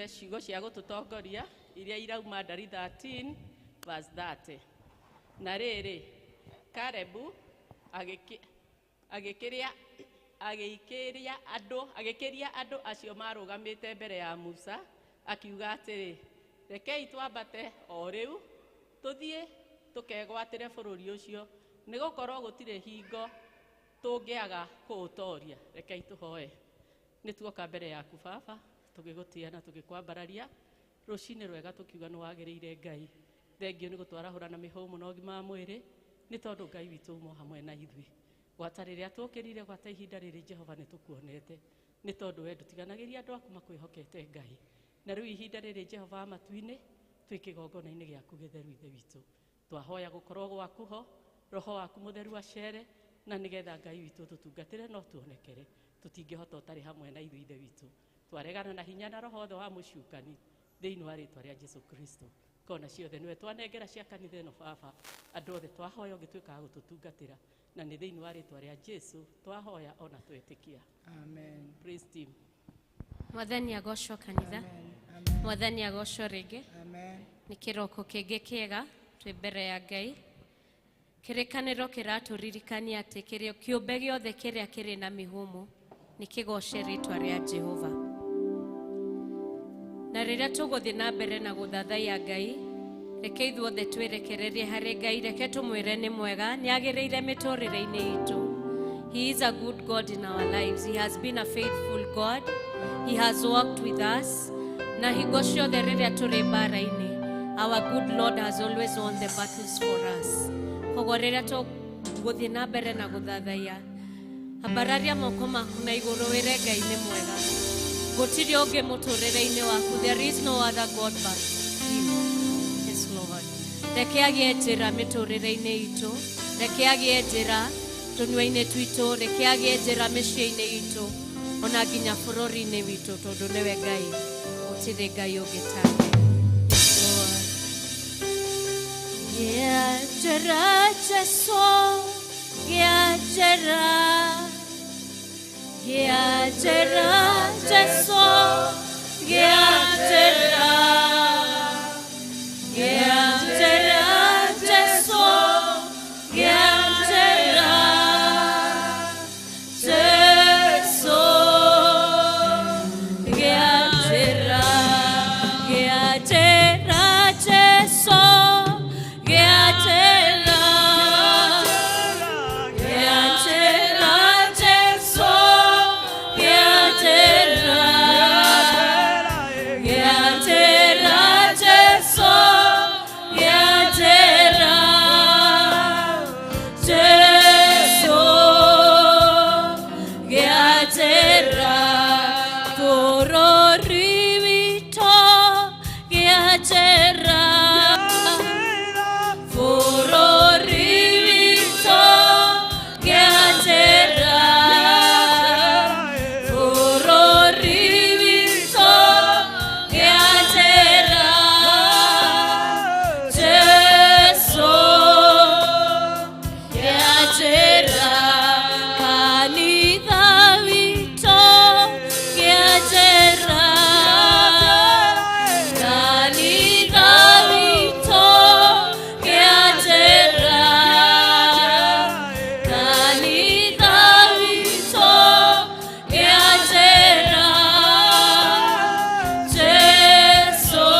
Tũigue ciugo cia gũtũtongoria iria irauma Ndari 13 verse 30. Na rĩrĩ, Kalebu agĩkĩria agĩikĩria andũ agĩkĩria andũ acio marũgamĩte mbere ya Musa, akiuga atĩrĩ, "Rekei twambate o rĩu tũthiĩ tũkegwatĩre bũrũri ũcio, nĩ gũkorwo gũtirĩ hingo tũngĩaga kũũtoria." Rekei tũhoe. Nĩ tuoka mbere yaku, Baba, tũgĩgũtĩa na tũgĩkwambararia rũcinĩ rwega, tũkiuga nĩ wagĩrĩire. Ngai, thengio nĩ gũtwarahũra na mĩhũmũ na ũgima wa mwĩrĩ, nĩ tondũ Ngai witũ umo hamwe na ithuĩ gwata rĩrĩa tũkĩrire, gwata ihinda rĩrĩ. Jehova, nĩ tũkuonete, nĩ tondũ we ndũtiganagĩria andũ aku makwĩhokete, Ngai. Na rĩu ihinda rĩrĩ, Jehova wa matu-inĩ, twĩ kĩgongona-inĩ gĩaku gĩtheru. Ithe witũ, twahoya gũkorwo gwaku ho, Roho waku Mũtheru acere, na nĩgetha Ngai witũ tũtungatĩre no tuonekere. Tũtingĩhota ũtarĩ hamwe na ithuĩ. Ithe witũ, twaregana na hinya na roho wothe wa mũcukani thĩinĩ wa rĩtwa rĩa Jesu Kristo. Kona ciothe nĩwe twanengera cia kanitha ĩno, Baba. Andũ othe twahoya ũngĩtuĩkaga gũtũtungatĩra, na nĩ thĩinĩ wa rĩtwa rĩa Jesu twahoya ona twetĩkia. Amen. Praise team. Mwathani agocwo, kanitha. Amen. Mwathani agocwo rĩngĩ. Amen. Nĩ kĩroko kĩngĩ kĩega twĩ mbere ya Ngai. Kĩrĩkanĩro kĩratũririkania atĩ kĩrĩa kĩũmbe gĩothe kĩrĩa kĩrĩ na mĩhũmũ nĩ kĩgoce rĩtwa rĩa Jehova. Na rĩrĩa tũgũthiĩ na mbere na gũthathaiya Ngai, reke ithuothe twĩrekererie harĩ Ngai. Reke tũmwĩre nĩ mwega, nĩ agĩrĩire mĩtũrĩre-inĩ itũ. He is a good God in our lives. He has been a faithful God. He has walked with us. Na hingo ciothe rĩrĩa tũrĩ mbara-inĩ, our good Lord has always won the battles for us. Koguo rĩrĩa tũgũthiĩ na mbere na gũthathaiya, ambararia moko maku na igũrũ, wĩre Ngai nĩ mwega. Gũtirĩ ũngĩ mũtũrĩre-inĩ waku. There is no other God but him. Yes, Lord. Reke agĩe njĩra mĩtũrĩre-inĩ itũ, reke agĩe njĩra tũnua-inĩ twitũ, reke agĩe njĩra mĩciĩ-inĩ itũ, ona nginya bũrũri-inĩ witũ, tondũ nĩwe Ngai, gũtirĩ Ngai ũngĩ take. Yes, Lord. Gĩa njĩra, Jesu, gĩa njĩra. Gĩa njĩra, Jesu, gĩa njĩra. Gĩa njĩra, Jesu, gĩa njĩra. Jesu, gĩa njĩra. Gĩa njĩra, Jesu, gĩa njĩra. Gĩa njĩra, Jesu, gĩa njĩra. Gĩa njĩra, Jesu, gĩa njĩra. Jesu, gĩa njĩra. Bũrũri witũ, gĩa njĩra. Bũrũri witũ, gĩa njĩra. Bũrũri witũ, gĩa njĩra. Jesu, gĩa njĩra. Kanitha witũ, gĩa njĩra. Kanitha witũ, gĩa njĩra. Kanitha witũ, gĩa njĩra. Jesu,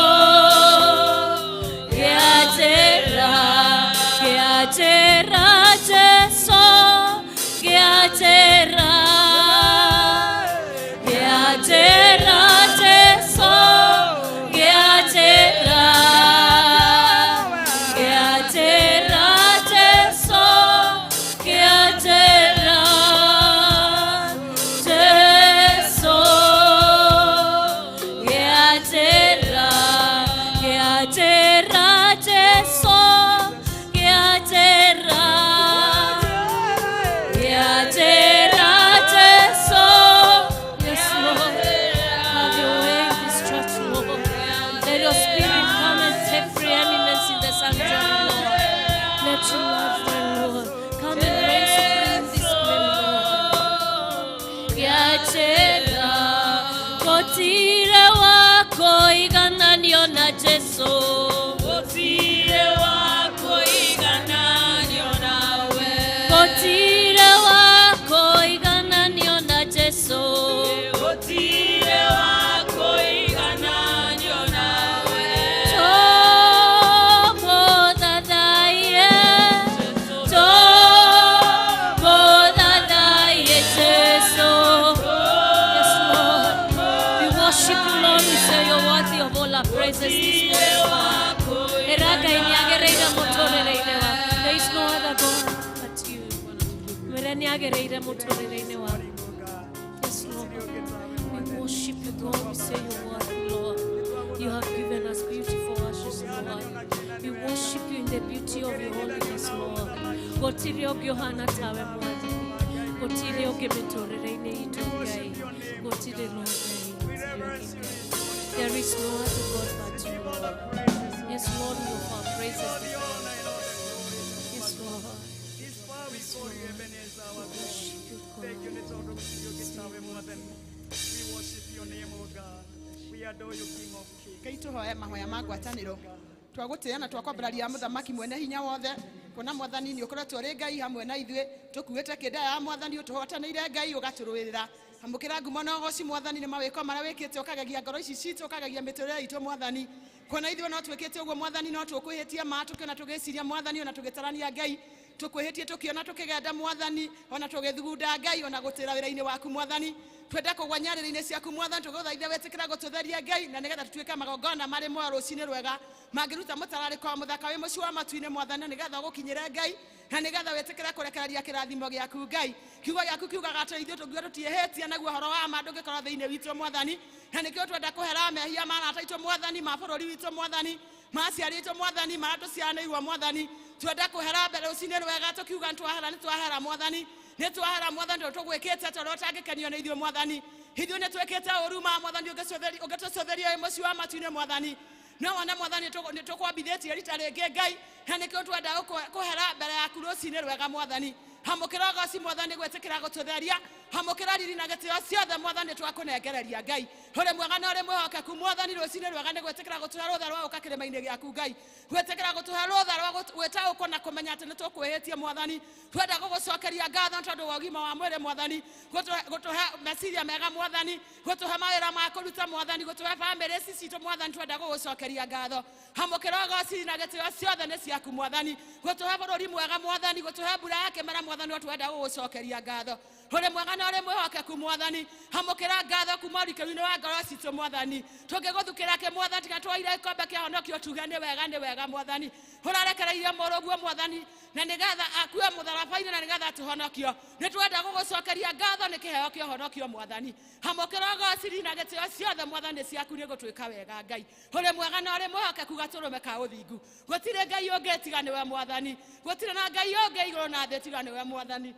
gĩa njĩra. Gĩa njĩra, Jesu, gĩa njĩra. Gĩa njĩra, Jesu, gĩa njĩra. Gĩa njĩra, Jesu, gĩa njĩra. Jesu, gĩa njĩra. Gĩa njĩra, Jesu, gĩa njĩra. Gĩa njĩra, Jesu. Yes, Lord. Have your way in this church, Lord. Let your spirit come and take preeminence in the sanctuary, Lord. Let your love reign, Lord. Come and reign supreme in this place, Lord. Gĩa njĩra, gũtirĩ wa Jesu. Gũtirĩ wa kũigananio nawe. Gũtirĩ wa kũigananio na Jesu. Gũtirĩ wa kũigananio nawe. Tũmũthathaiye, tũmũthathaiye Jesu. Yes, Lord. We worship you, Lord. We say you're worthy of all our praises this morning, Lord. Ĩra Ngai nĩagĩrĩire mũtũrĩre-inĩ waku. There is no other God but you. Mwĩre nĩagĩrĩire mũtũrĩre-inĩ waku. Yes, Lord. We worship you, God. We say you're worthy, Lord. You have given us beautiful ashes, Lord. We worship you in the beauty of your holiness, Lord. Gũtirĩ ũngĩ ũhana tawe Mwathani. Gũtirĩ ũngĩ mĩtũrĩre-inĩ itũ Ngai. Gũtirĩ no Ngai. Gũtirĩ ũngĩ Ngai. There is no other God but you, Lord. Yes, Lord, we offer our praises this morning. Yes, Lord. This far we call you Ebenezer, our God. Worship you, Thank you, God. We worship your name, O God. We adore you, King of Kings. Ngai tũhoe mahoya ma ngwatanĩro twagũtĩĩa na twakwambararia mũthamaki mwene hinya wothe kuona mwathani nĩ ũkoretwo ũrĩ Ngai hamwe na ithuĩ tũkuĩte kĩnda ya mwathani ũtũhotanĩire Ngai ũgatũrũĩrĩra amũkĩra ngumo na ũgoci mwathani nĩ mawĩko marĩa wĩkĩte ũkagegia ngoro ici citũ ũkagegia mĩtũrĩre itũ mwathani kuona ithuĩ no twĩkĩte ũguo mwathani no tũkwĩhĩtia ma tũkĩona tũgĩciria mwathani ona tũgĩtarania Ngai tũkwĩhĩtie tũkĩona tũkĩgenda mwathani ona tũgĩthugunda Ngai ona gũtĩra wĩra-inĩ waku mwathani twenda kũgwa nyarĩrĩ-inĩ ciaku mwathani tũgũthaitha wĩtĩkĩra gũtũtheria Ngai na nĩgetha tũtuĩke magongona marĩ muoyo rũcinĩ rwega mangĩruta mũtararĩko wa mũthaka wĩ mũciĩ wa matu-inĩ mwathani na nĩgetha ũgũkinyĩre Ngai na nĩgetha wĩtĩkĩre kũrekereria kĩrathimo gĩaku Ngai kiugo gĩaku kiugaga atĩ ithuĩ tũngiuga tũtiĩhĩtie naguo ũhoro wa ma ndũngĩkorwo thĩinĩ witũ mwathani na nĩkĩo twenda kũhera mehia ma arata aitũ mwathani ma bũrũri witũ mwathani ma aciari aitũ mwathani marĩa tũciaranĩirwo mwathani twenda kũhera mbere rũcinĩ rwega tũkiuga nĩtwahera nĩtwahera mwathani nĩtwahera mwathani tondũ tũgwĩkĩte tondũ ũtangĩkenio nĩ ithuĩ mwathani ithuĩ nĩtwĩkĩte ũru ma mwathani ũngĩtũcũthĩria wĩ mũciĩ wa matu-inĩ mwathani no wone mwathani nĩtũkwambithĩtie rita rĩngĩ Ngai na nĩkĩo twenda kũhera mbere yaku rũcinĩ rwega mwathani hamũkĩra ũgoci mwathani gwĩtĩkĩra gũtũtheria hamũkĩra riri na gĩtĩo ciothe mwathani twakũnengereria Ngai ũrĩ mwega na ũrĩ mwĩhokeku mwathani rũcinĩ rwega nĩ gwĩtĩkĩra gũtũhe rũtha rwa gũka kĩrĩma-inĩ gĩaku Ngai gwĩtĩkĩra gũtũhe rũtha rwa gwĩtaũkwo na kũmenya atĩ nĩ tũkwĩhĩtie mwathani twenda gũgũcokeria ngatho tondũ wa ũgima wa mwĩrĩ mwathani gũtũhe meciria mega mwathani gũtũhe mawĩra ma kũruta mwathani gũtũhe bamĩrĩ ici citũ mwathani twenda gũgũcokeria ngatho hamũkĩra ũgoci na gĩtĩo ciothe nĩ ciaku mwathani gũtũhe bũrũri mwega mwathani gũtũhe mbura ya kĩmera mwathani twenda gũgũcokeria ngatho ũrĩ mwega na ũrĩ mwĩhokeku mwathani hamũkĩra ngatho kuma ũrikĩru-inĩ wa ngoro citũ mwathani tũngĩgũthukĩra kĩ mwathani tiga twoire gĩkombe kĩa honokio tuge nĩ wega nĩ wega mwathani ũrarekereirie mũrũguo mwathani na nĩgetha akue mũtharaba-inĩ na nĩgetha tũhonokio nĩ twenda gũgũcokeria ngatho nĩ kĩheo kĩa ũhonokio mwathani hamũkĩra ũgoci na gĩtĩo ciothe mwathani ciaku nĩ gũtuĩka wega Ngai ũrĩ mwega na ũrĩ mwĩhokeku gatũrũme ka ũthingu gũtirĩ Ngai ũngĩ tiga nĩwe mwathani gũtirĩ na Ngai ũngĩ igũrũ na thĩ tiga nĩwe mwathani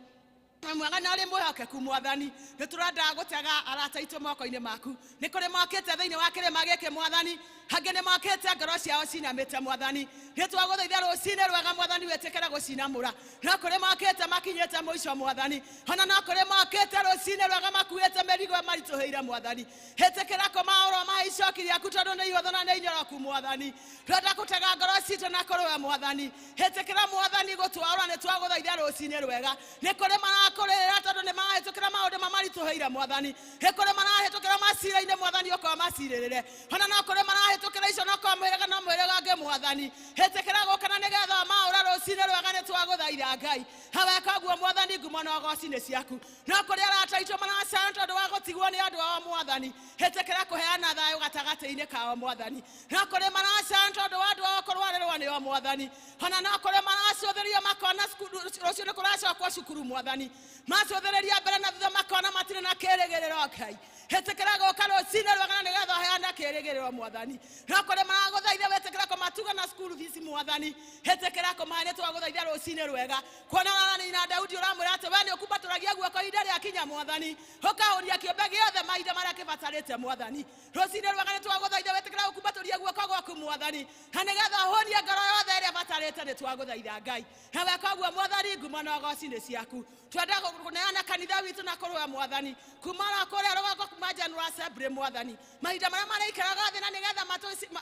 mwega na ũrĩ mwĩhokeku mwathani nĩ tũrenda gũtega arata aitũ moko-inĩ maku nĩ kũrĩ mokĩte thĩinĩ wa kĩrĩma gĩkĩ mwathani hangĩ nĩ mokĩte ngoro ciao cinamĩte mwathani nĩ twagũthaitha rũcinĩ rwega mwathani wĩtĩkĩre gũcinamũra no kũrĩ mokĩte makinyĩte mũico mwathani ona no kũrĩ mokĩte rũcinĩ rwega makuĩte mĩrigo maritũhĩire mwathani ĩtĩkĩra kũmaũrwo mahe icoki rĩaku tondũ nĩ ihũthũ na nĩ inyoroku mwathani twenda gũtega ngoro citũ na kũrĩ we mwathani ĩtĩkĩra mwathani gũtwarwo nĩ twagũthaitha rũcinĩ rwega nĩ kũrĩ marakũrĩrĩra tondũ nĩ marahĩtũkĩra maũndũ mamaritũhĩire mwathani nĩ kũrĩ marahĩtũkĩra macira-inĩ mwathani ũkorwo macirĩrĩre ona no kũrĩ marahĩtũkĩra icio no korwo mwĩrĩga no mwĩrĩga ũngĩ mwathani ĩtĩkĩra gũka na nĩgetha maũra rũcinĩ rwega nĩ twagũthaitha Ngai haweka ũguo mwathani ngumo na ũgoci nĩ ciaku no kũrĩ arata aitũ maracaya tondũ wa gũtigwo nĩ andũ ao mwathani ĩtĩkĩra kũheana thayũ gatagatĩ-inĩ kao mwathani no kũrĩ maracaya tondũ wa andũ ao kũrwarĩrwo nĩo mwathani ona no kũrĩ maracũthĩrĩria makona rũciũ nĩ kũracokwo cukuru mwathani macũthĩrĩria mbere na thutha makona matirĩ na kĩrĩgĩrĩro Ngai ĩtĩkĩra gũka rũcinĩ rwega na nĩgetha ũheane kĩrĩgĩrĩro mwathani no kũrĩ maragũthaitha wĩtĩkĩra kũmatuga na cukuru fees mwathani ĩtĩkĩra kũmahe nĩ twagũthaitha rũcinĩ rwega kuona ũraranĩria na Daudi ũramwĩra atĩ we nĩ ũkumbatũragia guoko ihinda rĩakinya mwathani ũkahũnia kĩũmbe gĩothe mahinda marĩa kĩbatarĩte mwathani rũcinĩ rwega nĩ twagũthaitha wĩtĩkĩra gũkumbatũria guoko gwaku mwathani na nĩgetha ũhũnie ngoro yothe ĩrĩa ĩbatarĩte nĩ twagũthaitha Ngai na weka ũguo mwathani ngumo na ũgoci nĩ ciaku twenda kũneana kanitha witũ na kũrĩ we mwathani kuma kũrĩa rũgongo kuma General Assembly. assembly mwathani mahinda marĩa marĩikaraga thĩ na nĩgetha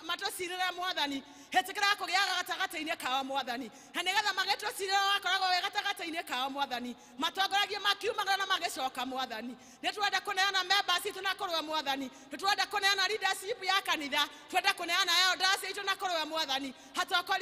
matũcirĩre mwathani ĩtĩkĩra kũgĩaga gatagatĩ-inĩ kao mwathani na nĩgetha magĩtũcirĩra wakoragwo wĩ gatagatĩ-inĩ kao mwathani matongoragie makiumagara na magĩcoka mwathani nĩ twenda kũneana members itũ na kũrũa mwathani nĩ twenda kũneana leadership ya kanitha twenda kũneana elders itũ na kũrũa mwathani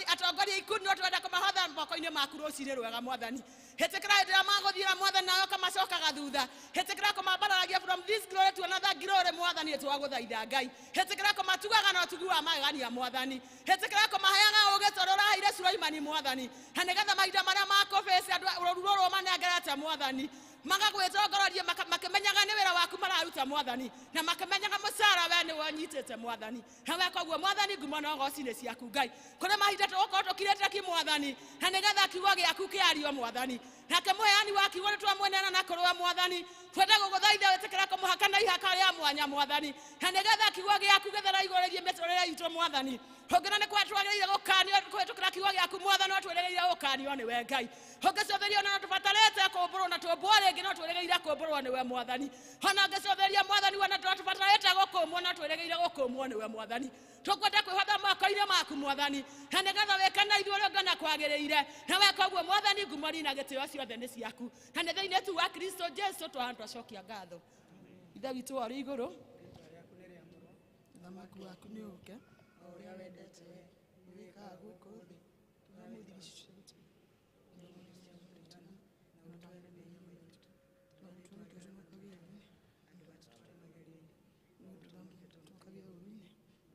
atongoria ikundi no twenda kũmahotha moko-inĩ maku rũcinĩ rwega mwathani ĩtĩkĩra hĩndĩ ĩrĩa magũthiĩra mwathani nawe ũkamacokaga thutha ĩtĩkĩra kũmambararagia from this glory to another glory mwathani twagũthaitha Ngai ĩtĩkĩra kũmatugaga na ũtugi wa magegania mwathani ĩtĩkĩra kũmaheaga ũũgĩ tondũ ũraheire Sulaimani mwathani na nĩgetha mahinda marĩa makũbĩce andũ rũru rũrũ manengerete mwathani magagwĩtongoreria makĩmenyaga nĩ wĩra waku mararuta mwathani na makĩmenyaga mũcara we nĩwe ũnyitĩte mwathani na we koguo mwathani ngumo na ũgoci nĩ ciaku Ngai kũrĩ mahinda tũgũkorwo tũkirĩte ki mwathani na nĩgetha kiugo gĩaku kĩario mwathani nake mũheani wa kiugo nĩ twamwenena na kũrũa mwathani twenda gũgũthaitha wĩtĩkĩra kũmũhaka na ihaka rĩa mwanya mwathani na nĩgetha kiugo gĩaku gĩthera igũrũ rĩgiĩ mĩtũrĩre itũ mwathani ũngĩona nĩ twagĩrĩire gũkanio kũhĩtũkĩra kiugo gĩaku mwathani no twĩrĩgĩrĩire gũkanio nĩwe Ngai ũngĩcotheria ona tũbatarĩte kũmbũrwo na tũmbwo rĩngĩ no twĩrĩgĩrĩire kũmbũrwo nĩwe mwathani ona ũngĩcotheria mwathani ona tũbatarĩte gũkũmwo no twĩrĩgĩrĩire gũkũmwo nĩwe mwathani tũkwenda kwĩhotha moko-inĩ maku mwathani na nĩgetha wĩke na ithuĩ ũrĩa ũngĩona kwagĩrĩire na weka ũguo mwathani ngumo na gĩtĩo ciothe nĩ ciaku na nĩ thĩinĩ tu wa Kristo Jesu twacokia ngatho. Ithe witũ wa igũrũ, ũthamaki waku nĩ ũũke, o ũrĩa wendete we wĩkaga gũkũ thĩ. Tũhe mũthigi citũ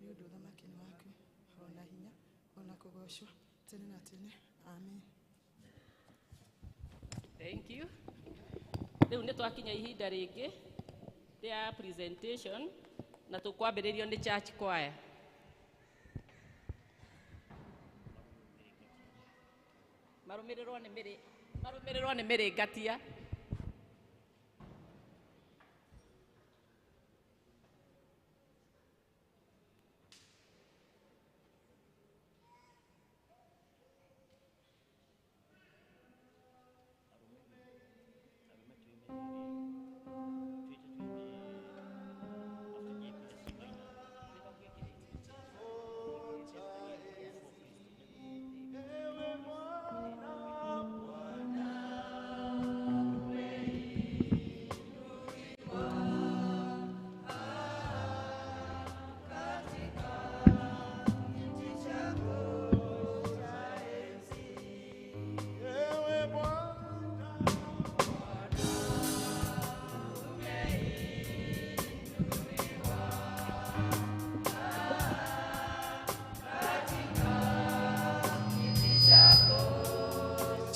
nĩ ũndũ ũthamaki nĩ waku ona hinya ona kũgoocwo tene na tene. Amen. Thank you. Rĩu nĩ twakinya ihinda rĩngĩ rĩa presentation na tũkwambĩrĩrio nĩ church choir. Marũmĩrĩrwo nĩ mĩrĩngatia.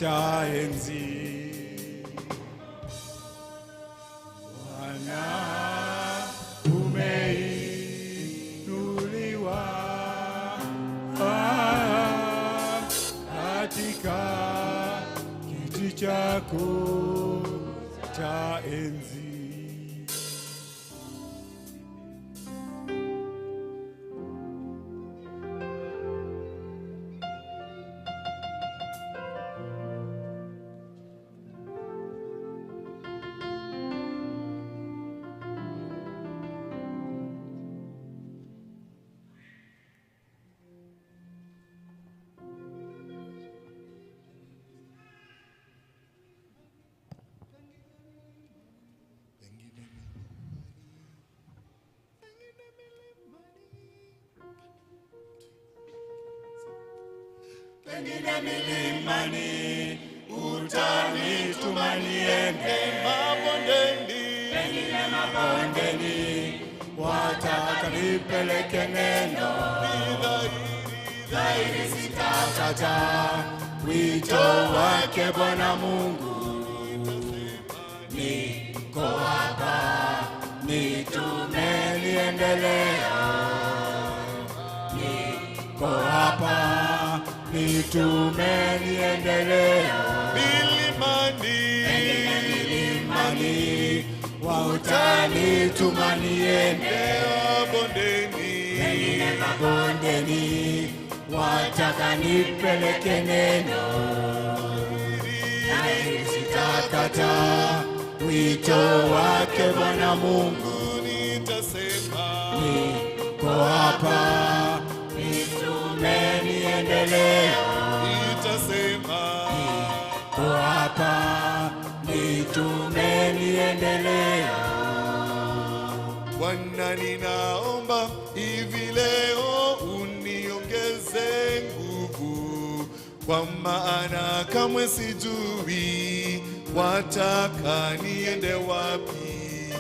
Cha enzi Bwana umeinuliwa katika kiti chako cha enzi. Pengine milimani utanituma niende, mabondeni, pengine mabondeni wataka nipeleke neno, dhahiri sitakataa wito wake Bwana Mungu. Niko hapa nitume niendelee, niko hapa nitume niendelee. Milimani, milimani wautanituma niende, mabondeni, mabondeni wataka nipeleke neno, sitakataa wito wake Bwana Mungu. Bwana, ninaomba hivi leo uniongeze nguvu, kwa maana kamwe sijui wataka niende wapi,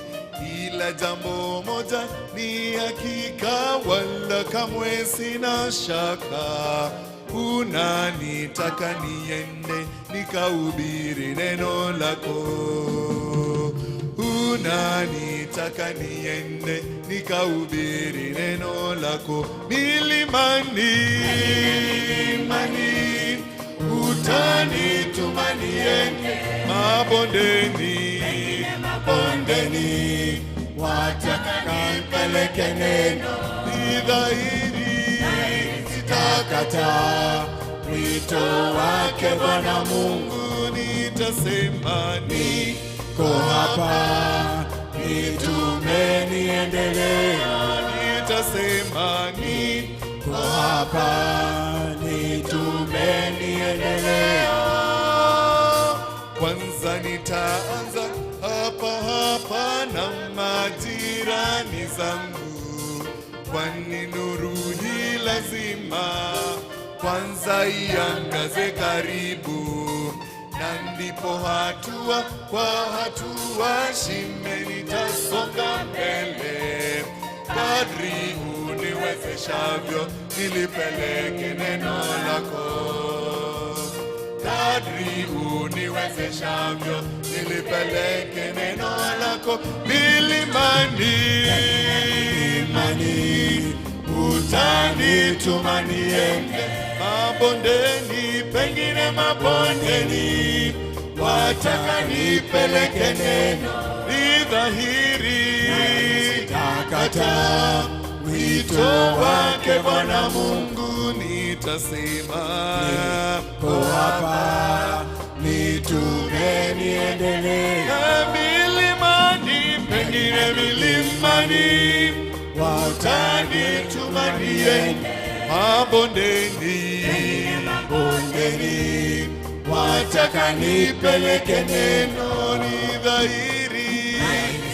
ila jambo moja ni hakika, wala kamwe sina shaka, unanitaka niende nikahubiri neno lako. Unanitaka niende nikahubiri neno lako. Milimani, milimani, utanituma niende, mabondeni, mabondeni, wataka nipeleke neno. Ni dhahiri sitakataa wito wake Bwana Mungu, nitasema niko hapa, nitume niendelee. Nitasema niko hapa, nitume niendelee. Kwanza nitaanza hapa hapa na majirani zangu, kwani nuru hii lazima kwanza iangaze karibu, na ndipo hatua kwa hatua shime nitasonga mbele, kadri uniwezeshavyo nilipeleke neno lako. Kadri uniwezeshavyo nilipeleke neno lako. Milimani, milimani, utanituma niende, mabondeni, pengine mabondeni, wataka nipeleke neno. Ni dhahiri sitakataa wito wake Bwana Mungu, nitasema Niko hapa, nitume niendelee. Milimani, pengine milimani, watanituma niende, mabondeni, Bondeni, wataka nipeleke neno. Ni dhahiri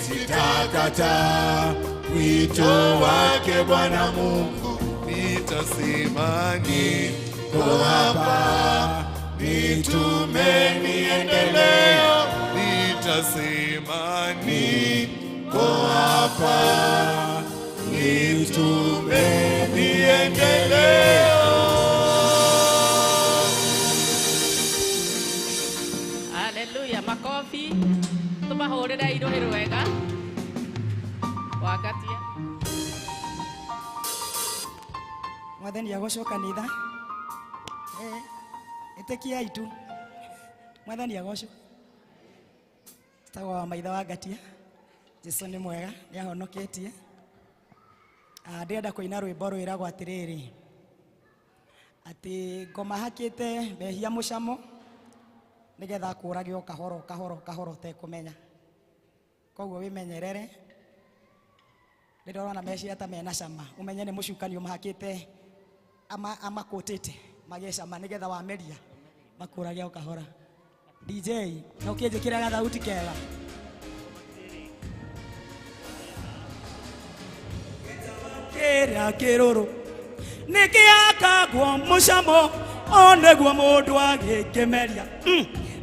Sitakataa wito wake Bwana Mungu, nitasema niko hapa, nitume niendelee. Nitasema niko hapa, nitume niendelee. Haleluya, makofi tumahũrĩre irũhĩ rwega wakatia. Mwathani agocwo kanitha. Ĩtĩkiai tu. Mwathani agocwo. Tagwa wa maitha wa ngatia. Jesu nĩ mwega, nĩ ahonoketie. Ndĩrenda kũina rwĩmbo rwĩragwo atĩrĩrĩ, atĩ ngoma hakĩte mehia mũcamo nĩgetha akũrage o kahoro kahoro kahoro ũtekũmenya. Koguo wĩmenyerere, rĩrĩa ũrona meciria ta mena cama, ũmenye nĩ mũcukani ũmahakĩte amakũtĩte magĩe cama nĩgetha wameria makũrage o kahora. DJ, no ũkĩnjĩkĩra gathauti kega. Kĩrĩa kĩrũrũ nĩkĩakagwo mũcamo o nĩguo mũndũ agĩkĩmeria.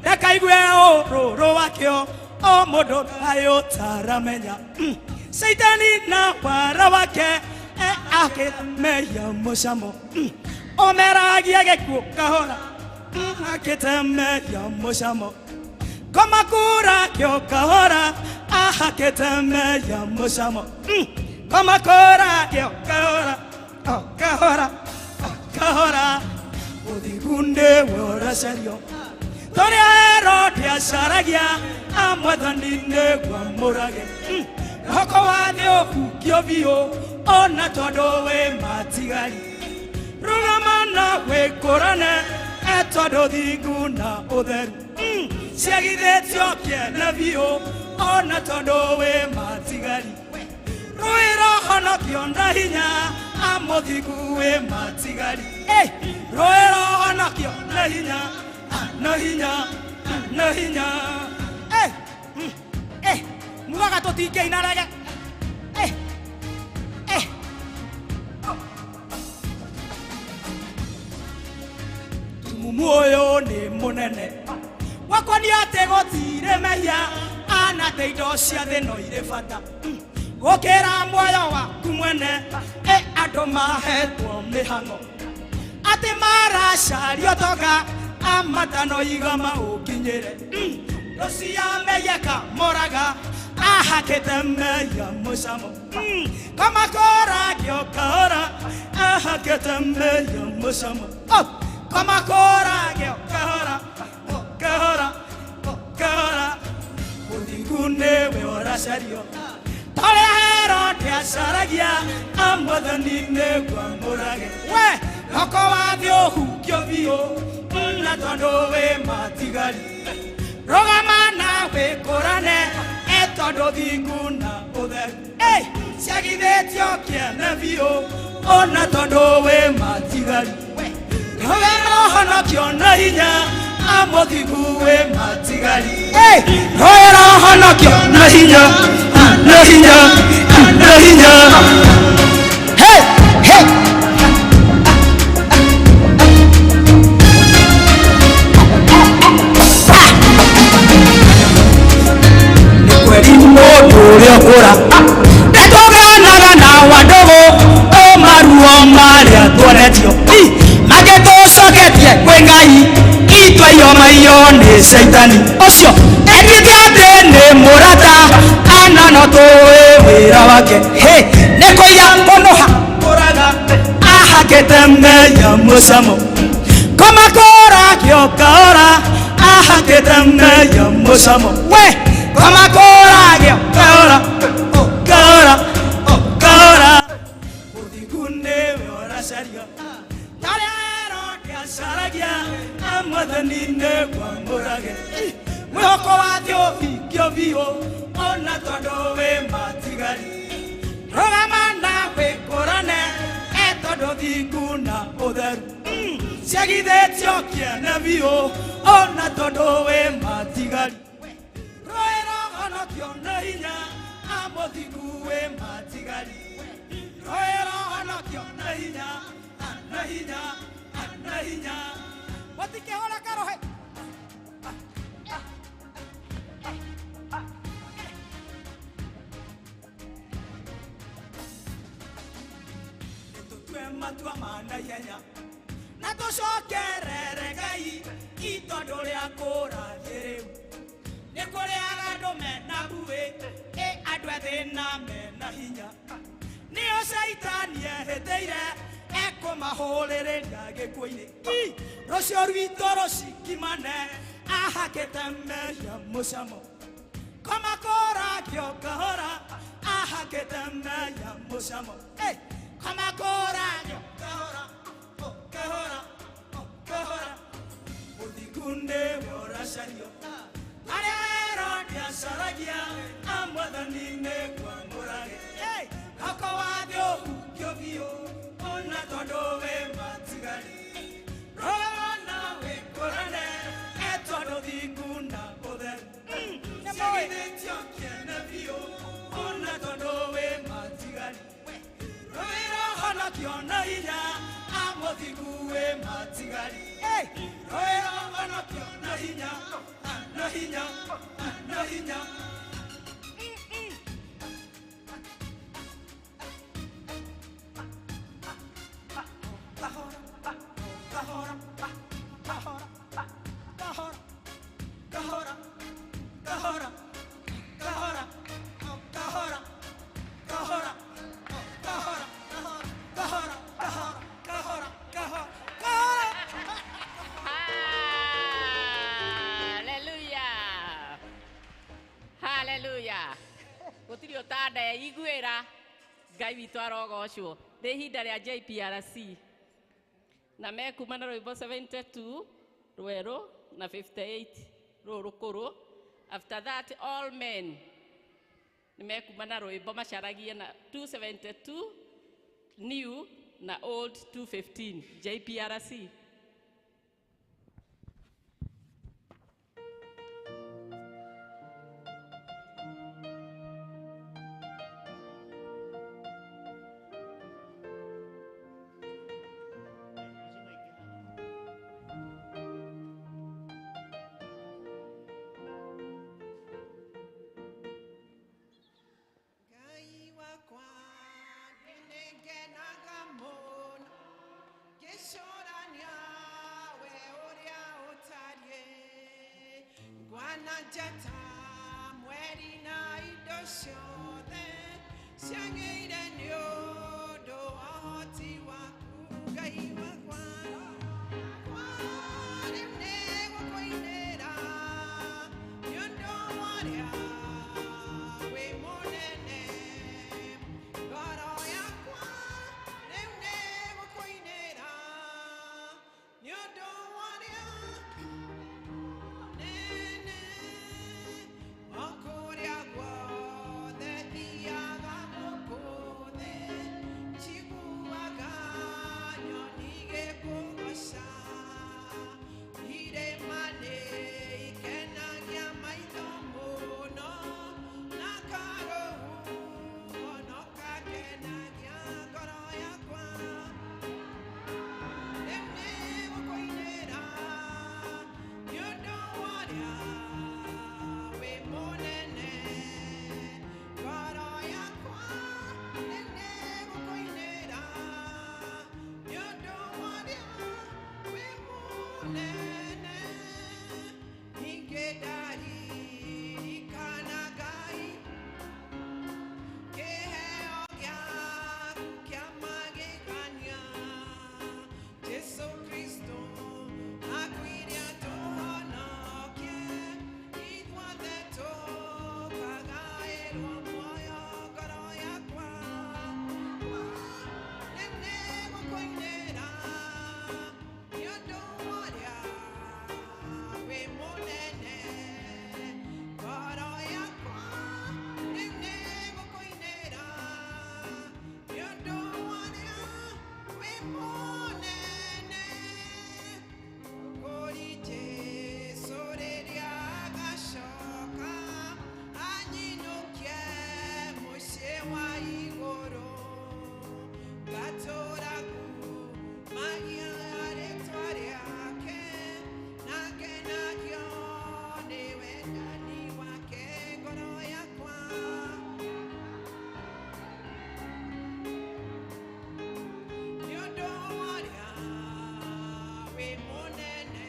Reke aigue ũrũrũ wakĩo o mũndũ naye ũtaramenya. Caitani na wara wake akĩmeria mũcamo, ũmeragia gĩkuũ kahora, akĩtemeria mũcamo, ngoma kũragio kahora, akĩtemeria mũcamo, ngoma kũragio kahora, o kahora, o kahora, ũthingu nĩwe ũracario torĩa Herode acaragia, amwathani nĩguo amũrage. Mwĩhoko wa thĩ ũhukio biũ ona tondũ wĩ matigari, rũgama na wĩkũrane tondũ thingu na ũtheru ciagithĩtio kĩene biũ ona tondũ wĩ matigari, rũĩ rũhonokio na hinya amũthingu wĩ matigari, rũĩ rũhonokio na hinya, na hinya, na hinya. Mugaga tũtingĩina rege. Mũnene wakwa nĩ atĩ gũtirĩ mehia anate indo cia thĩ no irĩ bata gũkĩra muoyo waku mwene ĩ andũ mahetwo mĩhang'o atĩ maracario toka amatano iga maũkinyĩre rũcia meyeka moraga ahakĩte mehia mũcamo kamakoragio kahora ahakĩte mehia mũcamo kamakoragio kahora kahora kahora mũthingu nĩwe ũracario torĩa Herode acaragia amwathani nĩguo amũrage we hoko wathiĩ ũhukio biũ na tondũ wĩ matigari rũgama na wĩkũrane ĩ tondũ thingu na ũtheru ciagithĩtio kĩene biũ ona tondũ wĩ matigari rũgama ũhonokio na hinya amũthingu wĩ matigari rũĩra ũhonokio na hinya na hinya na hinya. Hey, hey. Kweli mũndũ ũrĩa ũkũra nĩtũganaga na wandũgũ o maruo marĩa tuonetio mangĩtũcoketie kwĩ Ngai itwaiyo maiyo nĩ caitani ũcio etĩte atĩ nĩ mũrata ana no tũĩ wĩra wake nĩ kũiya kũnũha kũraga ahakĩte mehia mũcamo kũmakũragio kahora ahakĩte mehia mũcamo we kũmakũragio kahora kahora kahora mũthingu nĩwe ũracario tarĩa Herode acaragia amwathani nĩguo amũrage mwĩhoko wathiĩ ũhingio biũ ona tondũ wĩ matigari rũgama na wĩkũrane ĩ tondũ thingu na ũtheru ciagithĩtio kĩene biũ ona tondũ wĩ matigari rũĩra ũhonokio na hinya amũthingu wĩ matigari rũĩra ũhonokio na hinya na hinya na hinya watikĩhũra karohe. Matua ma naihenya na tũcokerere Ngai itondũ rĩa kũrathiĩ rĩu nĩ kũrĩaga andũ mena mbuĩ ĩ andũ ethĩ na mena hinya nĩo caitani ehĩtĩire ekũmahũrĩrĩria gĩkuũ-inĩ rũcio rwitũ rũcikimane ahakĩte mehia mũcamo kũmakũragio kahora ahakĩte mehia mũcamo kamakoragio kahora kahora kahora mũthingu nĩwe ũracario arĩa Herode acaragia amwathani nĩguo amũrage hoko wathiĩ ũhukio biũ ona tondũ wĩ matigari rũgama na wĩkũrane ĩ tondũ thingu na ũtheru ciagithĩtio kĩene biũ ona tondũ wĩ matigari rũĩra ũhonokio na hinya amũthingu wĩ matigari rũĩra ũhonokio na hinya na hinya na hinya. Kahora kahora kahora kahora kahora kahora kahora kahora kahora kahora kahora kahora kahora kahora. Hallelujah. Hallelujah. Gũtirĩ ũtandeiguĩra Ngai witũ arogocwo. Nĩ ihinda rĩa JPRC na mekuma na rwĩmbo 72 rwerũ na 58 rũrũ rũkũrũ. After that all men nĩ mekuma na rwĩmbo macaragie na 272 new na old 215 JPRC. njata mweri na indo ciothe ciagĩire nĩ ũndũ wa ũhoti waku Ngai wakwa. Rĩu nĩgũkũinĩra nĩ ũndũ wa ũrĩa wĩ mũnene. Ngoro yakwa rĩu nĩgũkũinĩra nĩ ũndũ wa ũrĩa nene. O kũrĩa guothe thiaga gũkũ thĩ, njiguaga nyoni igĩkũgooca. Irĩma nĩ ikenagia maitho mũno, na karũhuho no kakenagia ngoro yakwa. Rĩu nĩgũkũinĩra nĩ ũndũ wa ũrĩa wĩ mũnene. Ngoro yakwa rĩu nĩgũkũinĩra nĩ ũndũ wa ũrĩa wĩ mũnene. Ningĩ ndaririkana Ngai kĩheo gĩaku kĩa magegania. Jesu Kristo akuire atũhonokie, ithuothe tũkagaĩrwo muoyo. Ngoro yakwa rĩu nĩgũkũinĩra nĩ ũndũ wa ũrĩa wĩ mũnene. Ngoro yakwa rĩu nĩgũkũinĩra nĩ ũndũ wa ũrĩa wĩ mũnene. Kũrĩ Jesũ rĩrĩa agacoka anyinũkie mũciĩ wa igũrũ, ngatũũra ngumagia rĩtwa rĩake na ngenagio nĩ wendani wake. Ngoro yakwa nĩ ũndũ wa ũrĩa wĩ mũnene.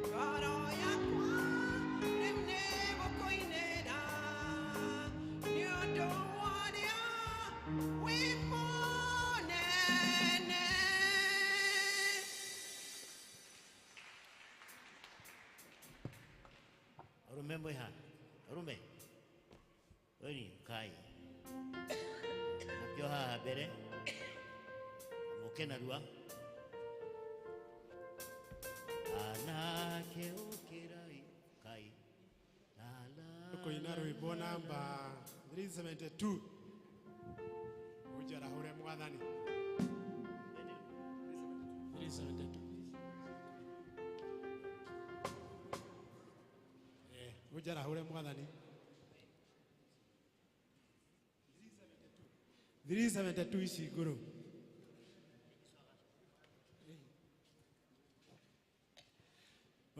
Ngoro yakwa rĩu nĩgũkũinĩra nĩ ũndũ wa ũrĩa wĩ mũnene. Arume mwĩ haha arume weni kai mũkĩo haha mbere mũke narua anake ũkĩrai kai Tũkũina rwĩmbo namba 372 ũnjarahũre mwathani. 372. Ũnjarahũre mwathani. 372 ici ngũrũ.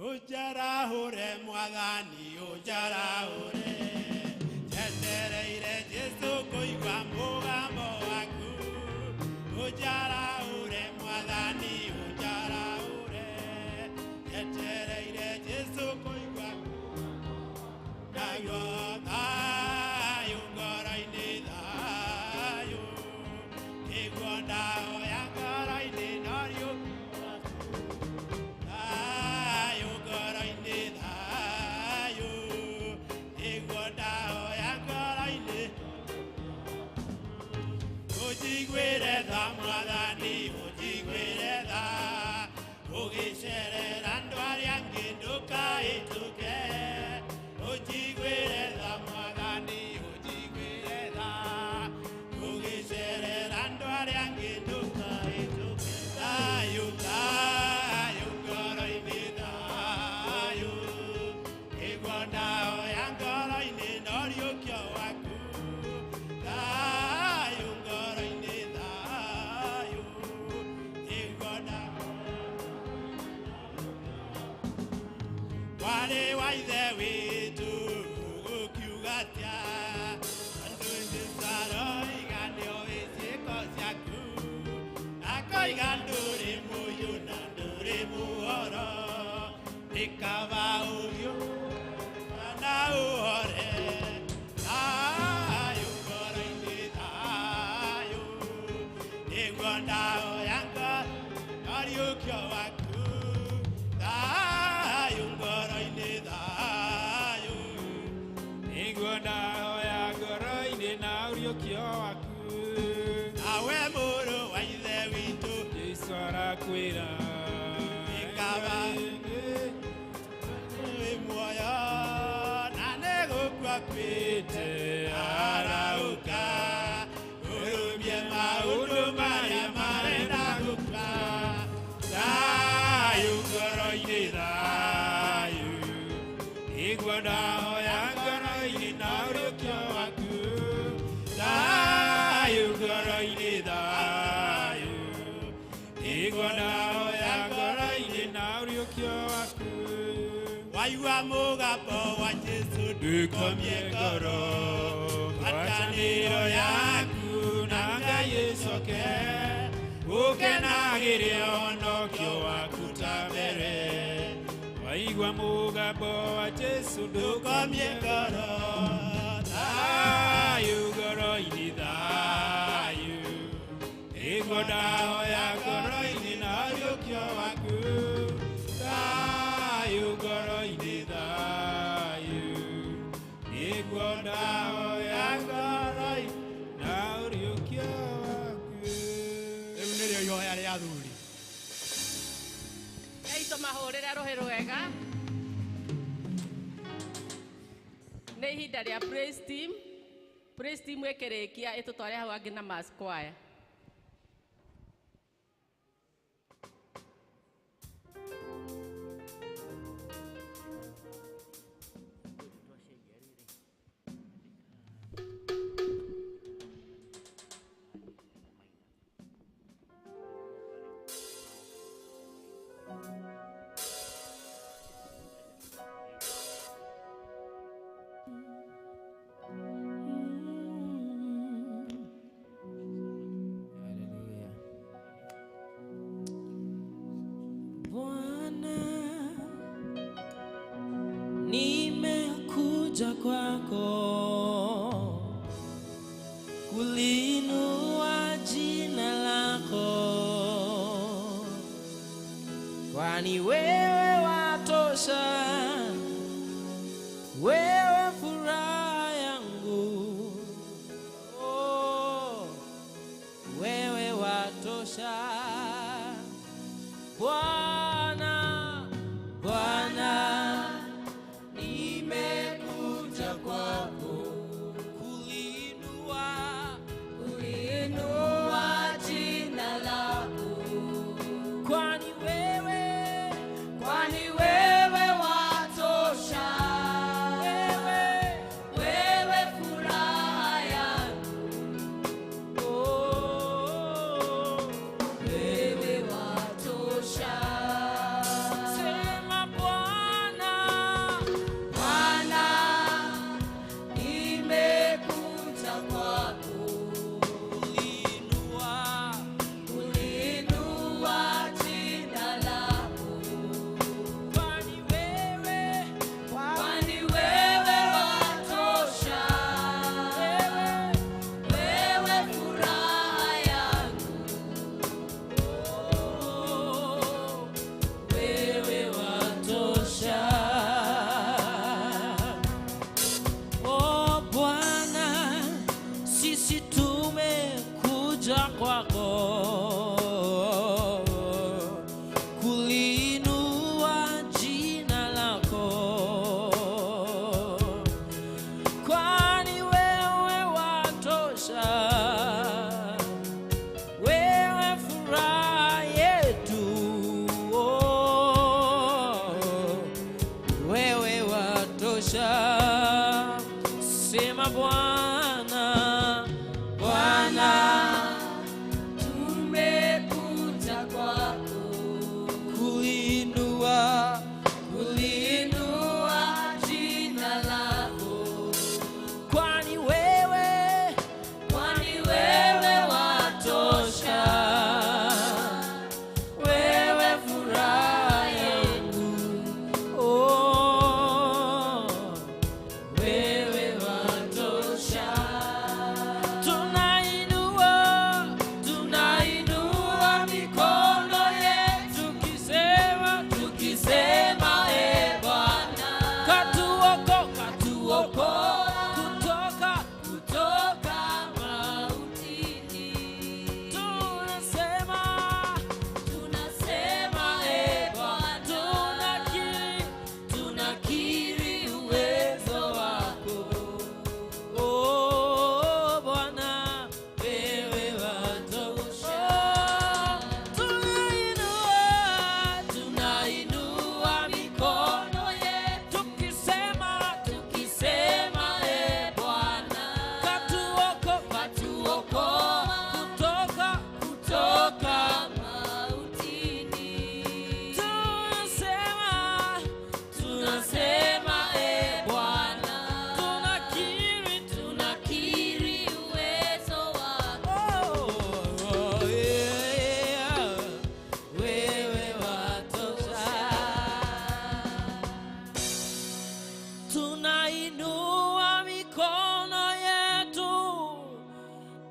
Ũnjarahũre mwathani, ũnjarahũre, njetereire Jesũ kũigua mũgambo waku. Ũnjarahũre mwathani, ũnjarahũre, njetereire Jesũ kũigua ndaigua thayũ ngoro-inĩ, thayũ nĩguo ndahoya ngoro-inĩ norio thayũ ngoro-inĩ, thayũ nĩguo ndahoya ngoro-inĩ. Ũnjiguĩre tha mwathani, ũnjiguĩre tha, ũgĩcerera andũ arĩa angĩ ndũkahĩtũke. Ũnjiguĩre tha mwathani, ũnjiguĩre tha, ũgĩcerera andũ arĩa angĩ ndũkahĩtũke. Thayũ, thayũ ngoro-inĩ, thayũ nĩguo ndahoya ngoro-inĩ noriũkio waku. Thayũ ngoro-inĩ, thayũ nĩguo ndahoya. Mwarĩ wa ithe witũ ũgũkiuga atĩa? Andũ Jesũ aroiga nĩoĩ ciĩko ciaku, akoiga ndũrĩ mũyũ na ndũrĩ muhoro, nĩ kaba ũhiũ. Nĩguo ndahoya ngoro ũriũkio waku. Thayũ ngoro-inĩ, thayũ. Nĩguo ndahoya ngoro-inĩ na ũriũkio waku. Nawe mũrũ wa ithe witũ, Jesu arakwĩra Nĩkaba wĩ muoyo na nĩgũkua kwĩte arauka ũrũmie maũndũ marĩa marenda gũkua. Thayũ ngoro-inĩ, thayũ. Nĩguo ndahoya ngoro-inĩ na ũriũkio waku. Thayũ ngoro-inĩ, thayũ. Nĩguo ndahoya ngoro-inĩ na ũriũkio waku. Waigua mũgambo wa Jesũ ndũkomie ngoro, ngwatanĩro yaku na Ngai ĩcoke, ũkenagĩre ũhonokio waku ta mbere. Waigua mũgambo wa Jesũ ndũkomie ngoro. Thayũ ngoro-inĩ, thayũ. Nĩguo ndahoya ngoro-inĩ na ũriũkio waku. Thayũ ngoro-inĩ, thayũ. Nĩguo ndahoya ngoro-inĩ na ũriũkio waku. Rĩu nĩrĩo ihoya rĩa athuri. Ngai tũmahũrĩre rũhĩ rwega. Nĩ ihinda rĩa praise team. Praise team ĩkĩrĩkia ĩtũtware hau angĩ na mass choir. Bwana, nimekuja kwako kuliinua jina lako, kwani wewe watosha, wewe furaha yangu, oh, wewe watosha. Bwana, Bwana, nimekuja kwako kuliinua, kuliinua jina lako, kwani wewe, kwani wewe watosha, wewe, wewe furaha yangu, oh, wewe watosha. Sema Bwana, Bwana, nimekuja kwako kuliinua, kuliinua jina lako, kwani wewe, kwani wewe watosha, wewe, wewe furaha yangu, oh, wewe watosha. Oh Bwana, sisi tumekuja kwako kuliinua jina lako, kwani wewe watosha, wewe furaha yetu, oh, wewe watosha. Sema Bwana, Bwana, tumekuja kwako kuliinua, kuliinua jina lako, kwani wewe, kwani wewe watosha, wewe furaha yangu, oh, wewe watosha. Tunainua,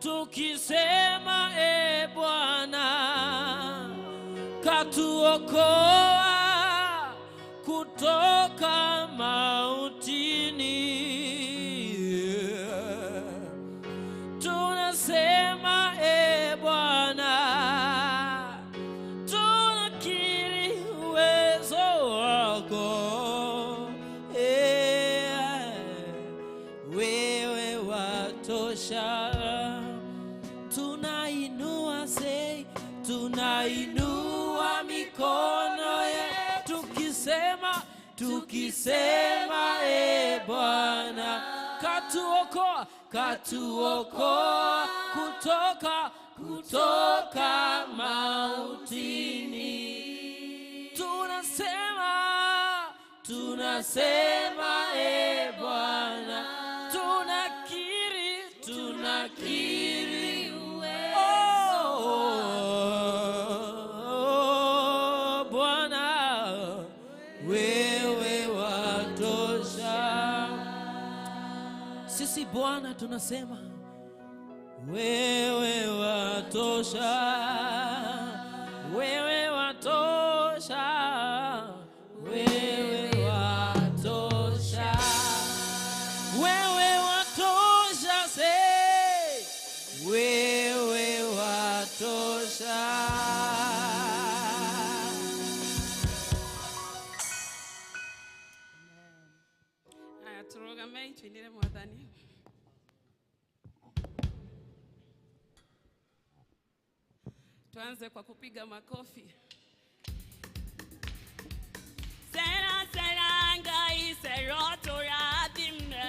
tukisema e Bwana, katuokoa kutoka mautini. Tunasema e Bwana, tunakiri uwezo wako. Wewe watosha. Tunainua sei, tunainua mikono yetu tukisema, tukisema e Bwana, katuokoa, katuokoa kutoka, kutoka mautini. Tunasema, tunasema e Bwana, tunakiri, tunakiri oh, Bwana, wewe watosha. Sisi Bwana tunasema wewe watosha, wewe watosha, wewe watosha, wewe watosha, say wewe watosha. Haya, turugamei tuinire Mwathani. Tuanze kwa kupiga makofi. Sera sera ngai sero turathime.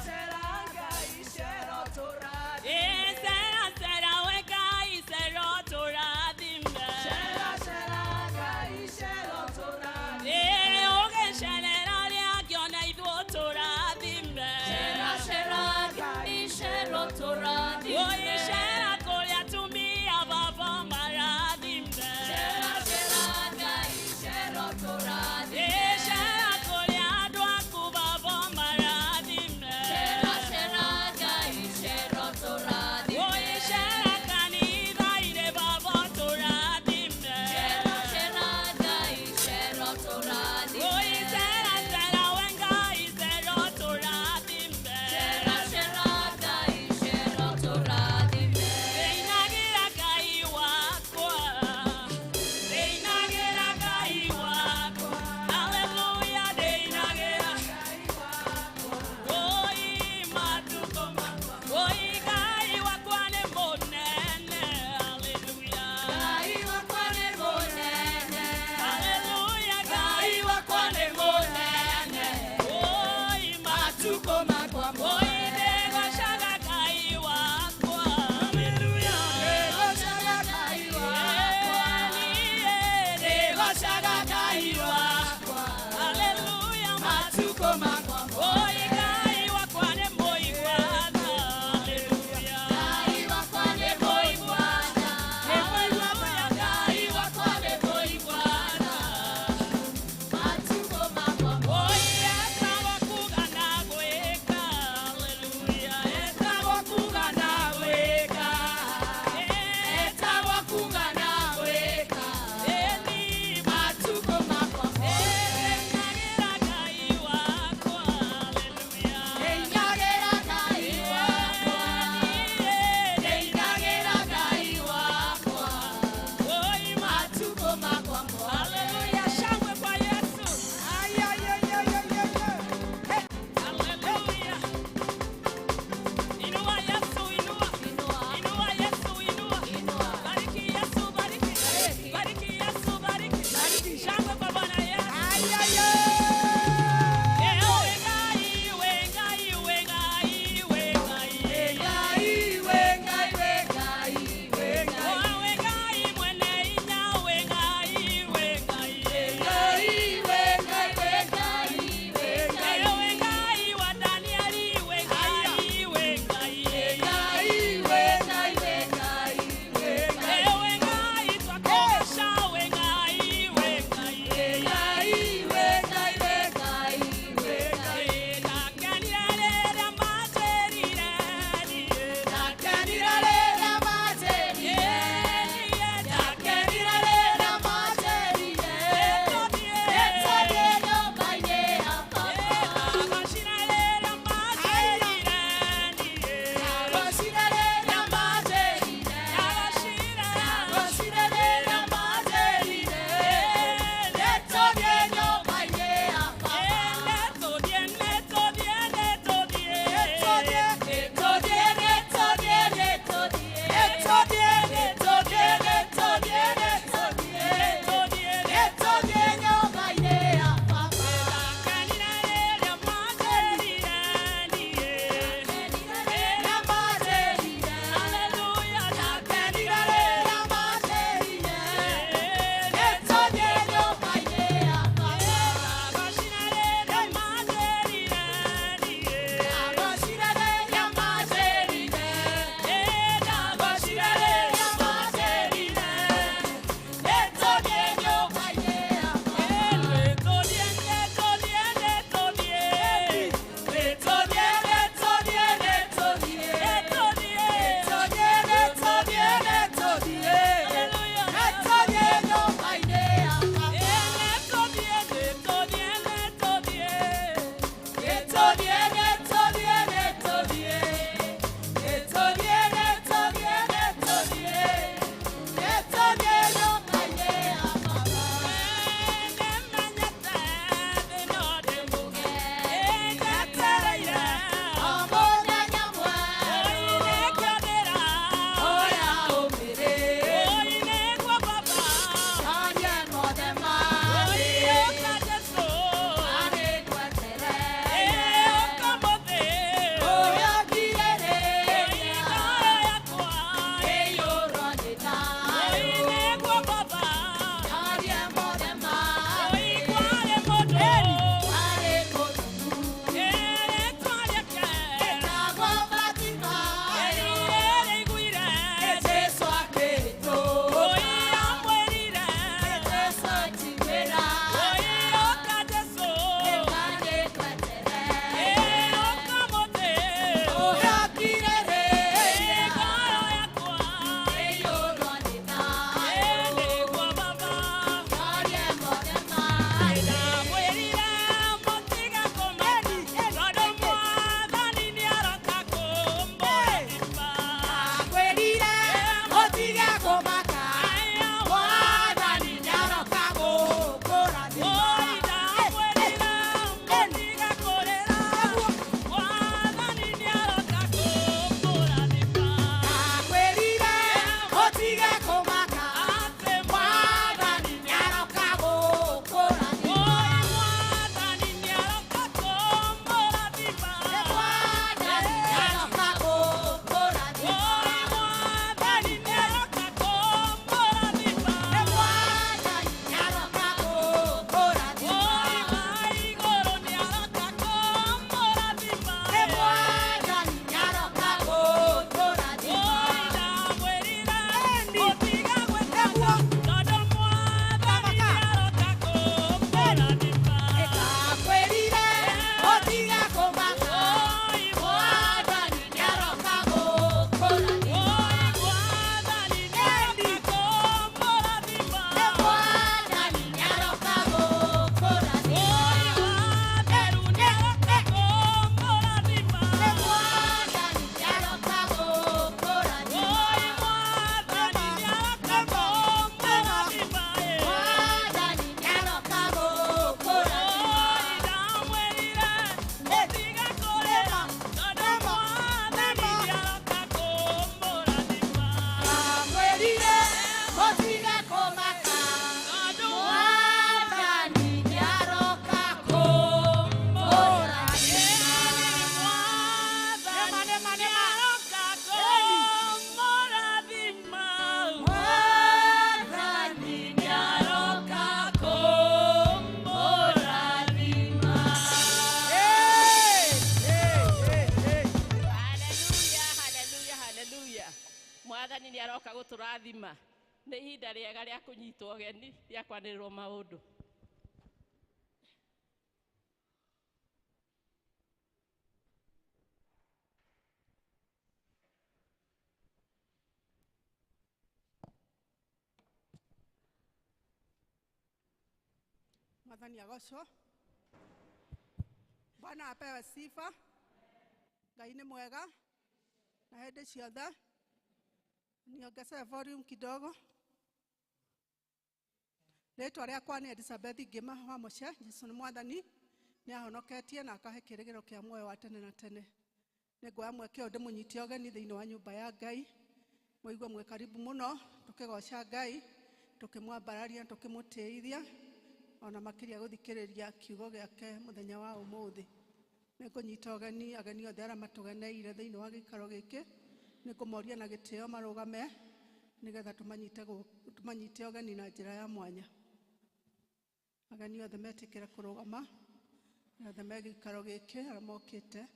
Sera ngai sero turathime. Eh, sera sera we ngai sero turathime. Sera sera ngai sero turathime. Eh, ugecerera ria ngiona ithuĩ turathime. Sera sera ngai sero turathime. Ũicera kũrĩa atumia baba marathime. Sera sera ngai sero turathime. Icera kũrĩa andũ aku baba Aroka gũtũrathima. Nĩ ihinda rĩega rĩa kũnyitwo ũgeni rĩa kwanĩrĩrwo maũndũ. Mwathani agocwo. Bwana apewe sifa. Ngai nĩ mwega na hĩndĩ ciothe. Niongezee volume kidogo. Rĩtwa rĩakwa nĩ Elizabeth Ngĩma wa Mũce. Jesũ nĩ Mwathani, nĩ ahonoketie na akahe kĩrĩgĩrĩro kĩa muoyo wa tene na tene. Nĩ nguoya mweke ũyũ ndĩmũnyite ũgeni thĩinĩ wa nyũmba ya Ngai. Mũigue mwĩ karibu mũno, tũkĩgoca Ngai, tũkĩmwambararia, tũkĩmũtĩithia, ona makĩria gũthikĩrĩria kiugo gĩake mũthenya wa ũmũthĩ. Nĩ ngũnyita ũgeni ageni othe arĩa matũgeneire thĩinĩ wa gĩikaro gĩkĩ. Nĩ ngũmoria na gĩtĩo marũgame nĩgetha tũmanyite ũgeni na njĩra ya mwanya. Ageni othe metĩkĩre kũrũgama, othe me gĩikaro gĩkĩ arĩa mokĩte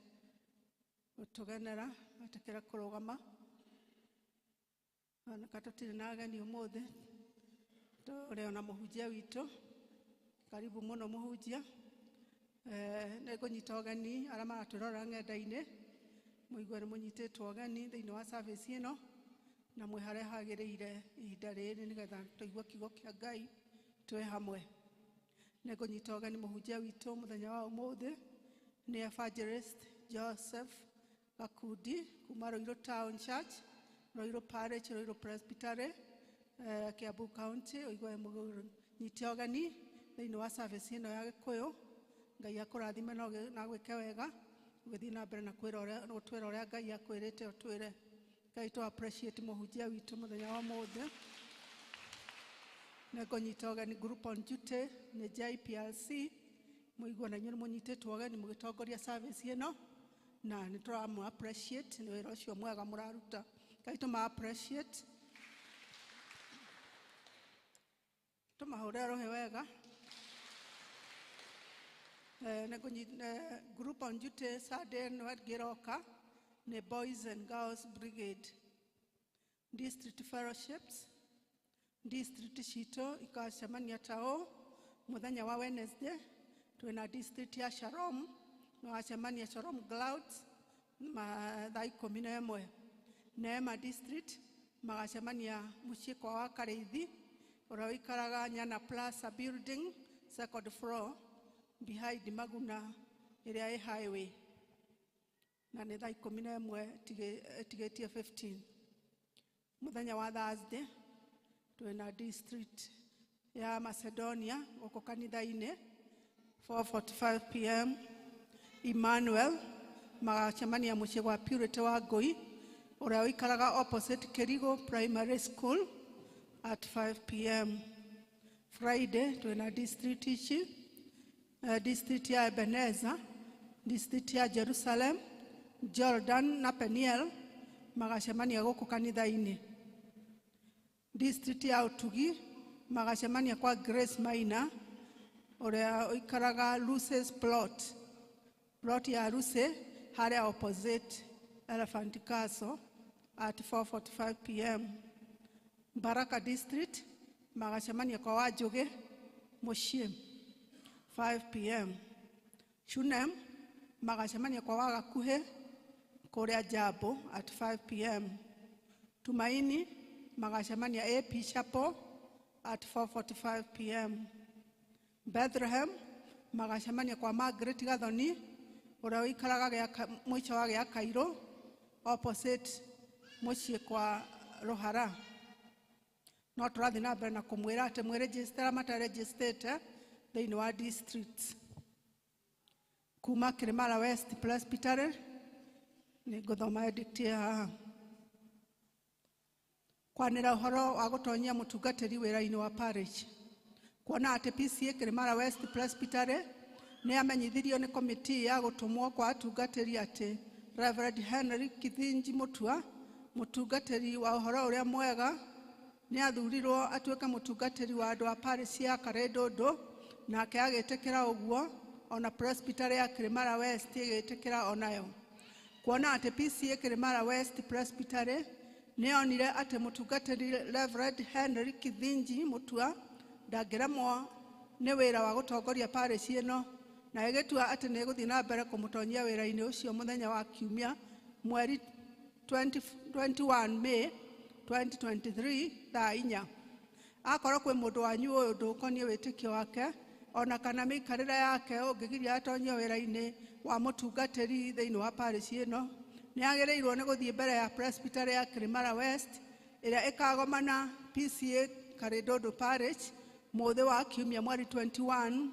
gũtũgenera metĩkĩre kũrũgama. Oneka tũtirĩ na ageni ũmũthĩ, tũrĩ ona mũhunjia witũ. Karibu mũno mũhunjia. Nĩ ngũnyita ũgeni arĩa maratwĩrorera ng'enda-inĩ, mũigue nĩ mũnyitĩtwo ũgeni thĩinĩ wa service ĩno, na mwĩ harĩa hagĩrĩire ihinda rĩrĩ nĩgetha tũigue kiugo kĩa Ngai twĩ hamwe. Nĩ ngũnyita ũgeni mũhunjia witũ mũthenya wa ũmũthĩ nĩ Evangelist Joseph Gakundi kuma Ruiru Town Church, Ruiru Parish, Ruiru Presbytery, Kiambu County. Ũigue mũnyite ũgeni thĩinĩ wa service ĩno ya Gĩkũyũ. Ngai akũrathime na gwĩke wega, ũgĩthiĩ na mbere na gũtwĩra ũrĩa Ngai akwĩrĩte ũtwĩre. Ngai tũ appreciate mũhunjia witũ mũthenya wa ũmũthĩ. Nĩ ngũnyita ũgeni group on duty nĩ JPLC. Mũigue na inyuĩ nĩ mũnyitĩtwo ũgeni mũgĩtongoria service ĩno, na nĩ tũramũ appreciate nĩ wĩra ũcio mwega mũraruta. Ngai tũma appreciate, tũmahũre rũhĩ wega. Group on duty Sunday ĩno ĩngĩroka nĩ Boys and Girls Brigade. District fellowships, district citũ ikacemania ta ũũ mũthenya wa Wednesday. Twĩna district ya Shalom, nĩwacemania Shalom Clouds thaa 11. Neema district magacemania mũciĩ kwa wa Karĩithi ũrĩa ũikaraga Nyana Plaza building, second floor, behind Maguna ĩrĩa ĩ highway, na nĩ thaa 11 ĩtigĩtie 15. Mũthenya wa Thursday twĩna district ya Macedonia gũkũ kanitha-inĩ 4:45 pm. Emmanuel magacemania mũciĩ gwa Purity wa Ngũi ũrĩa ũikaraga opposite Kĩrigo Primary School at 5 pm. Friday twĩna district ici, district ya Ebenezer, district ya Jerusalem, Jordan na Peniel magacemania gũkũ kanitha-inĩ. District ya Ũtugi magacemania kwa Grace Maina ũrĩa ũikaraga Lucy's plot, plot ya Lucy harĩa opposite Elephant Castle at 4:45 pm. Baraka district magacemania kwa Wanjũgĩ mũciĩ 5 pm. Shunem magacemania kwa Wagakuhĩ kũrĩa Jambo at 5 pm. Tumaini magacemania AP Chapel at 4:45 pm. Bethlehem magacemania kwa Margaret Gathoni ũrĩa ũikaraga mũico wa gĩa Kairũ opposite mũciĩ kwa Rũhara. No tũrathiĩ na mbere na kũmwĩra atĩ mwĩregister mataregistĩte thĩinĩ wa district. Kuma Kĩrĩmara West Presbytery nĩ ngũthoma edict haha. Kwanĩra ũhoro wa gũtonyia mũtungatĩri wĩra-inĩ wa parish. Kuona atĩ PCA Kĩrĩmara West Presbytery nĩ amenyithirio nĩ komiti ya gũtũmwo kwa atungatĩri atĩ Reverend Henry Kithinji Mutua, mũtungatĩri wa ũhoro ũrĩa mwega, nĩ athurirwo atuĩke mũtungatĩri wa andũ a parish ya Karĩndũndũ, nake agĩtĩkĩra ũguo, ona Presbytery ya Kĩrĩmara West ĩgĩtĩkĩra onayo. Kuona atĩ PCA Kĩrĩmara West Presbytery Nĩyonire atĩ mũtungatĩri Reverend Henry Kithinji Mutua ndangĩremwo nĩ wĩra wa gũtongoria parish ĩno, na ĩgĩtua atĩ nĩ ĩgũthiĩ na mbere kũmũtonyia wĩra-inĩ ũcio mũthenya wa Kiumia mweri 21 May 2023 thaa 4. Akorwo kwĩ mũndũ wanyu ũyũ ũndũ ũkoniĩ wĩtĩkio wake ona kana mĩikarĩre yake ũngĩgiria atonyio wĩra-inĩ wa mũtungatĩri thĩinĩ wa parish ĩno, nĩ agĩrĩirwo nĩ gũthiĩ mbere ya Presbytery ya Kirimara West ĩrĩa ĩkagomana PCA Karĩndũndũ Parish mũthĩ wa Kiumia mweri 21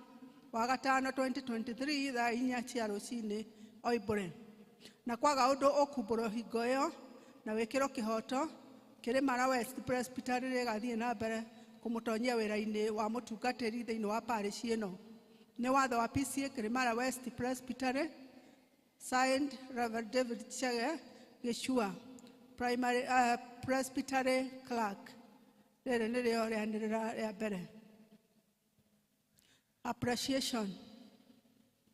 wa gatano 2023 thaa 4 cia rũcinĩ Oimbũre. Na kwaga ũndũ ũkumbũrwo hingo ĩyo na wĩkĩrwo kĩhoto, Kirimara West Presbytery rĩgathiĩ na mbere kũmũtonyia wĩra-inĩ wa mũtungatĩri thĩinĩ wa parish ĩno. Nĩ watho wa PCA Kirimara West Presbytery, signed Reverend David Chege Gĩchua, Primary Presbytery Clerk. Rĩrĩ nĩrĩo rĩanĩrĩra rĩa mbere. Appreciation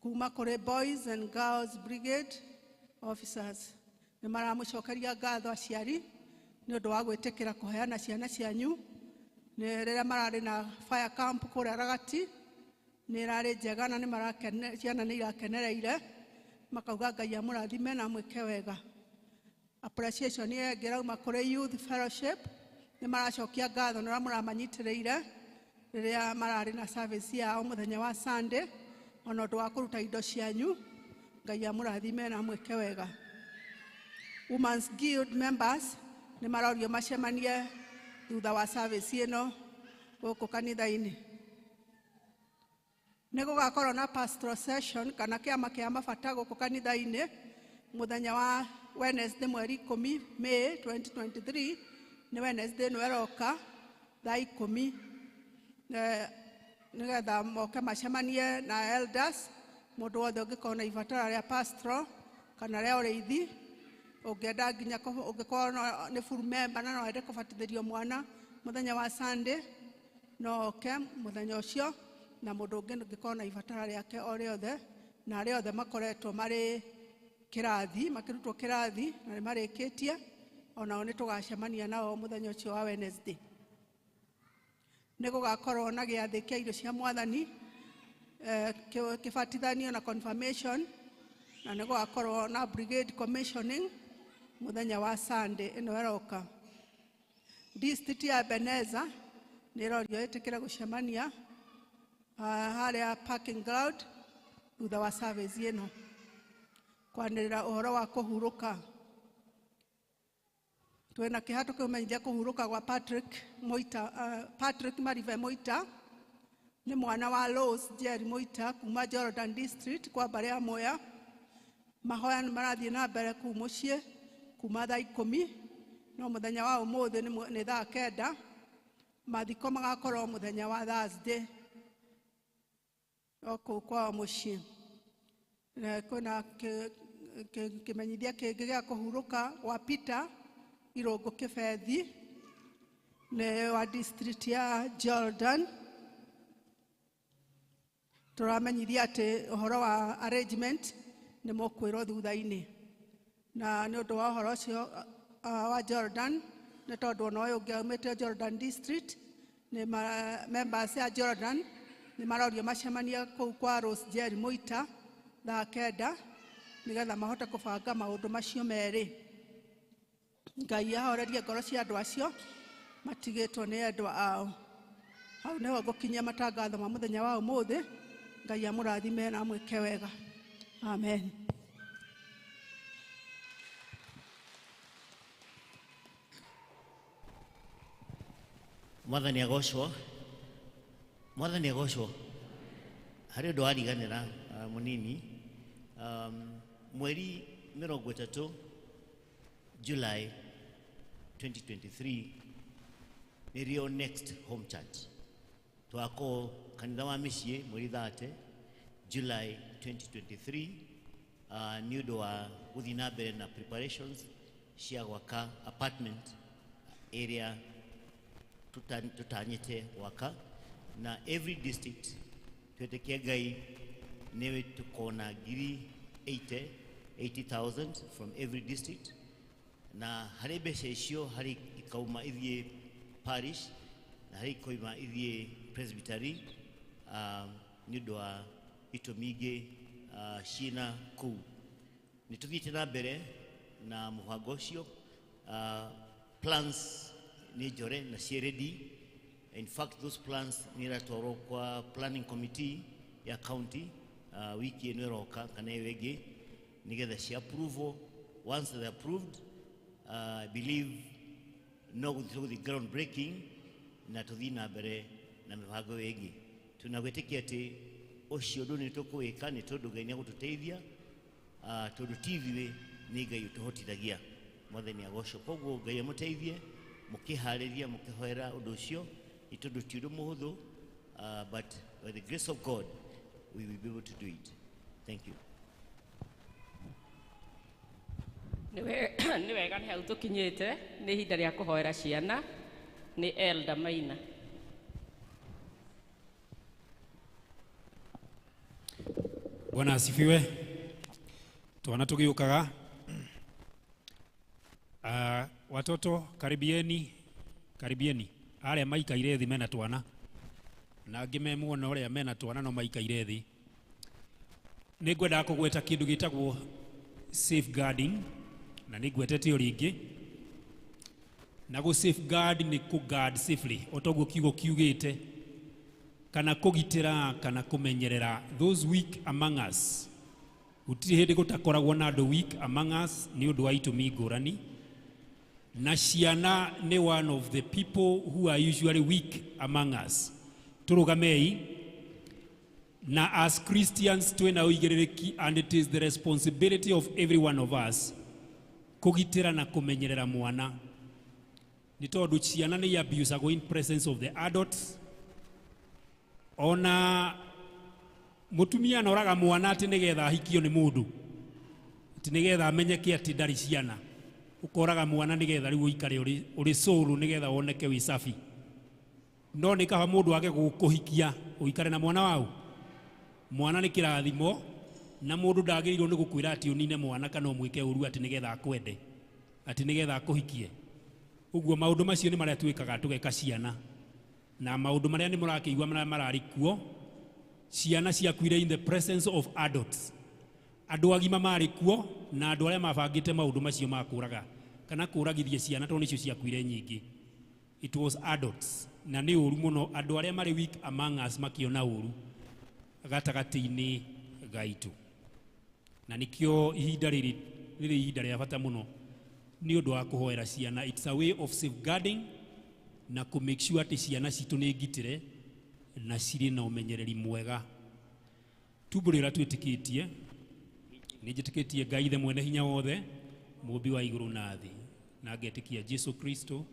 kuma kũrĩ Boys and Girls Brigade officers. Nĩ maramũcokeria ngatho aciari nĩ ũndũ wa gwĩtĩkĩra kũheana ciana cianyu nĩ rĩrĩa mararĩ na fire camp kũrĩa Ragati. Nĩ ĩrarĩ njega na ciana nĩ irakenereire, makauga Ngai amũrathime na amwĩke wega. Appreciation ĩyo ĩngĩ ĩrauma kũrĩ Youth Fellowship, nĩ maracokia ngatho nĩ ũrĩa mũramanyitĩrĩire rĩrĩa mararĩ na service yao mũthenya wa Sunday, ona ũndũ wa kũruta indo cianyu. Ngai amũrathime na amwĩke wega. Women's Guild members nĩ marorio macemanie thutha wa service ĩno gũkũ kanitha-inĩ. Nĩ gũgakorwo na pastoral session kana kĩama kĩa mabata gũkũ kanitha-inĩ mũthenya wa Wednesday mweri 10 May 2023, nĩ Wednesday ĩno ĩroka thaa 10, nĩgetha moke macemanie na elders. Mũndũ wothe ũngĩkorwo na ibatara rĩa pastoral kana rĩa ũrĩithi, ũngĩenda nginya ũngĩkorwo nĩ full member na no wende kũbatithĩrio mwana mũthenya wa Sunday, no oke mũthenya ũcio. Na mũndũ ũngĩ ũngĩkorwo na ibatara rĩake o rĩothe, na arĩa othe makoretwo marĩ kĩrathi, makĩrutwo kĩrathi na nĩ marĩkĩtie, onao nĩ tũgacemania nao mũthenya ũcio wa Wednesday. Nĩ gũgakorwo na gĩathĩ kĩa irio cia mwathani, kĩbatithanio na confirmation, na nĩ gũgakorwo na brigade commissioning mũthenya wa Sunday ĩno ĩroka. District ya Ebenezer nĩ ĩrorio ĩtĩkĩre gũcemania harĩa parking ground thutha wa service ĩno kwanĩrĩra ũhoro wa kũhurũka. Twĩna kĩeha tũkĩmenyithia kũhurũka gwa Patrick Moita, Patrick Marive Moita nĩ mwana wa Rose Jerry Moita kuma Jordan District kwa mbarĩ ya Mwea. Mahoya nĩ marathiĩ na mbere kũu mũciĩ kuma thaa 10, no mũthenya wa ũmũthĩ nĩ thaa 9. Mathiko magakorwo mũthenya wa Thursday o kũu kwao mũciĩ. Kwĩna kĩmenyithia kĩngĩ gĩa kũhurũka gwa Peter Irũngũ Kĩbethi, nĩ wa district ya Jordan. Tũramenyithia atĩ ũhoro wa arrangement nĩ mũkwĩrwo thutha-inĩ. Na nĩ ũndũ wa ũhoro ũcio wa Jordan, nĩ tondũ ona ũyũ ũngĩ aumĩte Jordan District, nĩ members ya Jordan nĩ marorio macemanie kũu kwa Rose Jerry Moita thaa 9 nĩgetha mahote kũbanga maũndũ macio merĩ. Ngai ahorerie ngoro cia andũ acio matigĩtwo nĩ endwa ao. Hau nĩho ngũkinyia matangatho ma mũthenya wa ũmũthĩ. Ngai amũrathime na amwĩke wega. Amen. Mwathani agocwo. Mwathani agocwo. Harĩ ũndũ wariganĩra mũnini. Mweri 30 July 2023 nĩrĩo next home church. Twako kanitha wa mĩciĩ mweri 30 July 2023, nĩ ũndũ wa gũthiĩ na mbere na preparations cia gwaka apartment area tutanyĩte gwaka, na every district twetĩkia Ngai nĩwe tukona ngiri 80,000 from every district. Na harĩ mbeca icio harĩ ikauma ithiĩ parish na harĩ ikoima ithiĩ presbytery, nĩ ũndũ wa itũmi ingĩ ciĩna kũu. Nĩ tũthiĩte na mbere na mũbango ũcio. Plans nĩ njore na ciĩ ready. In fact, those plans nĩ iratwarwo kwa planning committee ya county wiki ĩno ĩroka kana ĩyo ĩngĩ, nĩgetha ci approval. Once they approved, I believe no gũthiĩ tũgũthiĩ ground breaking na tũthiĩ na mbere na mĩbango ĩyo ĩngĩ. Tuna gwĩtĩkia atĩ ũcio ũndũ nĩ tũkũwĩka nĩ tondũ Ngai nĩ egũtũteithia, tondũ ti ithuĩ, nĩ Ngai ũtũhotithagia. Mwathani agocwo. Koguo Ngai amũteithie mũkĩharĩria mũkĩhoera ũndũ ũcio, nĩ tondũ ti ũndũ mũhũthũ, but by the grace of God we will be able to do it. Thank you. Nĩ wega, nĩ hau tũkinyĩte, nĩ ihinda rĩa kũhoera ciana. Nĩ Elder Maina. Bwana asifiwe. Twana tugiukaga. Watoto karibieni, karibieni. Aria maikaire thi mena twana. Na angĩ me muona ũrĩa mena twana no maikaire thi. Nĩ ngwendaga kũgweta kĩndũ gĩtagwo safeguarding, na nĩ ngwetete o rĩngĩ. Na gũ safeguard nĩ kũ guard safely, o toguo kiugo kiugĩte, kana kũgitĩra kana kũmenyerera those weak among us. Gũtirĩ hĩndĩ gũtakoragwo na andũ weak among us nĩ ũndũ wa itũmi ngũrani, na ciana nĩ one of the people who are usually weak among us. Tũrũgamei na as Christians twĩna ũigĩrĩrĩki, and it is the responsibility of every one of us kũgitĩra na kũmenyerera mwana, nĩ tondũ ciana nĩ abusagwo in presence of the adults. Ona mũtumia anoraga mwana atĩ nĩgetha ahikio nĩ mũndũ, atĩ nĩgetha amenyeke atĩ ndarĩ ciana. Ũkoraga mwana nĩgetha rĩu ũikare ũrĩ solo, nĩgetha woneke wĩ safi. No nĩ kaba mũndũ age gũkũhikia ũikare na mwana wau. Mwana nĩ kĩrathimo, na mũndũ ndagĩrĩirwo nĩ gũkwĩra atĩ ũnine mwana kana ũmwĩke ũru atĩ nĩgetha akwende, atĩ nĩgetha akũhikie. Ũguo maũndũ macio nĩ marĩa twĩkaga tũgeka ciana, na maũndũ marĩa nĩ mũrakĩigua marĩa mararĩ kuo, ciana ciakuire in the presence of adults. Andũ agima marĩ kuo na andũ arĩa mabangĩte maũndũ macio ma kũraga kana kũragithia ciana, tondũ nĩcio ciakuire nyingĩ. It was adults, na nĩ ũru mũno andũ arĩa marĩ weak among us makĩona ũru gatagatĩ-inĩ gaitũ. Na nĩkĩo ihinda rĩrĩ rĩrĩ ihinda rĩa bata mũno nĩ ũndũ wa kũhoera ciana. It's a way of safeguarding na kũ make sure atĩ ciana citũ nĩ ngitĩre na cirĩ na ũmenyereri mwega. Tumbũrĩ ũrĩa twĩtĩkĩtie, nĩ njĩtĩkĩtie Ngai Ithe mwene hinya wothe, mũũmbi wa igũrũ na thĩ, na ngetĩkia Jesu Kristo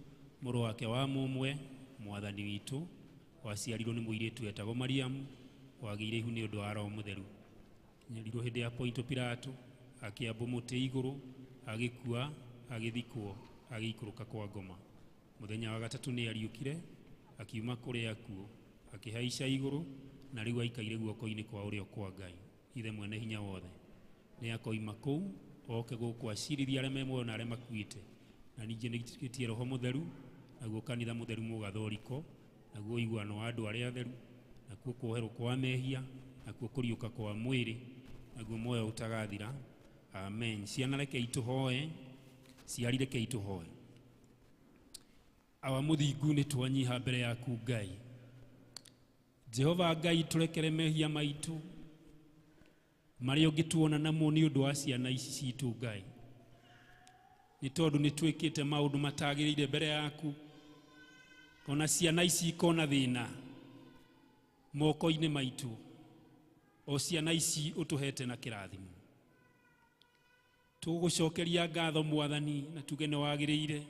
mũrũ wake wa mũmwe, mwathani witũ, waciarirwo nĩ mũirĩtu wetagwo Mariamu, wagĩire ihu nĩ ũndũ wa Roho Mũtheru. Nyarirwo hĩndĩ ya Ponto Pilato, akĩambwo mũtĩ igũrũ, agĩkua, agĩthikwo, agĩikũrũka kwa ngoma. Mũthenya wa gatatũ nĩ ariũkire, akiuma kũrĩa akuũ, akĩhaica igũrũ, na rĩu aikaire guoko-inĩ kwa ũrĩo kwa Ngai Ithe mwene hinya wothe. Nĩ akoima kũu oke gũkũ acirithie arĩa me muoyo na arĩa makuĩte. Na ningĩ nĩ njĩtĩkĩtie Roho Mũtheru, naguo kanitha mũtheru mũgathoriko, naguo ũiguano wa andũ arĩa atheru, nakuo kuoherwo kwa mehia, nakuo kũriũka kwa mwĩrĩ, naguo muoyo ũtagathira. Amen. Ciana rekei tũhoe, ciari rekei tũhoe. Awa mũthingu, nĩ twanyiha mbere yaku Ngai. Jehova Ngai, tũrekere mehia maitũ marĩa ũngĩtuona namo nĩ ũndũ wa ciana ici citũ Ngai, nĩ tondũ nĩ twĩkĩte maũndũ matagĩrĩire mbere yaku, ona ciana ici ikona thĩna moko-inĩ maitũ, o ciana ici ũtũhete na kĩrathimo. Tũgũcokeria ngatho Mwathani na tuge nĩ wagĩrĩire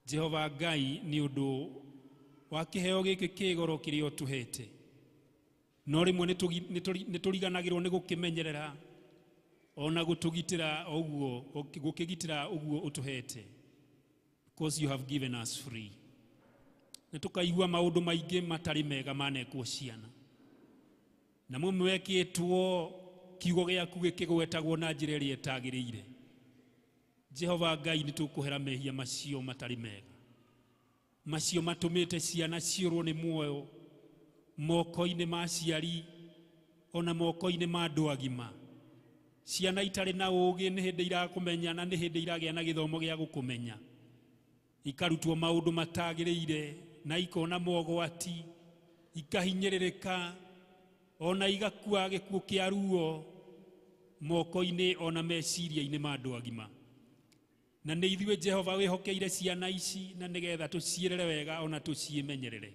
Jehova Ngai nĩ ũndũ wa kĩheo gĩkĩ kĩ goro kĩrĩa ũtũhete, no rĩmwe nĩ tũriganagĩrwo nĩ gũkĩmenyerera ona gũtũgitĩra ũguo, gũkĩgitĩra ũguo ũtũhete, because you have given us free. Nĩ tũkaigua maũndũ maingĩ matarĩ mega manekwo ciana, na mamwe mekĩtwo kiugo gĩaku gĩkĩgwetagwo na njĩra ĩrĩa ĩtagĩrĩire. Jehova Ngai nĩ tũkũhera mehia macio matarĩ mega, macio matũmĩte ciana ciũrwo nĩ muoyo moko-inĩ ma aciari ona moko-inĩ ma andũ agima. Ciana itarĩ na ũũgĩ nĩ hĩndĩ irakũmenya na nĩ hĩndĩ iragĩa na gĩthomo gĩa gũkũmenya, ikarutwo maũndũ matagĩrĩire na ikona mogwati, ikahinyĩrĩrĩka ona igakua gĩkuũ kĩa ruo moko-inĩ ona meciria-inĩ ma andũ agima. Na nĩ ithuĩ Jehova wĩhokeire ciana ici na nĩgetha tũciĩrere wega ona tũciĩmenyerere.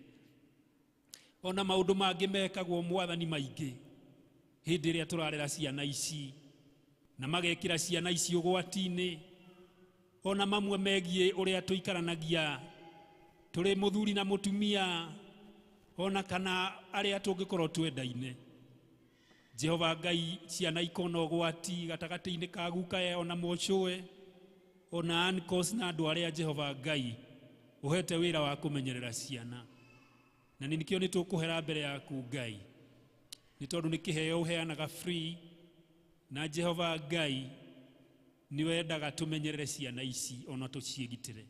Ona maũndũ mangĩ mekagwo Mwathani maingĩ hĩndĩ ĩrĩa tũrarera ciana ici na magekĩra ciana ici ũgwati-inĩ, ona mamwe megiĩ ũrĩa tũikaranagia tũrĩ mũthuri na mũtumia ona kana arĩa tũngĩkorwo twendaine. Jehova Ngai, ciana ikona ũgwati gatagatĩ-inĩ ka gukae ona mũcũe ona uncles na andũ arĩa Jehova Ngai ũhete wĩra wa kũmenyerera ciana. Na nĩ nĩkĩo nĩ tũkũhera mbere yaku Ngai, nĩ tondũ nĩ kĩheo ũheanaga free, na Jehova Ngai nĩ wendaga tũmenyerere ciana ici ona tũciĩgitĩre.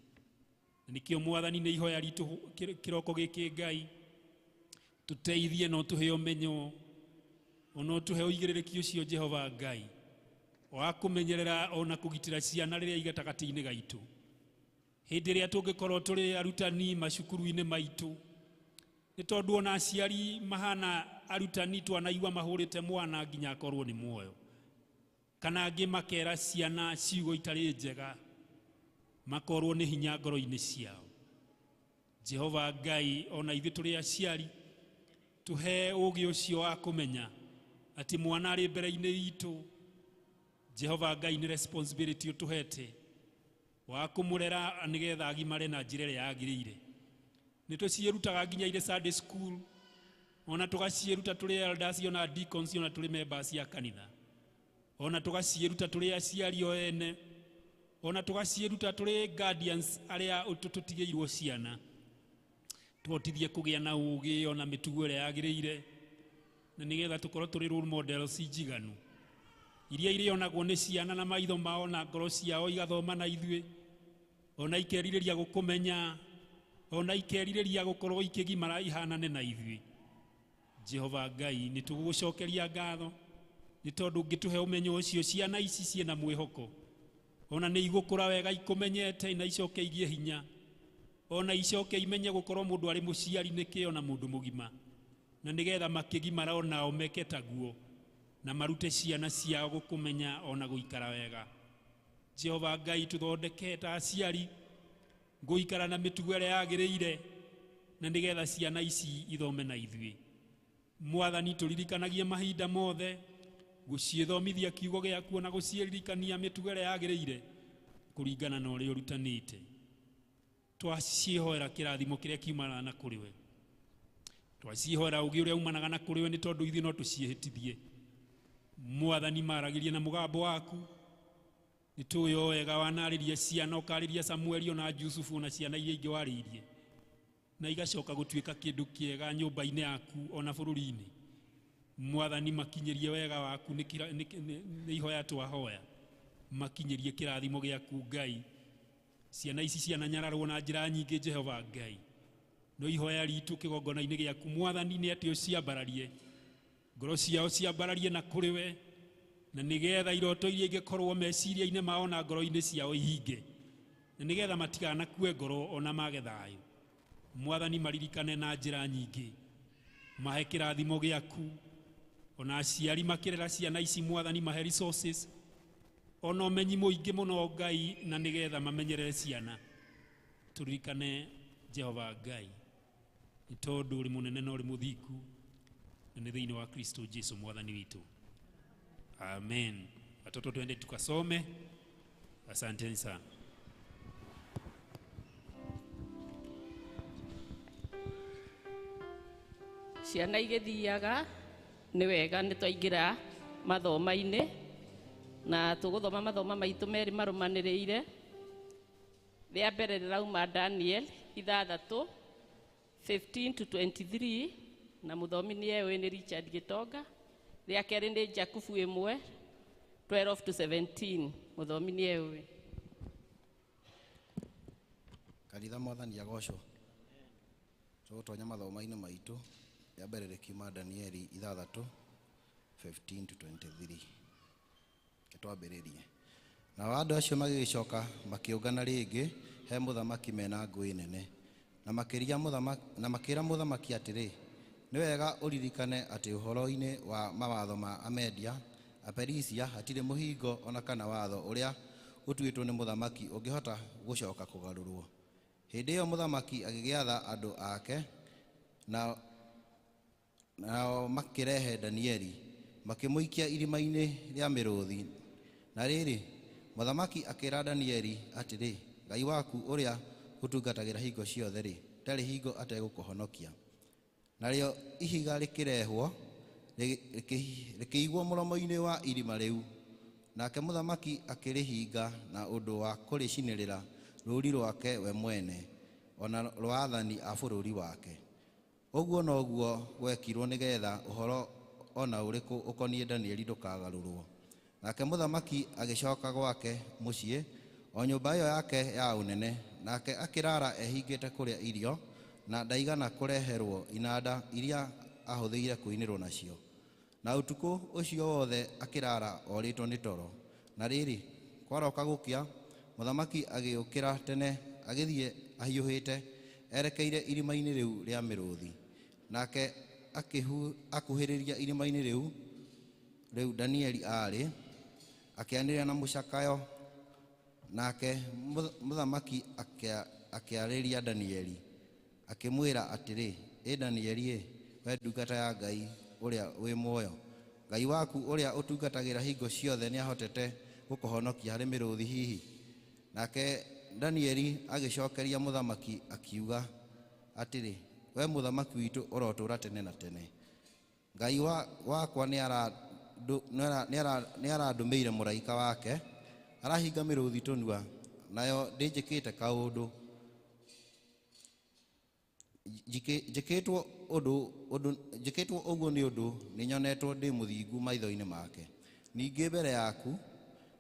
Na nĩkĩo Mwathani nĩ ihoya ritũ kĩroko gĩkĩ Ngai, tũteithie na ũtũhe ũmenyo ona ũtũhe ũigĩrĩrĩki ũcio Jehova Ngai wa kũmenyerera ona kũgitĩra ciana rĩrĩa i gatagatĩ-inĩ gaitũ. Hĩndĩ ĩrĩa tũngĩkorwo tũrĩ arutani macukuru-inĩ maitũ, nĩ tondũ ona aciari mahana arutani twanaigua mahũrĩte mwana nginya akorwo nĩ muoyo, kana angĩ makera ciana ciugo itarĩ njega makorwo nĩ hinya ngoro-inĩ ciao. Jehova Ngai, ona ithuĩ tũrĩ aciari tũhe ũũgĩ ũcio wa kũmenya atĩ mwana arĩ mbere-inĩ itũ. Jehova Ngai nĩ responsibility ũtũhete wa kũmũrera nĩgetha agimare na njĩra ĩrĩa yagĩrĩire. Nĩ tũciĩrutaga nginya irĩ Sunday school, ona tũgaciĩruta tũrĩ elders ona deacons ona tũrĩ members ya kanitha, ona tũgaciĩruta tũrĩ aciari o ene, ona tũgaciĩruta tũrĩ guardians arĩa tũtigĩirwo ciana, tũhotithie kũgĩa na ũũgĩ ona mĩtugo ĩrĩa yagĩrĩire, na nĩgetha tũkorwo tũrĩ role models njiganu iria irĩonagwo nĩ ciana na maitho mao na ngoro ciao igathoma na ithuĩ, ona ikerirĩria gũkũmenya, ona ikerirĩria gũkorwo ikĩgimara ihanane na ithuĩ. Jehova Ngai, nĩ tũgũgũcokeria ngatho nĩ tondũ ũngĩtũhe ũmenyo ũcio ciana ici ciĩna mwĩhoko, ona nĩ igũkũra wega ikũmenyete na icoke igie hinya, ona icoke imenye gũkorwo mũndũ arĩ mũciari nĩkĩ ona mũndũ mũgima, na nĩgetha makĩgimara onao meke taguo na marute ciana ciao gũkũmenya ona gũikara wega. Jehova Ngai, tũthondeke ta aciari gũikara na mĩtugo ĩrĩa yagĩrĩire na nĩgetha ciana ici ithome na ithuĩ. Mwathani, tũririkanagie mahinda mothe gũciĩthomithia kiugo gĩaku na gũciĩririkania mĩtugo ĩrĩa yagĩrĩire kũringana na ũrĩa ũrutanĩte. Twaciĩhoera kĩrathimo kĩrĩa kiumanaga na kũrĩ we, twaciĩhoera ũũgĩ ũrĩa umanaga na kũrĩ we, nĩ tondũ ithuĩ no tũciĩhĩtithie. Mwathani, maragĩrie na mũgambo waku, nĩ tũĩ o wega wanarĩria ciana, ũkarĩria Samueli ona Jusufu ona ciana iria ingĩ warĩirie, na igacoka gũtuĩka kĩndũ kĩega nyũmba-inĩ yaku ona bũrũri-inĩ. Mwathani, makinyĩrie wega waku, nĩ ihoya twahoya, makinyĩrie kĩrathimo gĩaku Ngai. Ciana ici ciananyararwo na njĩra nyingĩ Jehova Ngai, no ihoya ritũ kĩgongona-inĩ gĩaku Mwathani nĩ atĩ ũciambararie ngoro ciao, ciambararie na kũrĩ we, na nĩgetha iroto iria ingĩkorwo meciria-inĩ mao na ngoro-inĩ ciao ihinge, na nĩgetha matikanakue ngoro ona mage thayũ. Mwathani, maririkane na njĩra nyingĩ, mahe kĩrathimo gĩaku, ona aciari makĩrera ciana ici Mwathani mahe resources ona ũmenyi mũingĩ mũno Ngai, na nĩgetha mamenyerere ciana. Tũririkane Jehova Ngai, nĩ tondũ ũrĩ mũnene na ũrĩ mũthingu, na nĩ thĩinĩ wa Kristo Jesu Mwathani witũ. Amen. Watoto, twende tukasome. Asanteni sana. Ciana igĩthiaga nĩ wega, nĩ twaingĩra mathoma-inĩ na tũgũthoma mathoma maitũ merĩ marũmanĩrĩire. Rĩa mbere rĩrauma Daniel 6 15 to 23 na mũthomi nĩ eũĩ nĩ Richard Gĩtonga. Rĩa kerĩ nĩ Jakubu 1 12 to 17, mũthomi nĩ eũĩ. Kanitha mwathani agocwo. Tũgũtonya mathomo-inĩ maitũ ya mbere rĩkiuma Danieli 6 15 to 23. Twambĩrĩrie. Nao andũ acio magĩgĩcoka makĩũngana rĩngĩ he mũthamaki mena ngũĩ nene, na makĩra mũthamaki atĩrĩ, nĩ wega ũririkane atĩ ũhoro-inĩ wa mawatho ma Amedia Aperisia hatirĩ mũhingo ona kana watho ũrĩa ũtuĩtwo nĩ mũthamaki ũngĩhota gũcoka kũgarũrwo. Hĩndĩ ĩyo mũthamaki agĩgĩatha andũ ake, nao makĩrehe Danieli makĩmũikia irima-inĩ rĩa mĩrũthi. Na rĩrĩ, mũthamaki akĩra Danieli atĩrĩ, Ngai waku ũrĩa ũtungatagĩra hingo ciothe-rĩ, ndarĩ hingo ategũkũhonokia. Narĩo ihiga rĩkĩrehwo rĩkĩigwo mũromo-inĩ wa irima rĩu, nake mũthamaki akĩrĩhinga na ũndũ wa kũrĩcinĩrĩra rũũri rwake we mwene ona rwa athani a bũrũri wake. Ũguo noguo gwekirwo nĩgetha ũhoro ona ũrĩkũ ũkoniĩ Danieli ndũkagarũrwo. Nake mũthamaki agĩcoka gwake mũciĩ o nyũmba ĩyo yake ya ũnene, nake akĩrara ehingĩte kũrĩa irio, na ndaigana kũreherwo inanda iria ahũthĩire kũinĩrwo nacio. Na ũtukũ ũcio wothe akĩrara orĩtwo nĩ toro. Na rĩrĩ, kwaroka gũkĩa, mũthamaki agĩũkĩra tene agĩthiĩ ahiũhĩte erekeire irima-inĩ rĩu rĩa mĩrũthi. Nake akuhĩrĩria irima-inĩ rĩu Danieli aarĩ, akĩanĩrĩra na mũcakayo. Nake mũthamaki akĩarĩria Danieli akĩmwĩra atĩrĩ, ĩ Danieli, we ndungata ya Ngai ũrĩa wĩ muoyo, Ngai waku ũrĩa ũtungatagĩra hingo ciothe nĩahotete gũkũhonokia harĩ mĩrũthi hihi? Nake Danieli agĩcokeria mũthamaki akiuga atĩrĩ, we mũthamaki witũ ũrotũũra tene na tene. Ngai wakwa nĩarandũmĩire mũraika wake arahinga mĩrũthi tũnua, nayo ndĩnjĩkĩte kaũndũ njĩkĩtwo ũguo nĩ ũndũ nĩnyonetwo ndĩ mũthingu maitho-inĩ make. Ningĩ mbere yaku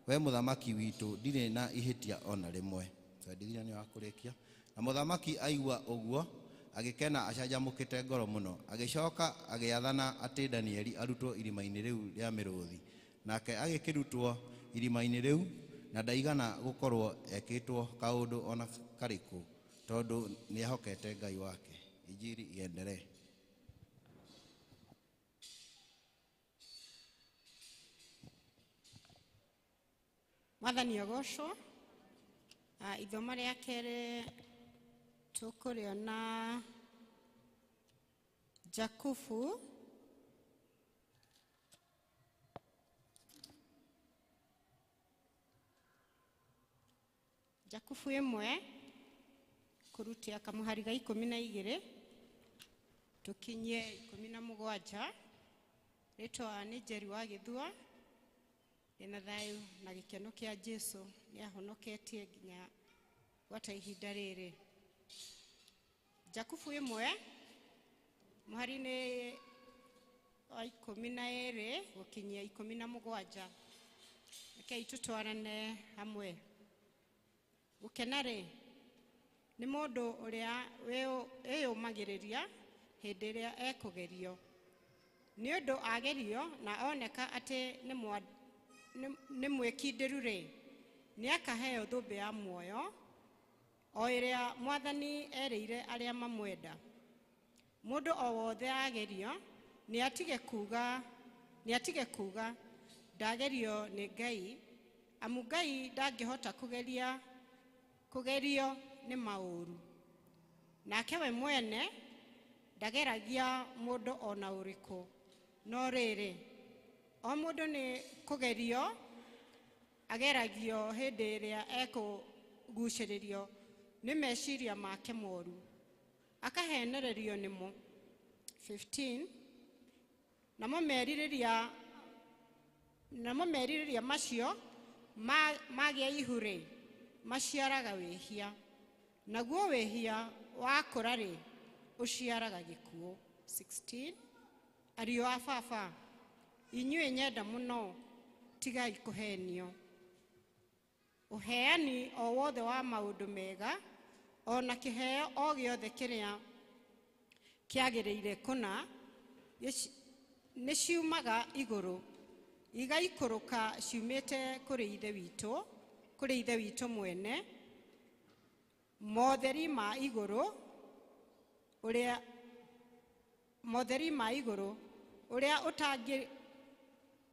we mũthamaki witũ ndirĩ na ihĩtia ona rĩmwe. Twendithia nĩ wa kũrĩkia. Na mũthamaki aigua ũguo agĩkena acanjamũkĩte ngoro mũno, agĩcoka agĩathana atĩ Danieli arutwo irima-inĩ rĩu rĩa mĩrũthi. Nake agĩkĩrutwo irima-inĩ rĩu, na ndaigana gũkorwo ekĩtwo kaũndũ ona karĩkũ, tondũ nĩehokete Ngai wake. Injiri iendelee. Mwathani agocwo. Ithomo rĩa kerĩ tũkũrĩona Jakubu 1 kũrutia kamũhari ga 12 tũkinye 17. Rĩtwa nĩ Njeri wa Gĩthua. Ndĩna thayũ na gĩkeno kĩa Jesũ nĩahonoketie nginya gwata ihinda rĩrĩ. Jakubu 1 mũhari-inĩ wa 12 gũkinyia 17. Rekei tũtwarane hamwe. Gũkena rĩ nĩ mũndũ ũrĩa wĩyũmagĩrĩria hĩndĩ ĩrĩa ekũgerio, nĩ ũndũ agerio na oneka atĩ nĩ mwĩkindĩru rĩ, nĩakaheo thũmbĩ ya muoyo o ĩrĩa Mwathani erĩire arĩa mamwenda. Mũndũ o wothe agerio nĩatige kuga ndagerio nĩ Ngai, amu Ngai ndangĩhota kũgerio nĩ maũru. Nake we mwene ndageragia mũndũ ona ũrĩkũ, no rĩrĩ, o mũndũ nĩ kũgerio ageragio hĩndĩ ĩrĩa ekũgucĩrĩrio nĩ meciria make moru, akahenererio nĩmo. 15 namo merirĩria macio magĩa ihu rĩ, maciaraga wĩhia, naguo wĩhia wakũra rĩ, ũciaraga gĩkuũ. 16 ariũ a baba, inyuĩ nyenda mũno, tigai kũhenio. Ũheani o wothe wa maũndũ mega o na kĩheo o gĩothe kĩrĩa kĩagĩrĩire kũna nĩ ciumaga igũrũ igaikũrũka ciumĩte kũrĩ Ithe witũ, kũrĩ Ithe witũ mwene motheri ma igũrũ, ũrĩa motheri ma igũrũ ũrĩa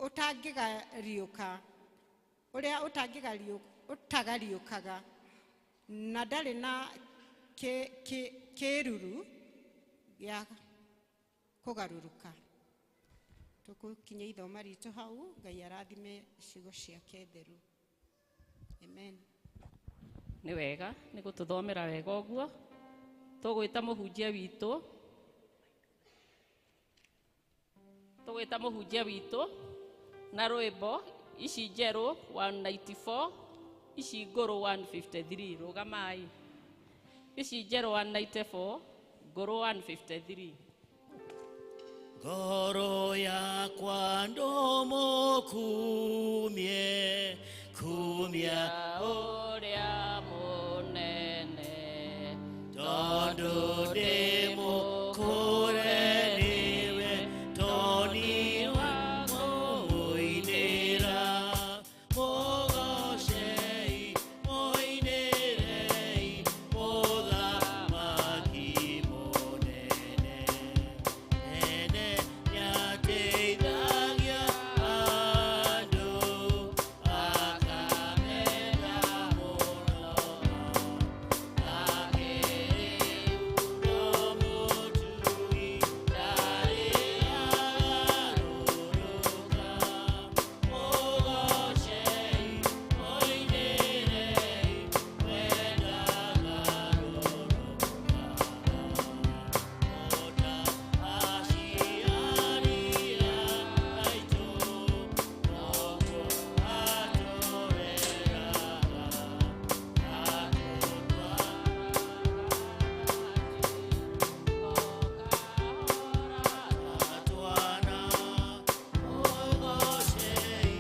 ũtangĩgariũka, ũrĩa ũtagariũkaga na ndarĩ na kĩĩruru gĩa kũgarũrũka. Tũgũkinyia ithoma ritũ hau. Ngai arathime ciugo ciake theru. Amen. Nĩ wega nĩ gũtũthomera wega ũguo. Tũgwĩta mũhunjia witũ, tũgwĩta mũhunjia witũ na rwĩmbo ici njerũ 194, ici ngũrũ 153. Rũgamai. Ici njerũ 194, ngũrũ 153. Ngoro yakwa ndũmũkumie, kumia ũrĩa mũnene, tondũ ndĩmũkũre nĩwe, toni wa kũmũinĩra. Mũgocei, mũinĩrei, mũthamaki mũnene. Nene nĩateithagia andũ, akamenda mũno. Akĩrĩ no mũtui, ndarĩ agarũrũka. Mũgocei, mũinĩrei, we ndagarũrũkaga. Ota aciari aitũ, noguo atũreraga. Atwana, mũgocei,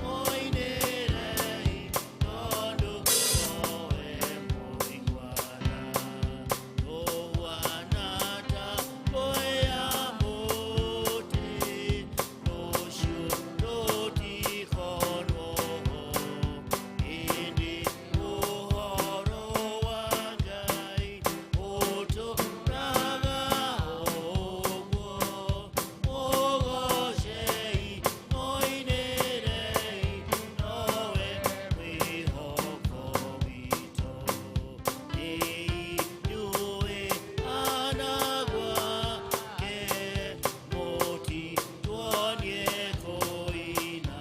mũinĩrei, tondũ nowe mũiguana. Tũhuana ta mbũĩ ya mũtĩ, rũciũ rũtikonwo ho. Ĩndĩ ũhoro wa Ngai ũtũũraga ũguo. Mũgocei, mũinĩrei, nowe mwĩhoko witũ. Nĩ inyuĩ anagwake, mũtituonie kũina.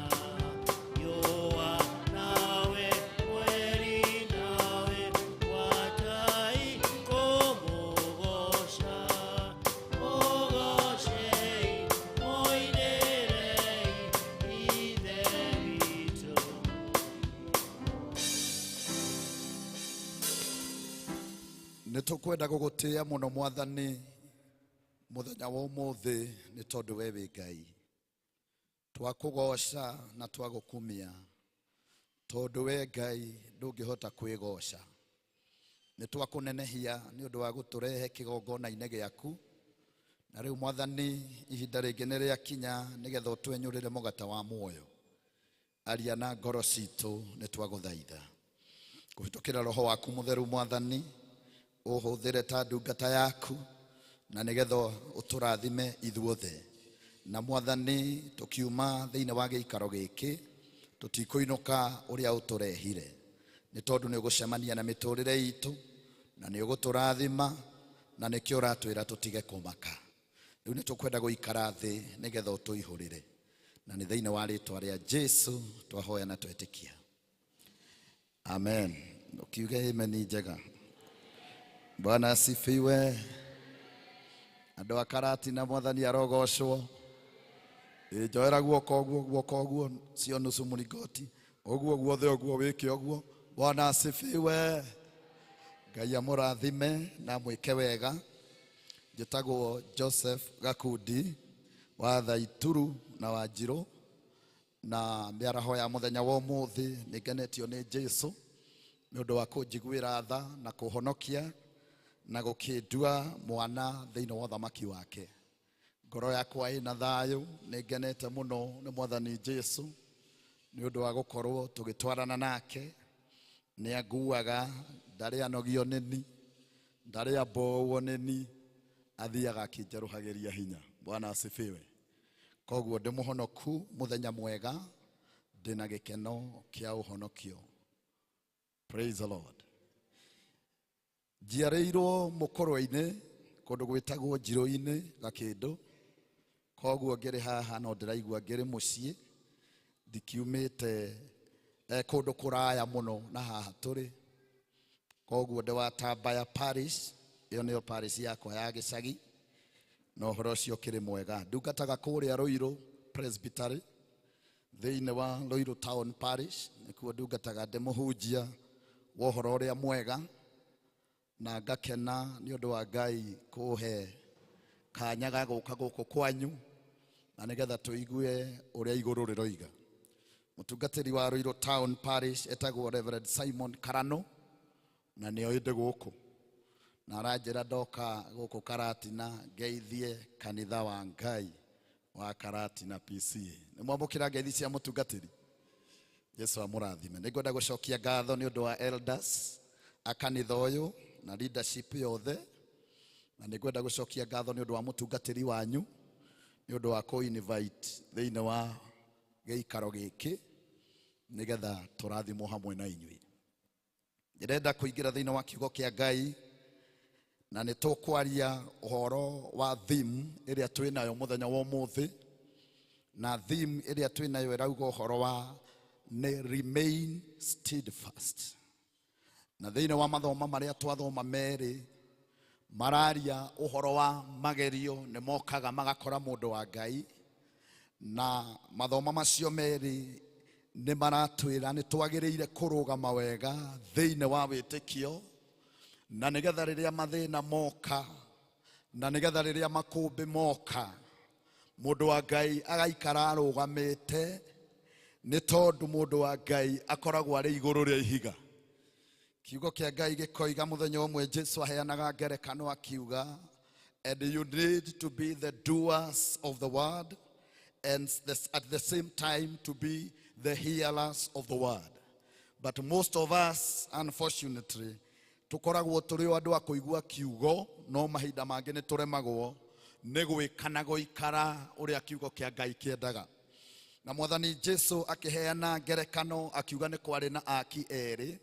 Riũa nawe, mweri nawe, gwatai kũmũgooca. Mũgocei, mũinĩrei, Ithe witũ. Nĩ tũkwenda gũgũtĩĩa mũno Mwathani mũthenya wa ũmũthĩ, nĩ tondũ we wĩ Ngai. Twakũgoca na twagũkumia, tondũ we Ngai ndũngĩhota kwĩgoca. Nĩ twakũnenehia nĩ ũndũ wa gũtũrehe kĩgongona-inĩ gĩaku. Na rĩu Mwathani, ihinda rĩngĩ nĩ rĩakinya nĩgetha ũtwenyũrĩre mũgate wa muoyo. Aria na ngoro citũ, nĩ twagũthaitha kũhĩtũkĩra Roho waku Mũtheru. Mwathani, ũhũthĩre ta ndungata yaku na nĩgetha ũtũrathime ithuothe. Na Mwathani, tũkiuma thĩinĩ wa gĩikaro gĩkĩ, tũtikũinũka ũrĩa ũtũrehire, nĩ tondũ nĩ ũgũcemania na mĩtũrĩre itũ na nĩ ũgũtũrathima, na nĩkĩo ũratwĩra tũtige kũmaka. Rĩu nĩ tũkwenda gũikara thĩ nĩgetha ũtũihũrĩre, na nĩ thĩinĩ wa rĩtwa rĩa Jesu twahoya na twetĩkia, amen. Ukiuge amen njega. Bwana asifiwe. Andũ a Karatina, Mwathani arogocwo. Ĩ, njoera guoko ũguo, guoko ũguo, sio nusu mlingoti ũguo, guothe ũguo, wĩke ũguo. Bwana asifiwe. Ngai amũrathime na mwĩke wega. Njĩtagwo Joseph Gakundi wa Thaituru na Wanjirũ, na mĩaraho ya mũthenya wa ũmũthĩ nĩ ngenetio nĩ Jesu. Nĩ ũndũ wa kũnjiguĩra tha na kũhonokia na gũkĩndua mwana thĩinĩ wa ũthamaki wake. Ngoro yakwa ĩna thayũ, nĩ ngenete mũno nĩ Mwathani Jesu nĩ ũndũ wa gũkorwo tũgĩtwarana nake. Nĩ anguaga, ndarĩ anogio nĩni, ndarĩ ambowo nĩni, athiaga akĩnjerũhagĩria hinya. Bwana asifiwe. Koguo ndĩ mũhonoku mũthenya mwega, ndĩna gĩkeno kĩa ũhonokio. Praise the Lord. Njiarĩirwo mũkũrwe-inĩ kũndũ gwĩtagwo Njirũ-inĩ Gakĩndũ. Koguo ngĩrĩ haha no ndĩraigua ngĩrĩ mũciĩ, ndikiumĩte kũndũ kũraya mũno na haha tũrĩ. Koguo ndĩ wa Tambaya Parish, ĩyo nĩyo parish yakwa ya gĩcagi, na ũhoro ũcio ũkĩrĩ mwega. Ndungataga kũrĩa Ruiru Presbytery, thĩinĩ wa Ruiru Town Parish, nĩkuo ndungataga ndĩ mũhunjia wa ũhoro ũrĩa mwega, na ngakena nĩ ũndũ wa Ngai kũhe kanya ga gũka gũkũ kwanyu, na nĩgetha tũigue ũrĩa igũrũ rĩroiga. Mũtungatĩri wa Ruiru Town Parish etagwo Reverend Simon Karano, na nĩoĩ ndĩ gũkũ, na aranjĩra ndoka gũkũ Karatina ngeithie kanitha wa Ngai wa Karatina PCA. Nĩ mwamũkĩra ngeithi cia mũtungatĩri? Jesu amũrathime. Nĩngwenda gũcokia ngatho nĩ ũndũ wa elders a kanitha ũyũ na leadership yothe, na nĩngwenda gũcokia ngatho nĩ ũndũ wa mũtungatĩri wanyu nĩ ũndũ wa kũ-invite thĩinĩ wa gĩikaro gĩkĩ nĩgetha tũrathimwo hamwe na inyuĩ. Ndĩrenda kũingĩra thĩinĩ wa kiugo kĩa Ngai, na nĩ tũkwaria ũhoro wa theme ĩrĩa twĩ nayo mũthenya wa ũmũthĩ, na theme ĩrĩa twĩ nayo ĩrauga ũhoro wa nĩ remain steadfast. Na thĩinĩ wa mathoma marĩa twathoma merĩ mararia ũhoro wa magerio nĩ mokaga magakora mũndũ wa Ngai, na mathoma macio merĩ nĩ maratwĩra nĩ twagĩrĩire kũrũgama wega thĩinĩ wa wĩtĩkio, na nĩgetha rĩrĩa mathĩna moka, na nĩgetha rĩrĩa makũmbĩ moka, mũndũ wa Ngai agaikara arũgamĩte, nĩ tondũ mũndũ wa Ngai akoragwo arĩ igũrũ rĩa ihiga. Kiugo kĩa Ngai gĩkoiga mũthenya ũmwe Jesu aheanaga ngerekano akiuga, and you need to be the doers of the word and at the same time to be the hearers of the word. But most of us, unfortunately, tũkoragwo tũrĩ o andũ a kũigua kiugo, no mahinda mangĩ nĩ tũremagwo nĩ gwĩka na gũikara ũrĩa kiugo kĩa Ngai kĩendaga. Na Mwathani Jesu akĩheana ngerekano akiuga nĩ kwarĩ na aki erĩ,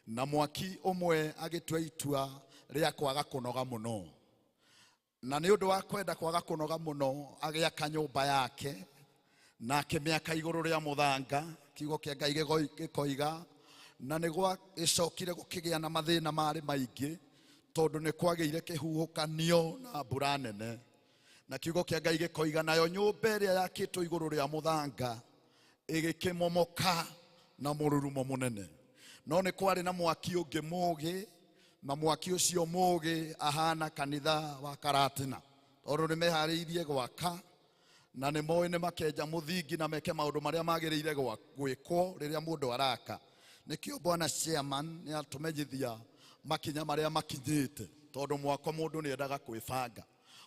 na mwaki ũmwe agĩtua itua rĩa kwaga kũnoga mũno, na nĩ ũndũ wa kwenda kwaga kũnoga mũno agĩaka nyũmba yake na akĩmĩaka igũrũ rĩa mũthanga. Kiugo kĩa Ngai gĩkoiga na nĩ gwagĩcokire gũkĩgĩa na mathĩna marĩ maingĩ, tondũ nĩ kwagĩire kĩhuhũkanio na mbura nene. Na kiugo kĩa Ngai gĩkoiga nayo nyũmba ĩrĩa yakĩtwo igũrũ rĩa mũthanga ĩgĩkĩmomoka na mũrurumo mũnene. No nĩ kwarĩ na mwaki ũngĩ mũũgĩ, na mwaki ũcio mũũgĩ ahana kanitha wa Karatina, tondũ nĩ meharĩirie gwaka na nĩ moĩ nĩ makenja mũthingi na meke maũndũ marĩa magĩrĩire gwĩkwo rĩrĩa mũndũ araka. Nĩkĩo bwana chairman nĩ atũmenyithia makinya marĩa makinyĩte, tondũ mwako mũndũ nĩ endaga kwĩbanga.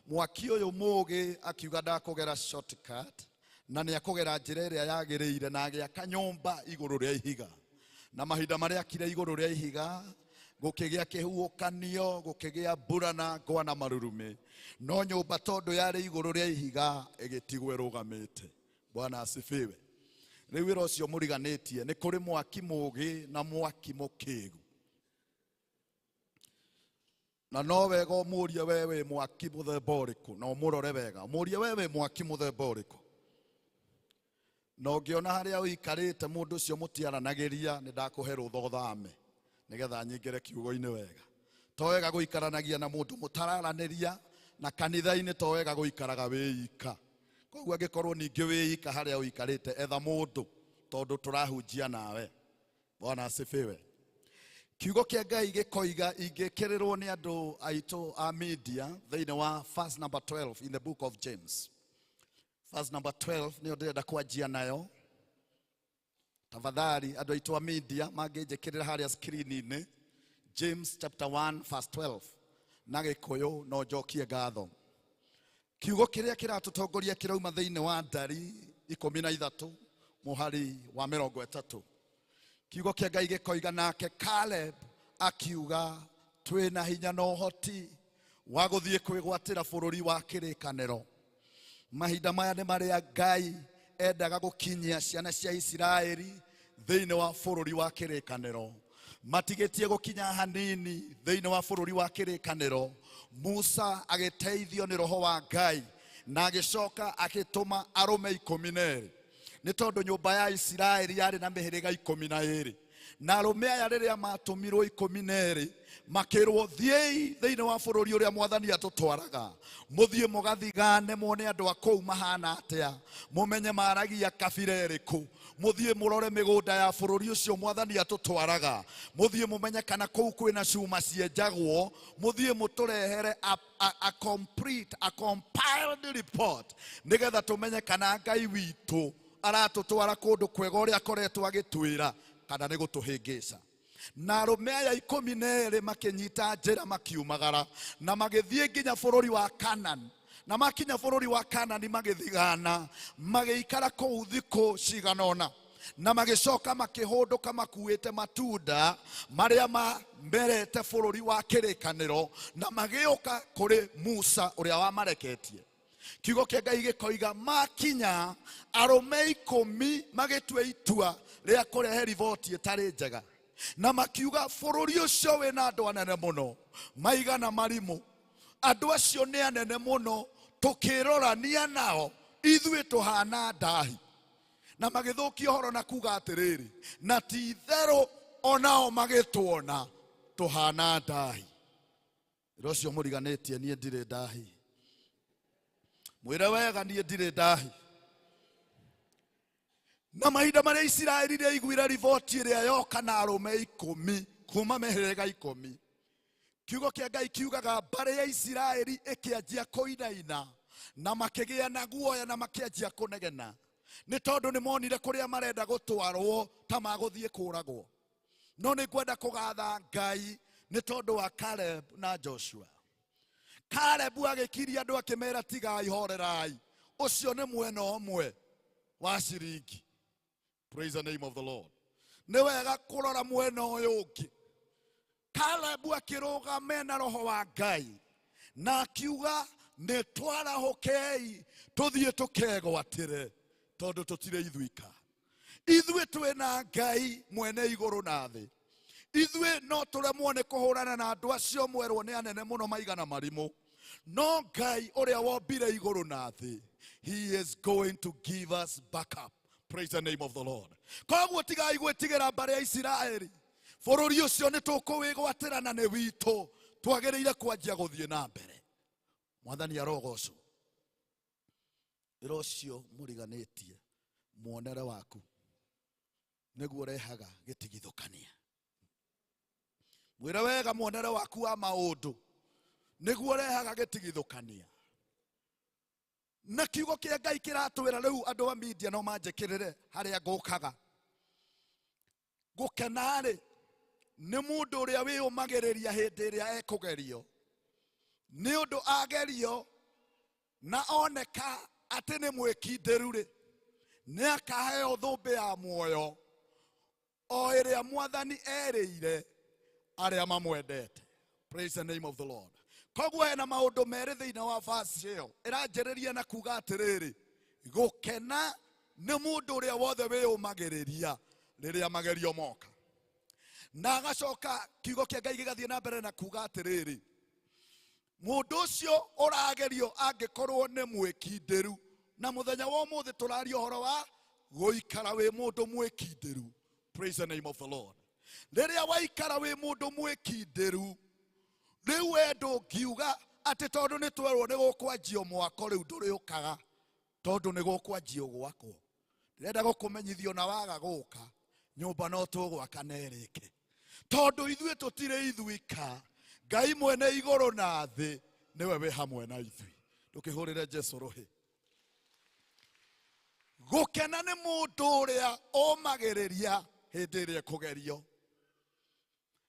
Mwaki ũyũ mũũgĩ akiuga ndakũgera shortcut, na nĩ akũgera njĩra ĩrĩa yagĩrĩire, na agĩaka nyũmba igũrũ rĩa ihiga. Na mahinda marĩa akire igũrũ rĩa ihiga, gũkĩgĩa kĩhuhũkanio, gũkĩgĩa mbura na ngwa na marurumĩ, no nyũmba tondũ yarĩ igũrũ rĩa ihiga ĩgĩtigwo ĩrũgamĩte. Bwana asifiwe. Rĩu wĩra ũcio mũriganĩtie, nĩ kũrĩ mwaki mũũgĩ na mwaki mũkĩgu. Na no wega ũmũrie we wĩ mwaki mũthemba ũrĩkũ, na ũmũrore wega, ũmũrie we wĩ mwaki mũthemba ũrĩkũ. Na ũngĩona harĩa ũikarĩte mũndũ ũcio mũtiaranagĩria, nĩ ndakũhe rũtha ũthame nĩgetha nyingĩre kiugo-inĩ wega. To wega gũikaranagia na mũndũ mũtararanĩria, na kanitha-inĩ to wega gũikaraga wĩika. Koguo angĩkorwo ningĩ wĩika harĩa ũikarĩte, etha mũndũ, tondũ tũrahunjia nawe. Bwana asifiwe. Kiugo kĩa Ngai gĩkoiga ingĩkĩrĩrwo nĩ andũ aitũ a media thĩinĩ wa verse number 12 in the book of James. Verse number 12 nĩyo ndĩrenda kwanjia nayo. Tafadhali andũ aitũ a media mangĩnjĩkĩrĩra harĩa screen-inĩ James chapter 1 verse 12 na Gĩkũyũ no njokie ngatho. Kiugo kĩrĩa kĩratũtongoria kĩrauma thĩinĩ wa ndari 13 mũhari wa 30. Kiugo kĩa Ngai gĩkoiga nake Caleb akiuga twĩna hinya na ũhoti wa gũthiĩ kwĩgwatĩra bũrũri wa kĩrĩkanĩro. Mahinda maya nĩ marĩa Ngai endaga gũkinyia ciana cia Isiraeli thĩinĩ wa bũrũri wa kĩrĩkanĩro. Matigĩtie gũkinya hanini thĩinĩ wa bũrũri wa kĩrĩkanĩro. Musa agĩteithio nĩ roho wa Ngai na agĩcoka agĩtũma arũme 12 nĩ tondũ nyũmba ya Isiraeli yarĩ na mĩhĩrĩga 12 na arũme aya rĩrĩa matũmirwo 12 makĩrwo thiĩi thĩinĩ wa bũrũri ũrĩa mwathani atũtwaraga, mũthiĩ mũgathigane muone andũ a kũu mahana atĩa, mũmenye maragia kabira ĩrĩkũ, mũthiĩ mũrore mĩgũnda ya bũrũri ũcio mwathani atũtwaraga, mũthiĩ mũmenye kana kũu kwĩna cuma cienjagwo, mũthiĩ mũtũrehere a complete, a compiled report nĩgetha tũmenye kana Ngai witũ aratũtwara kũndũ kwega ũrĩa akoretwo agĩtwĩra kana nĩ gũtũhĩngĩca. Na arũme aya 12 makĩnyita njĩra makiumagara na magĩthiĩ nginya bũrũri wa Kanani. Na makinya bũrũri wa Kanani magĩthigana, magĩikara kũu thikũ cigana ũna, na magĩcoka makĩhũndũka makuĩte matunda marĩa mamerete bũrũri wa kĩrĩkanĩro, na magĩũka kũrĩ Musa ũrĩa wamareketie. Kiugo kĩa Ngai gĩkoiga makinya arũme 10 magĩtua itua rĩa kũrehe riboti ĩtarĩ njega, na makiuga bũrũri ũcio wĩna andũ anene mũno maigana marimũ, andũ acio nĩ anene mũno, tũkĩrorania nao ithuĩ tũhana ndahi. Na magĩthũkia ũhoro na kuga atĩrĩrĩ, na ti itherũ onao magĩtuona tũhana ndahi. Ĩra ũcio mũriganĩtie, niĩ ndirĩ ndahi. Mwĩre wega, niĩ ndirĩ ndahi. Na mahinda marĩa Isiraeli rĩaiguire riboti ĩrĩa yoka na arũme 10 kuma mĩhĩrĩga 10, kiugo kĩa Ngai kiugaga mbarĩ ya Isiraeli ĩkĩanjia kũinaina na makĩgĩa na guoya na makĩanjia kũnegena, nĩ tondũ nĩ monire kũrĩa marenda gũtwarwo ta magũthiĩ kũragwo. No nĩ ngwenda kũgatha Ngai nĩ tondũ wa Caleb na Joshua. Caleb agĩkiria andũ akĩmera tigai, horerai, ũcio nĩ mwena ũmwe wa ciringi. Praise the name of the Lord. Nĩ wega kũrora mwena ũyũ ũngĩ. Caleb akĩrũgama mena roho wa Ngai na akiuga nĩ twarahũkei tũthiĩ tũkegwatĩre, tondũ tũtirĩ ithuika. Ithuĩ twĩna Ngai mwene igũrũ na thĩ. Ithuĩ no tũremwo nĩ kũhũrana na andũ acio mwerwo nĩ anene mũno maigana marimũ, no Ngai ũrĩa wombire igũrũ na thĩ, he is going to give us backup. Praise the name of the Lord. Koguo tigai gwĩtigĩra mbarĩ ya Isiraeli, bũrũri ũcio nĩ tũkũwĩgwatĩra na nĩ witũ, twagĩrĩire kwanjia gũthiĩ na mbere. Mwathani arogocwo. Ĩra ũcio mũriganĩtie muonere waku nĩguo ũrehaga gĩtigithũkania. Mwĩre wega muonere waku wa maũndũ nĩguo ũrehaga gĩtigithũkania. Na kiugo kĩa Ngai kĩratwĩra rĩu andũ a media no manjĩkĩrĩre harĩa ngũkaga. Gũkena-rĩ nĩ mũndũ ũrĩa wĩyũmagĩrĩria hĩndĩ ĩrĩa ekũgerio, nĩ ũndũ agerio na oneka atĩ nĩ mwĩkindĩru-rĩ, nĩ akaheo thũmbĩ ya muoyo o ĩrĩa mwathani erĩire arĩa mamwendete. Praise the name of the Lord. Koguo hena maũndũ merĩ thĩinĩ wa verse ĩyo ĩranjĩrĩria na kuga atĩrĩrĩ, gũkena nĩ mũndũ ũrĩa wothe wĩyũmagĩrĩria rĩrĩa magerio moka. Na agacoka kiugo kĩa Ngai gĩgathiĩ na mbere na kuga atĩrĩrĩ, mũndũ ũcio ũragerio angĩkorwo nĩ mwĩkindĩru. Na mũthenya wa ũmũthĩ tũraria ũhoro wa gũikara wĩ mũndũ mwĩkindĩru. Praise the name of the Lord. Rĩrĩa waikara wĩ mũndũ mwĩkindĩru, rĩu we ndũngiuga atĩ tondũ nĩ twerwo nĩ gũkwanjio mwako rĩu ndũrĩũkaga, tondũ nĩ gũkwanjio gwakwo. Ndĩrenda gũkũmenyithio na waga gũka, nyũmba no tũgwaka na ĩrĩke, tondũ ithuĩ tũtirĩ ithuika. Ngai mwene igũrũ na thĩ nĩwe wĩ hamwe na ithuĩ. Ndũkĩhũrĩre Jesũ rũhĩ. Gũkena nĩ mũndũ ũrĩa ũmagĩrĩria hĩndĩ ĩrĩa ekũgerio.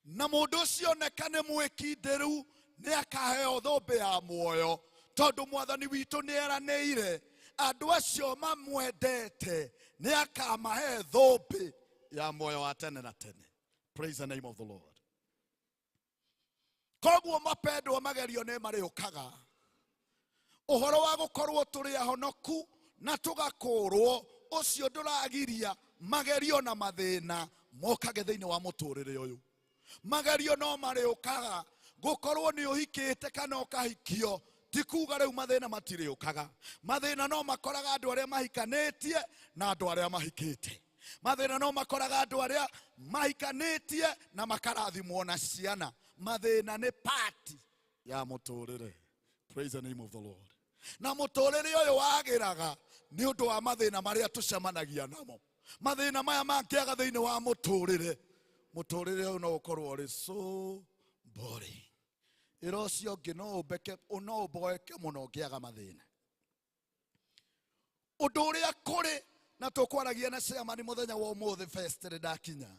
Na mũndũ ũcio oneka nĩ mwĩkindĩru nĩ akaheo thũmbĩ ya muoyo, tondũ mwathani witũ nĩ eranĩire andũ acio mamwendete nĩ akamahe thũmbĩ ya muoyo wa tene na tene. Praise the name of the Lord. Koguo mapendwa, magerio nĩ marĩũkaga. Ũhoro wa gũkorwo tũrĩ ahonoku na tũgakũrwo, ũcio ndũragiria magerio na mathĩna mokage thĩinĩ wa mũtũrĩre ũyũ. Magerio no marĩũkaga. Gũkorwo nĩ ũhikĩte kana ũkahikio ti kuga rĩu mathĩna matirĩũkaga. Mathĩna no makoraga andũ arĩa mahikanĩtie na andũ arĩa mahikĩte. Mathĩna no makoraga andũ arĩa mahikanĩtie na makarathimwo na ciana. Mathĩna nĩ part ya mũtũrĩre. Praise the name of the Lord. Na mũtũrĩre ũyũ wagĩraga nĩ ũndũ wa mathĩna marĩa tũcemanagia namo. Mathĩna maya mangĩaga thĩinĩ wa mũtũrĩre, mũtũrĩre ũyũ no ũkorwo ũrĩ so boring. Ĩra ũcio ũngĩ no ũmbeke, no ũmboeke mũno ũngĩaga mathĩna. Ũndũ ũrĩa kũrĩ na tũkwaragia na chairman mũthenya wa ũmũthĩ first rĩ ndakinya,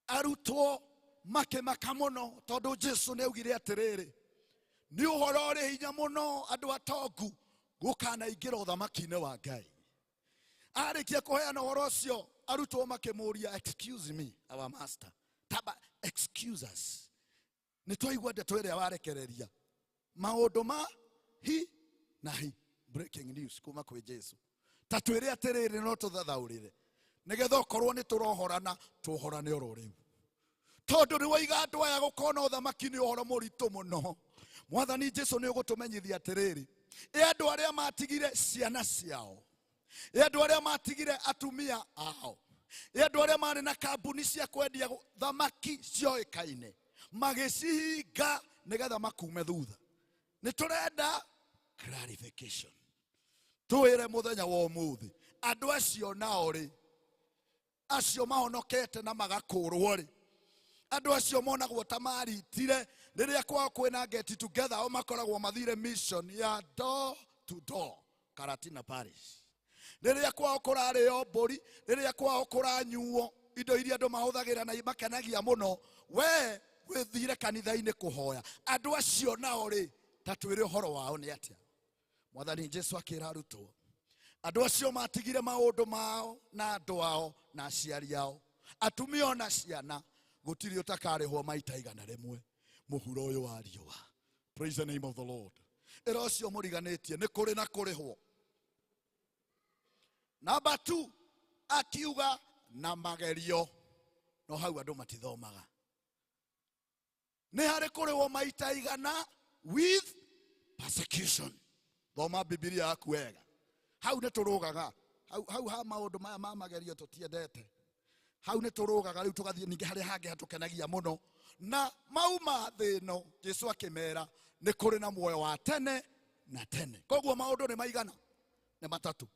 arutwo makĩmaka mũno tondũ Jesu nĩ augire atĩrĩrĩ, nĩ ũhoro ũrĩ hinya mũno andũ atongu gũkanaingĩra ũthamaki-inĩ wa Ngai. Arĩkia kũheana ũhoro ũcio, arutwo makĩmũria, excuse me our master, taba excuse us, nĩ twaigua ndeto ĩrĩa warekereria maũndũ ma hi na hi, breaking news kuma kwĩ Jesu, ta twĩre atĩrĩrĩ, no tũthathaũrĩre nĩgetha okorwo nĩ tũrohorana tũhorane oro rĩu, tondũ nĩ waiga andũ aya gũkona ũthamaki nĩ ũhoro mũritũ mũno. Mwathani Jesu nĩ ũgũtũmenyithia atĩrĩrĩ, ĩ andũ arĩa matigire ciana ciao, ĩ andũ arĩa matigire atumia ao, ĩ andũ arĩa marĩ na kambuni cia kwendia thamaki cioĩkaine magĩcihinga nĩgetha makume thutha. Nĩ tũrenda clarification, twĩre mũthenya wa ũmũthĩ andũ acio nao rĩ, acio mahonokete na magakũrwo rĩ, andũ acio monagwo ta maritire rĩrĩa kwao kwĩna get together, o makoragwo mathire mission ya door to door Karatina Parish, rĩrĩa kwao kũrarĩo mbũri, rĩrĩa kwao kũranyuo indo iria andũ mahũthagĩra na makenagia mũno, we wĩthire kanitha-inĩ kũhoya, andũ acio nao rĩ, ta twĩre ũhoro wao nĩ atĩa. Mwathani Jesu akĩra arutwo, andũ acio matigire maũndũ mao na andũ ao na aciari ao, atumia ona ciana, gũtirĩ ũtakarĩhwo maita igana rĩmwe mũhuro ũyũ wa riũa. Praise the name of the Lord. Ĩra ũcio mũriganĩtie nĩ kũrĩ na kũrĩhwo. Number 2, akiuga na magerio, no hau andũ matithomaga. Nĩ harĩ kũrĩhwo maita igana with persecution. Thoma Bibilia yaku wega. Hau nĩ tũrũgaga. Hau, hau ha maũndũ maya ma magerio tũtiendete. Hau nĩ tũrũgaga rĩu tũgathiĩ ningĩ harĩa hangĩ hatũkenagia mũno. Na mauma thĩ ĩno, Jesu akĩmera nĩ kũrĩ na muoyo wa tene na tene. Koguo maũndũ nĩ maigana? Nĩ matatũ.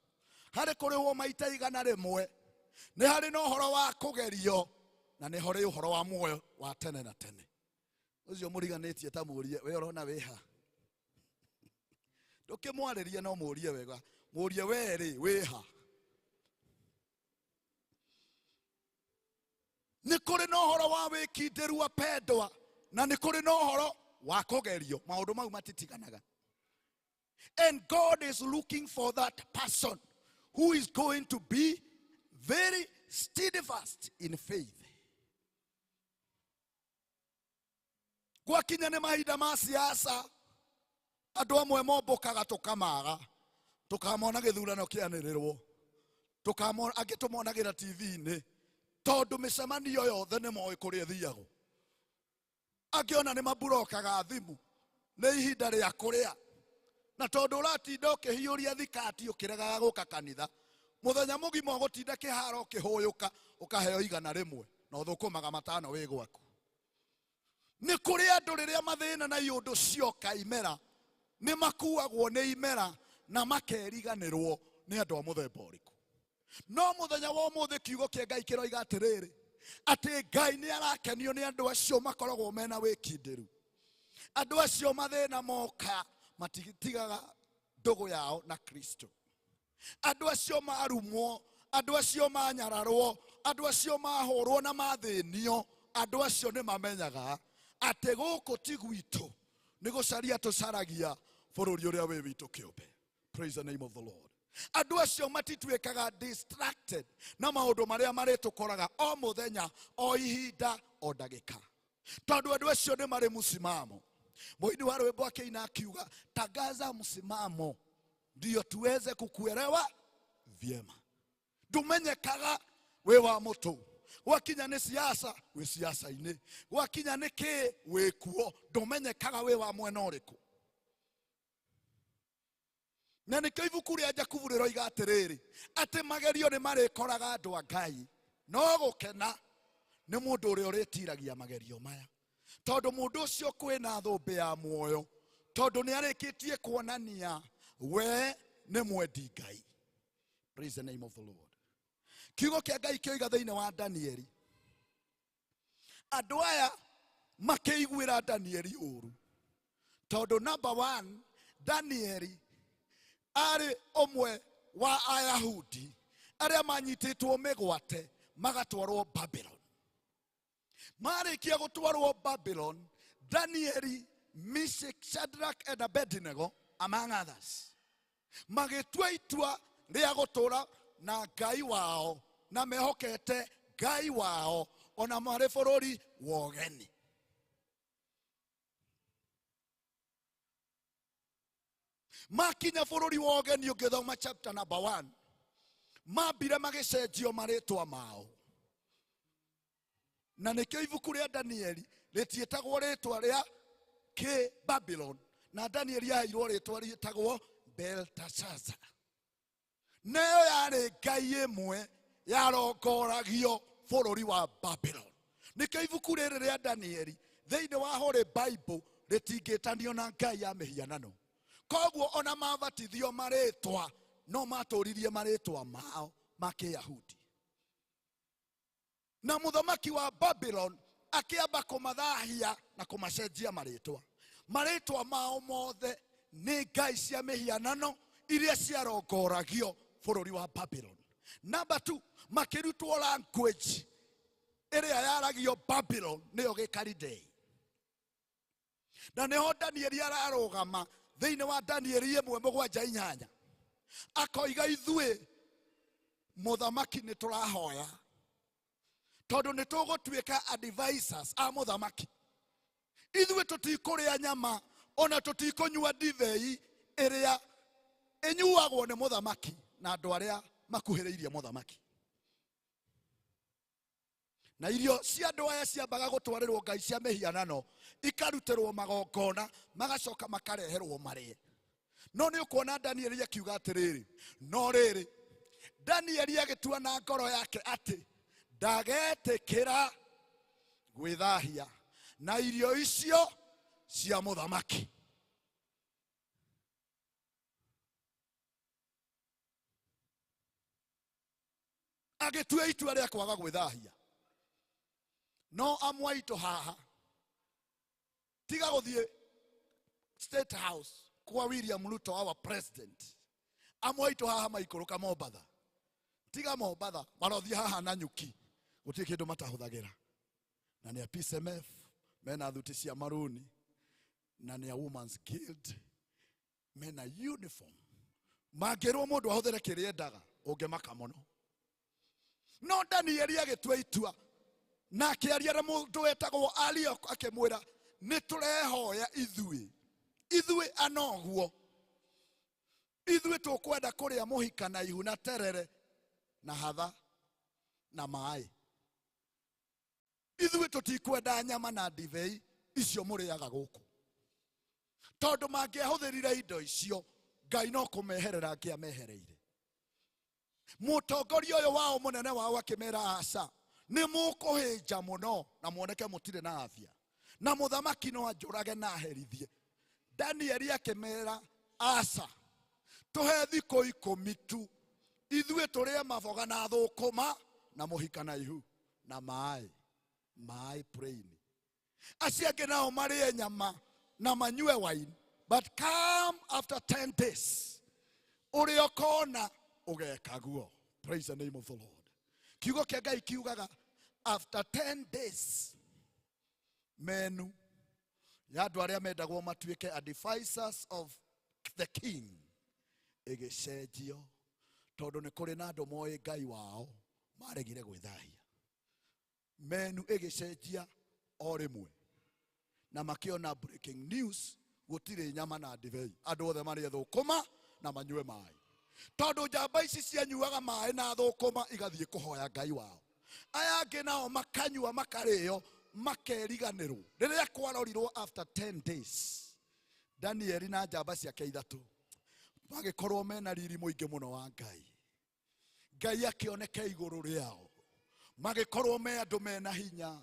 Harĩ kũrĩhwo maita igana rĩmwe, nĩ harĩ na ũhoro wa kũgerio, na nĩ harĩ ũhoro wa muoyo wa tene na tene. Ũcio mũriganĩtie ta mũrie, we ũrona wĩha? Ndũkĩmwarĩrie no mũrie wega, mũrie we rĩ wĩha? Nĩ kũrĩ na ũhoro wa wĩkindĩru apendwa, na nĩ kũrĩ na ũhoro wa kũgerio. Maũndũ mau matitiganaga. And God is looking for that person who is going to be very steadfast in faith. Gwakinya nĩ mahinda ma siasa, andũ amwe mombũkaga tũkamaga, tũkamona gĩthurano kĩanĩrĩrwo, tũkamona angĩ tũmonagĩra T V-inĩ, tondũ mĩcemanio yothe nĩ moĩ kũrĩa ĩthiagwo. Angĩ ona nĩ maburokaga thimũ nĩ ihinda rĩa kũrĩa, na tondũ ũratinda ũkĩhiũria thikati ũkĩregaga gũka kanitha, mũthenya mũgima ũgũtinda kĩharo ũkĩhũyũka, ũkaheo igana rĩmwe na ũthũkũmaga matano wĩ gwaku. Nĩ kũrĩ andũ rĩrĩa mathĩna na iũndũ cioka imera, nĩ makuagwo nĩ imera na makeriganĩrwo nĩ andũ a mũthemba ũrĩkũ. No mũthenya wa ũmũthĩ kiugo kĩa Ngai kĩroiga atĩrĩrĩ, atĩ Ngai nĩ arakenio nĩ andũ acio makoragwo mena wĩkindĩru. Andũ acio mathĩna moka matitigaga ndũgũ yao na Kristo. Andũ acio marumwo, andũ acio manyararwo, andũ acio mahũrwo na mathĩnio, andũ acio nĩ mamenyaga atĩ gũkũ ti gwitũ, nĩ gũcaria tũcaragia bũrũri ũrĩa wĩ witũ kĩũmbe. Praise the name of the Lord. Andũ acio matituĩkaga distracted na maũndũ marĩa marĩtũkoraga o mũthenya, o ihinda, o ndagĩka, tondũ andũ acio nĩ marĩ msimamo. Mũini wa rwĩmbo akĩina akiuga, tangaza msimamo ndio tuweze kukuelewa vyema. Ndumenyekaga wĩ wa mũtũ, gwakinya nĩ siasa wĩ siasa-inĩ, gwakinya nĩ kĩ wĩ kuo, ndũmenyekaga wĩ wa mwena ũrĩkũ. Na nĩkĩo ibuku rĩa Jakubu rĩroiga atĩrĩrĩ, atĩ magerio nĩ marĩkoraga andũ a Ngai, no gũkena nĩ mũndũ ũrĩa ũrĩtiragia magerio maya, tondũ mũndũ ũcio kwĩna thũmbĩ ya muoyo, tondũ nĩ arĩkĩtie kuonania we nĩ mwendi Ngai. Praise the name of the Lord. Kiugo kĩa Ngai kĩoiga thĩinĩ wa Danieli, andũ aya makĩiguĩra Danieli ũru, tondũ number one, Danieli arĩ ũmwe wa Ayahudi arĩa manyitĩtwo mĩgwate magatwarwo Babylon. Marĩkia gũtwarwo Babylon, Danieli, Meshach, Shadrach and Abednego among others magĩtua itua rĩa gũtũra na Ngai wao, na mehokete Ngai wao ona marĩ bũrũri wa ũgeni. Makinya bũrũri wa ũgeni, ũngĩthoma chapter number 1, mambire magĩcenjio marĩtwa mao, na nĩkĩo ibuku rĩa Danieli rĩtiĩtagwo rĩtwa rĩa kĩ Babylon, na Danieli aheirwo rĩtwa rĩtagwo Belteshazzar. Nayo yarĩ ngai ĩmwe yarongoragio bũrũri wa Babylon. Nĩkĩo ibuku rĩrĩ rĩa Danieli thĩinĩ wa Holy Bible rĩtingĩtanio na ngai ya mĩhianano. Koguo ona mabatithio marĩtwa no matũririe marĩtwa mao ma Kĩyahudi. Na mũthamaki wa Babylon akĩamba kũmathahia na kũmacenjia marĩtwa. Marĩtwa mao mothe nĩ ngai cia mĩhianano iria ciarongoragio bũrũri wa Babylon. Number 2, makĩrutwo language ĩrĩa yaragio Babylon, nĩyo Gĩkalidei. Na nĩho Danieli ararũgama thĩinĩ wa Danieli 1:7-8, akoiga ithuĩ mũthamaki nĩ tũrahoya, tondũ nĩ tũgũtuĩka advisors a mũthamaki. Ithuĩ tũtikũrĩa nyama ona tũtikũnyua ndibei ĩrĩa ĩnyuagwo nĩ mũthamaki na andũ arĩa makuhĩrĩirie mũthamaki. Na irio cia andũ aya ciambaga gũtwarĩrwo ngai cia mĩhianano, ikarutĩrwo magongona, magacoka makareherwo marĩe. No nĩ ũkuona Danieli akiuga atĩrĩrĩ, no rĩrĩ, Danieli agĩtua na ngoro yake atĩ ndagetĩkĩra gwĩthahia na irio icio cia mũthamaki. Agĩtua itua rĩa kwaga gwĩthahia. No amwe aitũ haha, tiga gũthiĩ State House kwa William Ruto our president, amwe aitũ haha maikũrũka Mombatha, tiga Mombatha, marothiĩ haha na nyuki, gũtirĩ kĩndũ matahũthagĩra. Na nĩ a PCMF, mena thuti cia maruni, na nĩ a Women's Guild, mena uniform. Mangĩrwo mũndũ ahũthĩre kĩrĩa endaga, ũngĩmaka mũno. No Danieli agĩtua itua, na akĩaria na mũndũ wetagwo Ariok, akĩmwĩra, nĩ tũrehoya ithuĩ, ithuĩ anoguo, ithuĩ tũkwenda kũrĩa mũhika na ihu na terere na hatha na maĩ. Ithuĩ tũtikwenda nyama na ndibei icio mũrĩaga gũkũ, tondũ mangĩahũthĩrire indo icio Ngai no kũmeherera angĩamehereire. Mũtongoria ũyũ wao mũnene wao akĩmera, aca, nĩ mũkũhĩnja mũno na muoneke mũtirĩ na afya, na mũthamaki no anjũrage na aherithie. Danieli akĩmera, aca, tũhe thikũ 10 tu, ithuĩ tũrĩe maboga na thũkũma na mũhika na ihu na maĩ, maĩ plain. Acio angĩ nao marĩe nyama na manyue wine, but come after 10 days, ũrĩa ũkona Ũgeka guo. Praise the name of the Lord. Kiugo kĩa Ngai kiugaga after 10 days menu ya andũ arĩa mendagwo matuĩke advisors of the king ĩgĩcenjio, tondũ nĩ kũrĩ na andũ moĩ Ngai wao maregire gwĩthahia. Menu ĩgĩcenjia o rĩmwe na makĩona breaking news, gũtirĩ nyama na ndibei, andũ othe marĩe thũkũma na manyue maĩ, tondũ njamba ici cianyuaga maĩ na thũkũma igathiĩ kũhoya Ngai wao, aya angĩ nao makanyua makarĩo makeriganĩrwo. Rĩrĩa kwarorirwo after 10 days, Danieli na njamba ciake ithatũ magĩkorwo mena riri mũingĩ mũno wa Ngai. Ngai akĩoneka igũrũ rĩao, magĩkorwo me andũ mena hinya,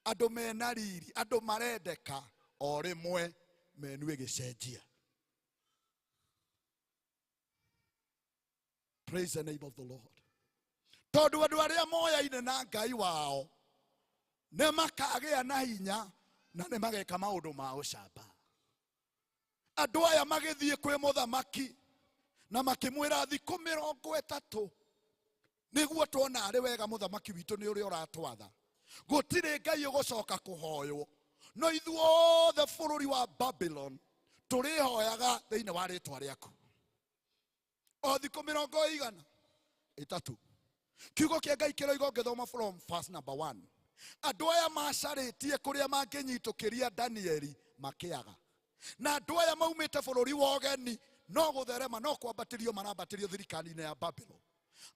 andũ mena riri, andũ marendeka. O rĩmwe menu ĩgĩcenjia. Praise the name of the Lord. Tondũ andũ arĩa moyaine na Ngai wao nĩ makagĩa na hinya na nĩ mageka maũndũ ma ũcamba. Andũ aya magĩthiĩ kwĩ mũthamaki na makĩmwĩra thikũ 30 nĩguo tuona arĩ wega mũthamaki witũ nĩ ũrĩa ũratwatha, gũtirĩ Ngai ũgũcoka kũhoywo, no ithuothe bũrũri wa Babylon tũrĩhoyaga thĩinĩ wa rĩtwa rĩaku o thikũ 30. Kiugo kĩa Ngai kĩroiga ũngĩthoma from verse number 1, andũ aya macarĩtie kũrĩa mangĩnyitũkĩria Danieli makĩaga, na andũ aya maumĩte bũrũri wa ũgeni no gũtherema no kwambatĩrio marambatĩrio thirikari-inĩ ya Babylon.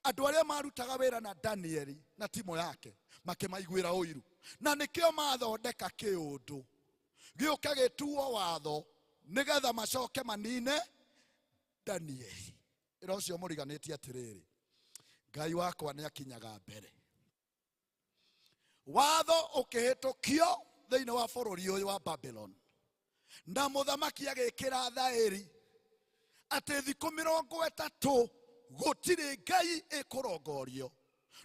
Andũ arĩa marutaga wĩra na Danieli na timo yake makĩmaiguĩra ũiru, na nĩkĩo mathondeka kĩũndũ gĩũke gĩtuo watho nĩgetha macoke manine Danieli. Ĩra ũcio mũriganĩtie atĩrĩrĩ, Ngai wakwa nĩ akinyaga mbere. Watho ũkĩhĩtũkio thĩinĩ wa bũrũri ũyũ wa Babylon, na mũthamaki agĩkĩra thaĩri atĩ thikũ 30 gũtirĩ Ngai ĩkũrongorio,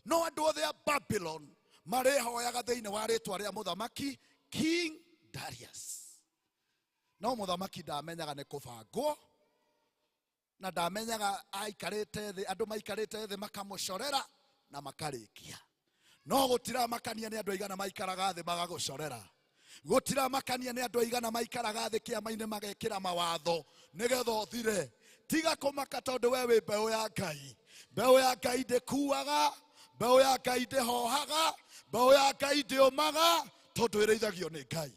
no andũ othe a Babylon marĩhoyaga thĩinĩ wa rĩtwa rĩa mũthamaki King Darius. No mũthamaki ndamenyaga nĩ kũbangwo, na ndamenyaga aikarĩte thĩ, andũ maikarĩte thĩ makamũcorera na makarĩkia. No gũtiramakania nĩ andũ aigana maikaraga thĩ magagũcorera, gũtiramakania nĩ andũ aigana maikaraga thĩ kĩama-inĩ magekĩra mawatho nĩgetha ũthire. Tiga kũmaka tondũ we wĩ mbeũ ya Ngai. Mbeũ ya Ngai ndĩkuaga, mbeũ ya Ngai ndĩhohaga, mbeũ ya Ngai ndĩũmaga, tondũ ĩrĩithagio nĩ Ngai.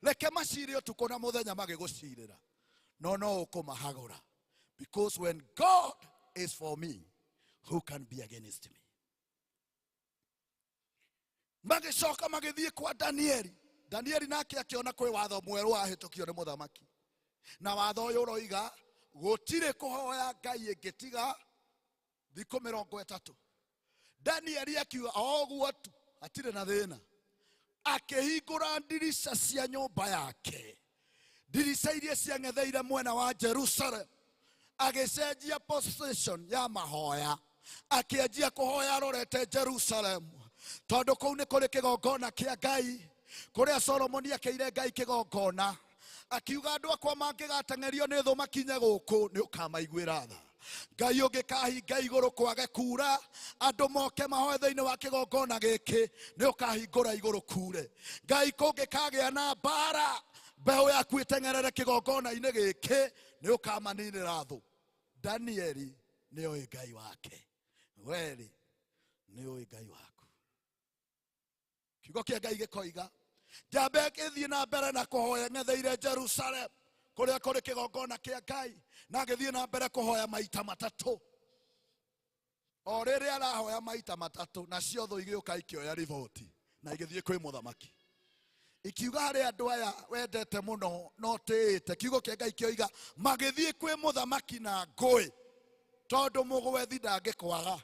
Reke macire ũtukũ na mũthenya magĩgũcirĩra, no no ũkũmahagũra. Because when God is for me, who can be against me? Magĩcoka magĩthiĩ kwa Danieli. Danieli nake akĩona kwĩ watho mwerũ wahĩtũkio nĩ mũthamaki, na watho ũyũ ũroiga gũtirĩ kũhoya Ngai ĩngĩ tiga thikũ 30. Danieli akiuga o ũguo tu, hatirĩ na thĩna. Akĩhingũra ndirica cia nyũmba yake, ndirica iria ciang'etheire mwena wa Jerusalem, agĩcenjia position ya mahoya, akĩanjia kũhoya arorete Jerusalem, tondũ kũu nĩ kũrĩ kĩgongona kĩa Ngai, kũrĩa Solomoni akĩire Ngai kĩgongona, akiuga andũ akwa mangĩgateng'erio nĩ thũ makinye gũkũ nĩ ũkamaiguĩra tha. Ngai ũngĩkahinga igũrũ kwage kura, andũ moke mahoe thĩinĩ wa kĩgongona gĩkĩ, nĩ ũkahingũra igũrũ kure. Ngai kũngĩkagĩa na mbara, mbeũ yaku ĩteng'erere kĩgongona-inĩ gĩkĩ, nĩ ũkamaninĩra thũ. Danieli nĩ oĩ Ngai wake, werĩ nĩ ũĩ Ngai waku. Kiugo kĩa Ngai gĩkoiga njambe ĩthiĩ na mbere na kũhoya ng'etheire Jerusalem kũrĩa kũrĩ kĩgongona kĩa Ngai, na agĩthiĩ na mbere kũhoya maita matatũ. O rĩrĩa arahoya maita matatũ, nacio thũ igĩũka ikĩoya riboti na igĩthiĩ kwĩ mũthamaki, ikiuga harĩ andũ aya wendete mũno no tĩĩte. Kiugo kĩa Ngai kĩoiga magĩthiĩ kwĩ mũthamaki na ngũĩ, tondũ mũgwethi ndangĩkwaga,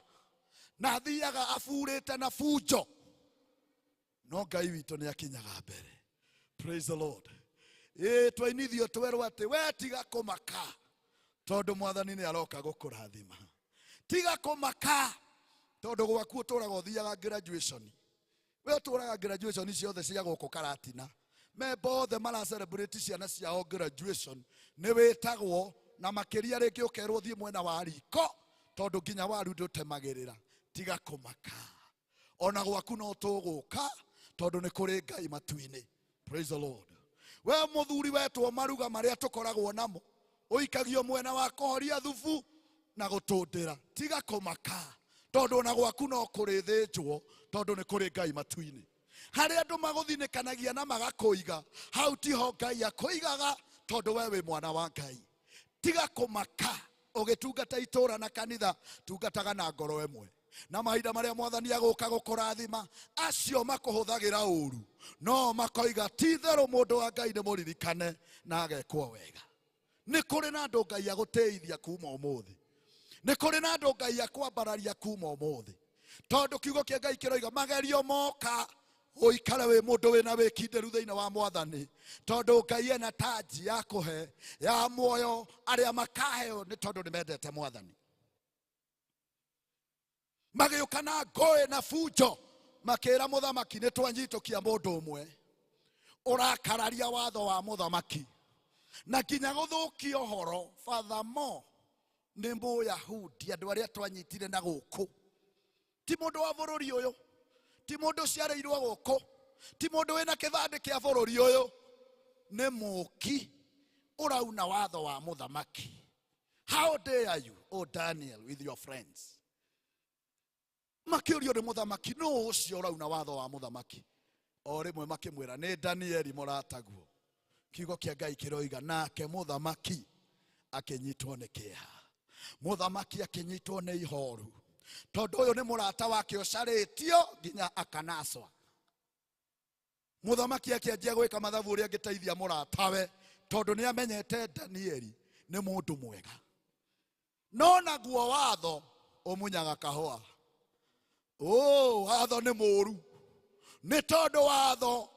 na athiaga aburĩte na bunjo, no Ngai witũ nĩ akinyaga mbere. Praise the Lord. Ĩ twainithio twerwo atĩ we tiga kũmaka, tondũ mwathani nĩ aroka gũkũrathima. Tiga kũmaka, tondũ gwaku ũtũraga ũthiaga graduation. We ũtũraga graduation ciothe cia gũkũ Karatina, memba othe mara celebrate ciana ciao graduation, nĩ wĩtagwo na makĩria rĩngĩ ũkerwo thiĩ mwena wa riko, Tondũ nginya waru ndũtemagĩrĩra. Tiga kũmaka. Ona gwaku no tũgũka tondũ nĩ kũrĩ Ngai matu-inĩ. Praise the Lord. We mũthuri wetwo maruga marĩa tũkoragwo namo, ũikagio mwena wa kũhoria thubu na gũtũndĩra. Tiga kũmaka tondũ ona gwaku no kũrĩthĩnjwo tondũ nĩ kũrĩ Ngai matu-inĩ. Harĩa andũ magũthinĩkanagia na magakũiga, hau tiho Ngai akũigaga tondũ we wĩ mwana wa Ngai. Tiga kũmaka ũgĩtungata itũra na kanitha, tungataga na ngoro ĩmwe. Na mahinda marĩa mwathani agũka gũkũrathima, acio makũhũthagĩra ũru no makoiga ti itherũ mũndũ wa Ngai nĩ mũririkane na agekwo wega. Nĩ kũrĩ na andũ Ngai agũtĩithia kuma ũmũthĩ. Nĩ kũrĩ na andũ Ngai akwambararia kuma ũmũthĩ. Tondũ kiugo kĩa Ngai kĩroiga magerio moka ũikare wĩ mũndũ wĩna wĩkindĩru thĩinĩ wa mwathani, tondũ Ngai ena taji ya kũhe ya muoyo arĩa makaheo nĩ tondũ nĩ mendete mwathani. Magĩũka na ngũĩ na bunjo makĩra mũthamaki nĩ twanyitũkia mũndũ ũmwe ũrakararia watho wa mũthamaki na nginya gũthũkia ũhoro. Furthermore, nĩ Mũyahudi, andũ arĩa twanyitire na gũkũ ti mũndũ wa bũrũri ũyũ, ti mũndũ ũciarĩirwo gũkũ, ti mũndũ wĩna kĩbandĩ kĩa bũrũri ũyũ, nĩ mũũki ũrauna watho wa mũthamaki. How dare you, O Daniel, with your friends? Makĩũrio nĩ mũthamaki, nũ ũcio ũrauna watho wa mũthamaki? O rĩmwe makĩmwĩra nĩ Danieli mũrataguo. Kiugo kĩa Ngai kĩroiga nake mũthamaki akĩnyitwo nĩ kĩeha, mũthamaki akĩnyitwo nĩ ihoru, tondũ ũyũ nĩ mũrata wake ũcarĩtio nginya akanaswa. Mũthamaki akĩanjia gwĩka mathabu ũrĩa angĩteithia mũratawe, tondũ nĩ amenyete Danieli nĩ mũndũ mwega. No naguo watho ũmunyaga kahũa. Oh, watho nĩ mũru, nĩ tondũ watho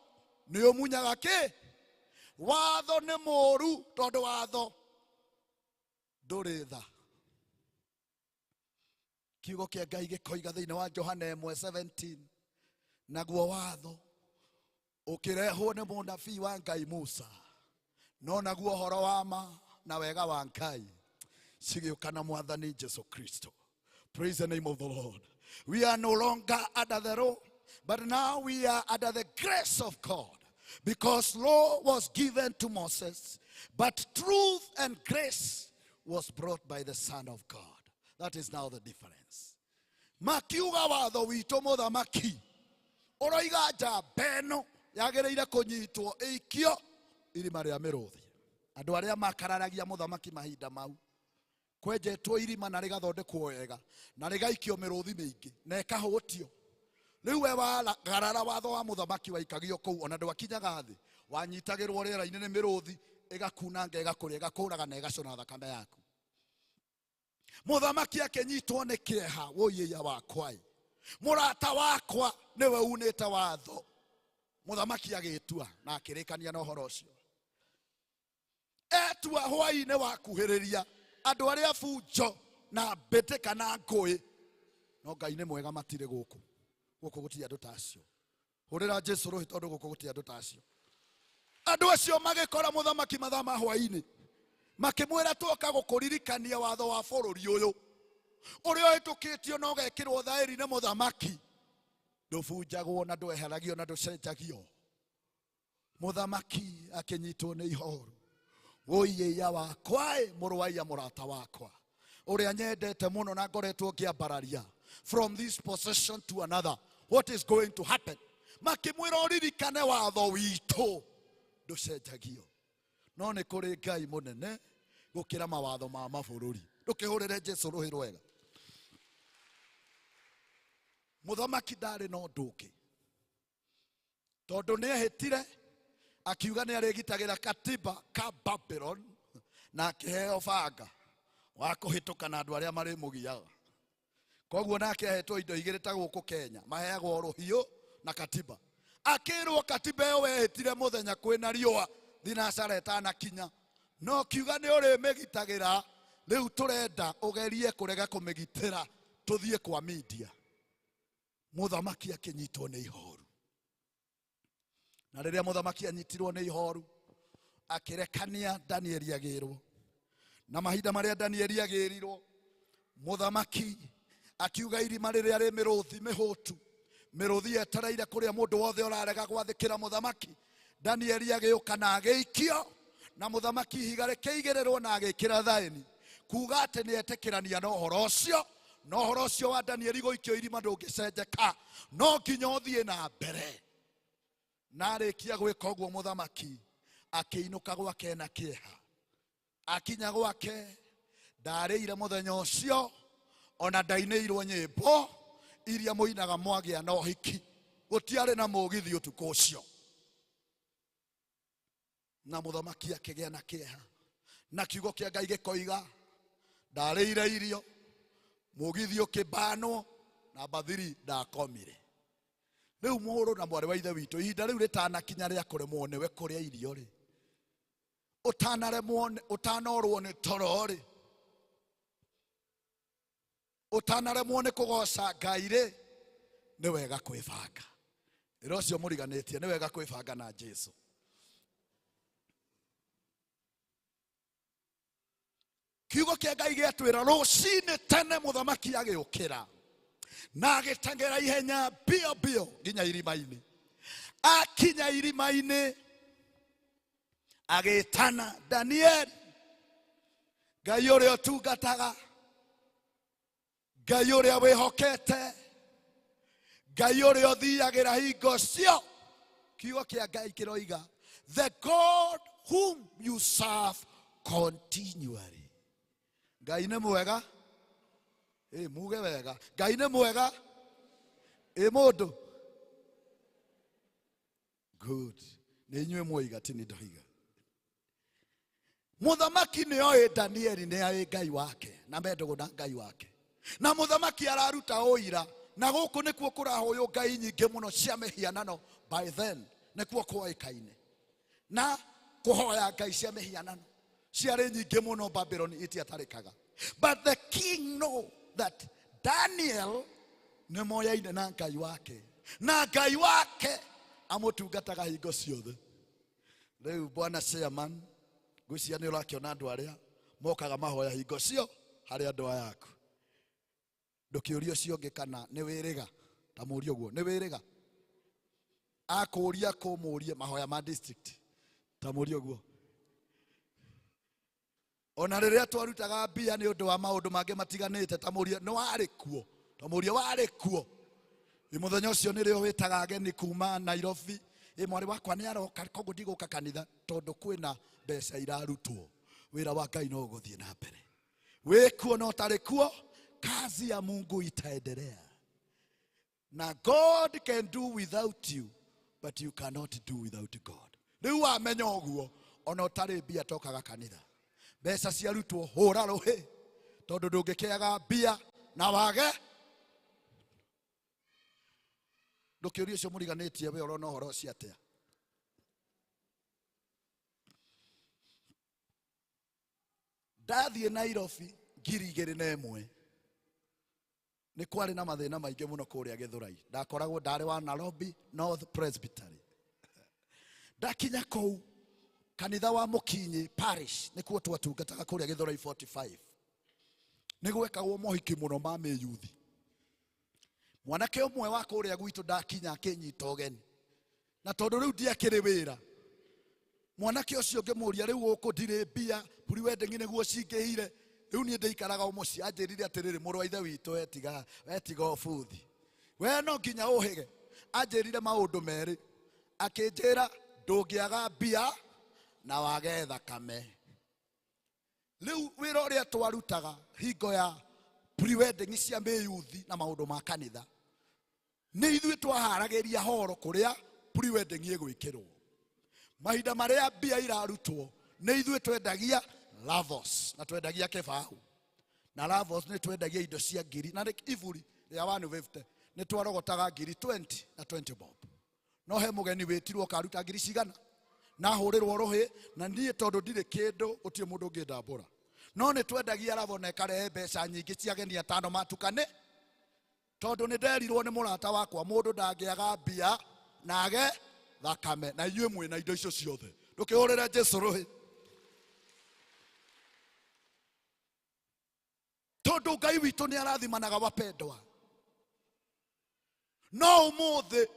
nĩ ũmunyaga kĩ? Watho nĩ mũru tondũ watho ndũrĩ tha. Kiugo kĩa Ngai gĩkoiga thĩinĩ wa Johana 1:17, naguo watho ũkĩrehwo nĩ mũnabii wa Ngai Musa, no naguo ũhoro wa ma na wega wa Ngai cigĩũka na mwathani Jesu Kristo. Praise the name of the Lord. We are no longer under the law, but now we are under the grace of God, because law was given to Moses, but truth and grace was brought by the Son of God. That is now the difference. Makiuga watho witũ mũthamaki ũroiga njamba ĩno yagĩrĩire kũnyitwo ĩikio irima rĩa mĩrũthi. Andũ arĩa makararagia mũthamaki mahinda mau, kwenjetwo irima na rĩgathondekwo wega na rĩgaikio mĩrũthi mĩingĩ na ĩkahũtio. Rĩu we wagarara watho wa mũthamaki waikagio kũu, ona ndwakinyaga thĩ, wanyitagĩrwo rĩera-inĩ nĩ mĩrũthi, ĩgakunanga, ĩgakũrĩa, ĩgakũraga na ĩgacũna thakame yaku. Mũthamaki akĩnyitwo nĩ kĩeha, wũiĩia wakwa ĩ, mũrata wakwa nĩwe unĩte watho. Mũthamaki agĩtua na akĩrĩkania na ũhoro ũcio. Etua hwaĩ-inĩ wakuhĩrĩria andũ arĩa bunjo na mbĩtĩka na ngũĩ, no Ngai nĩ mwega, matirĩ gũkũ. Gũkũ gũtirĩ andũ ta acio. Hũrĩra Jesu rũhĩ tondũ gũkũ gũtirĩ andũ ta acio. Andũ acio magĩkora mũthamaki mathaa ma hwaĩ-inĩ, makĩmwĩra twoka gũkũririkania watho wa bũrũri ũyũ ũrĩa ũhĩtũkĩtio na ũgekĩrwo thaĩri nĩ mũthamaki, ndũbunjagwo na ndweheragio na ndũcenjagio. Mũthamaki akĩnyitwo nĩ ihoru, wũiĩia wakwa ĩ, mũrũ wa iya mũrata wakwa ũrĩa nyendete mũno na ngoretwo ngĩambararia from this possession to another, what is going to happen? Makĩmwĩra ũririkane watho witũ ndũcenjagio, no nĩ kũrĩ Ngai mũnene gũkĩra mawatho ma mabũrũri. Ndũkĩhũrĩre Jesu rũhĩ rwega. Mũthamaki ndarĩ na ũndũ ũngĩ, tondũ nĩ ehĩtire akiuga nĩ arĩgitagĩra katiba ka Babylon, na akĩheo banga wa kũhĩtũka na andũ arĩa marĩmũgiaga. Koguo nake ahetwo indo igĩrĩ ta gũkũ Kenya maheagwo rũhiũ na katiba. Akĩrwo katiba ĩyo wehĩtire mũthenya kwĩna riũa thinacara ĩtanakinya, no kiuga nĩ ũrĩmĩgitagĩra. Rĩu tũrenda ũgerie kũrega kũmĩgitĩra, tũthiĩ kwa media. Mũthamaki akĩnyitwo nĩ ihoru, na rĩrĩa mũthamaki anyitirwo nĩ ihoru akĩrekania Danieli agĩrwo. Na mahinda marĩa Danieli agĩrirwo, Mũthamaki akiuga irima rĩrĩa rĩ mĩrũthi mĩhũtu, mĩrũthi yetereire kũrĩa mũndũ wothe ũrarega gwathĩkĩra mũthamaki. Danieli agĩũka na agĩikio, na mũthamaki ihiga rĩkĩigĩrĩrwo na agĩkĩra thaĩni, kuga atĩ nĩ etĩkĩrania na ũhoro ũcio. Na ũhoro ũcio wa Danieli gũikio irima ndũngĩcenjeka, no nginya ũthiĩ na mbere. Na arĩkia gwĩka ũguo, mũthamaki akĩinũka gwake na kĩeha. Akinya gwake ndarĩire mũthenya ũcio, ona ndainĩirwo nyĩmbo iria mũinaga mwagĩa na ũhiki. Gũtiarĩ na mũgithi ũtukũ ũcio. Na mũthamaki akĩgĩa na kĩeha, na kiugo kĩa Ngai gĩkoiga ndarĩire irio, mũgithi ũkĩbanwo, na bathiri ndakomire. Rĩu mũrũ na mwarĩ wa ithe witũ, ihinda rĩu rĩtanakinya rĩa kũremwo nĩwe kũrĩa irio rĩ, ũtanaremwo ũtanorwo nĩ toro rĩ, ũtanaremwo nĩ kũgoca Ngai rĩ, nĩ wega kwĩbanga. Ĩra ũcio mũriganĩtie, nĩ wega kwĩbanga na Jesu. Kiugo kĩa Ngai gĩatwĩra rũcinĩ tene mũthamaki agĩũkĩra na agĩteng'era ihenya mbio mbio nginya irima-inĩ. Akinya irima-inĩ agĩtana Danieli, Ngai ũrĩa ũtungataga, Ngai ũrĩa wĩhokete, Ngai ũrĩa ũthiagĩra hingo cio. Kiugo kĩa Ngai kĩroiga, the God whom you serve continually. Ngai nĩ mwega. Ĩ muge wega, Ngai nĩ mwega. Ĩ mũndũ good nĩ inyuĩ mwoiga, ti nĩ ndoiga. Mũthamaki nĩ oĩ Danieli nĩ oĩ Ngai wake na mendũgũ na Ngai wake, na mũthamaki araruta ũira, na gũkũ nĩkuo kũrahoywo ngai nyingĩ mũno cia mĩhianano. By then nĩkuo kwoĩkaine na kũhoya ngai cia mĩhianano ciarĩ nyingĩ mũno Babylon, itiatarĩkaga. But the king know that Daniel nĩ moyaine na Ngai wake, na Ngai wake amũtungataga hingo ciothe. Rĩu bwana chairman, ngwĩciria nĩ ũrakĩona andũ arĩa mokaga mahoya hingo cio harĩ andũ aya aku. Ndũkĩũrie ũcio ũngĩ kana nĩ wĩrĩga, ta mũrie ũguo, nĩ wĩrĩga. Akũria kũmũrie mahoya ma district, ta mũrie ũguo. Ona rĩrĩa twarutaga mbia nĩ ũndũ wa maũndũ mangĩ matiganĩte, ta mũrie nĩ warĩ kuo, ta mũrie warĩ kuo. Ĩ mũthenya ũcio nĩrĩo wĩtaga ageni kuma Nairobi, ĩ mwarĩ wakwa nĩ aroka, koguo ndigũka kanitha tondũ kwĩna mbeca irarutwo. Wĩra wa Ngai no ũgũthiĩ na mbere, wĩ kuo na ũtarĩ kuo, kazi ya Mungu itaendelea. Na God can do without you, but you cannot do without God. Rĩu wamenya ũguo, ona ũtarĩ mbia tokaga kanitha, mbeca ciarutwo hũra rũhĩ, tondũ ndũngĩkĩaga mbia na wage. Ndũkĩũrie ũcio mũriganĩtie, we ũrona ũhoro ũcio atĩa? Ndathiĩ Nairobi 2001, nĩ kwarĩ na mathĩna maingĩ mũno kũrĩa Gĩthũrai. Ndakoragwo ndarĩ wa Nairobi North Presbytery. Ndakinya kũu kanitha wa Mũkinyi Parish nĩkuo twatungataga kũrĩa Gĩthũrai 45, nĩ gwekagwo mohiki mũno ma mĩyuthi. Mwanake ũmwe wa kũrĩa gwitũ ndakinya akĩnyita ũgeni, na tondũ rĩu ndiakĩrĩ wĩra, mwanake ũcio ngĩmũria, rĩu gũkũ ndirĩ mbia, pre-wedding nĩguo cingĩhire, rĩu niĩ ndĩikaraga o mũciĩ. Anjĩrire atĩrĩrĩ, mũrũ wa ithe witũ, wetiga wetiga ũbuthi, we no nginya ũhĩge. Anjĩrire maũndũ merĩ, akĩnjĩra ndũngĩaga mbia na wage thakame. Rĩu wĩra ũrĩa twarutaga hingo ya pre-wedding cia mĩyuthi na maũndũ ma kanitha, nĩ ithuĩ twaharagĩria horo kũrĩa pre-wedding ĩgwĩkĩrwo. Mahinda marĩa mbia irarutwo, nĩ ithuĩ twendagia lavos na twendagia kĩbaũ na lavos, nĩ twendagia indo cia ngiri na nĩ iburi rĩa 150 nĩ twarogotaga ngiri 20 na 20 bob. No he mũgeni wĩtirwo karuta ngiri cigana na hũrĩrwo rũhĩ, na niĩ tondũ ndirĩ kĩndũ, gũtirĩ mũndũ ũngĩndambũra. No nĩ twendagia ravo na ĩkarehe mbeca nyingĩ cia ageni atano matukane, tondũ nĩ nderirwo nĩ mũrata wakwa, mũndũ ndangĩaga mbia na age thakame, na inyuĩ mwĩna indo icio ciothe. Ndũkĩhũrĩre Jesu rũhĩ. Tondũ Tondũ Ngai witũ nĩ arathimanaga wapendwa. No ũmũthĩ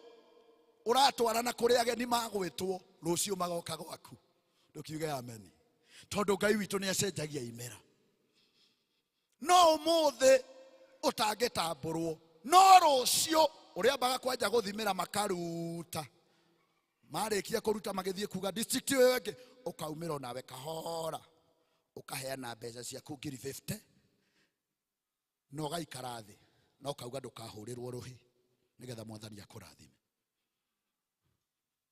ũratwarana kũrĩ ageni magwĩtwo, rũciũ magoka gwaku. Ndũkiuge ameni. Tondũ Ngai witũ nĩ acenjagia imera. No ũmũthĩ ũtangĩtambũrwo, no rũciũ ũrĩambaga kwanja gũthimĩra makaruta. Marĩkia kũruta magĩthiĩ kuga district ĩyo ĩngĩ, ũkaumĩra onawe kahora. Ũkaheana mbeca ciaku ngiri 50 na ũgaikara thĩ na ũkauga ndũkahũrĩrwo rũhĩ nĩgetha mwathani akũrathime.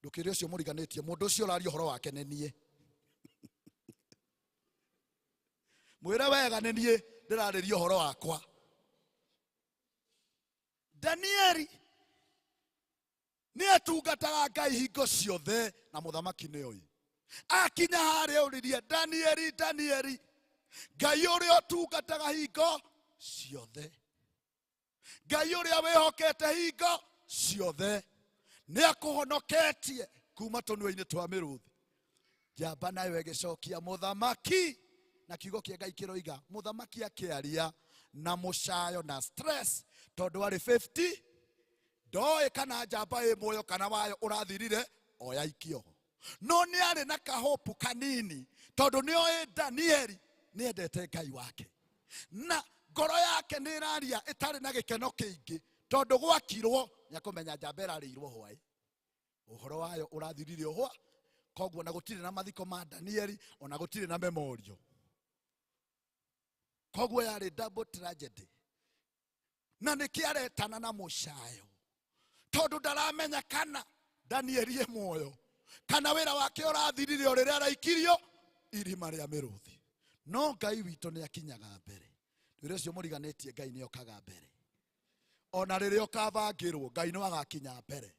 Ndũkĩre ũcio mũriganĩtie, mũndũ ũcio ũraria ũhoro wake nĩ niĩ. Mwĩre wega nĩ niĩ ndĩrarĩria ũhoro wakwa. Danieli nĩ atungataga Ngai hingo ciothe na mũthamaki nĩ oĩ. Akinya harĩa ũririe Danieli, Danieli, Ngai ũrĩa ũtungataga hingo ciothe, Ngai ũrĩa wĩhokete hingo ciothe, nĩ akũhonoketie kuma tũnua-inĩ twa mĩrũthi. Njamba nayo ĩgĩcokia mũthamaki, na kiugo kĩa Ngai kĩroiga mũthamaki akĩaria na mũcayo na stress, tondũ arĩ 50 ndoĩ kana njamba ĩ muoyo kana wayo ũrathirire oya ikio. No nĩ arĩ na kahopu kanini, tondũ nĩ oĩ Danieli nĩ endete Ngai wake, na ngoro yake nĩ ĩraria ĩtarĩ na gĩkeno kĩingĩ, tondũ gwakirwo nĩ akũmenya njamba ĩrarĩirwo hwaĩ, ũhoro wayo ũrathirire ũhwa. Koguo na gũtirĩ na mathiko ma Danieli, ona gũtirĩ na memorial. Koguo yarĩ double tragedy. Na nĩkĩ aretana na mũcayo? Tondũ ndaramenya kana Danieli e muoyo, kana wĩra wake ũrathirire o rĩrĩa araikirio irima rĩa mĩrũthi. No Ngai witũ nĩ akinyaga mbere. Wĩra ũcio mũriganĩtie, Ngai nĩ okaga mbere. Ona rĩrĩa ũkabangĩrwo, Ngai no agakinya mbere.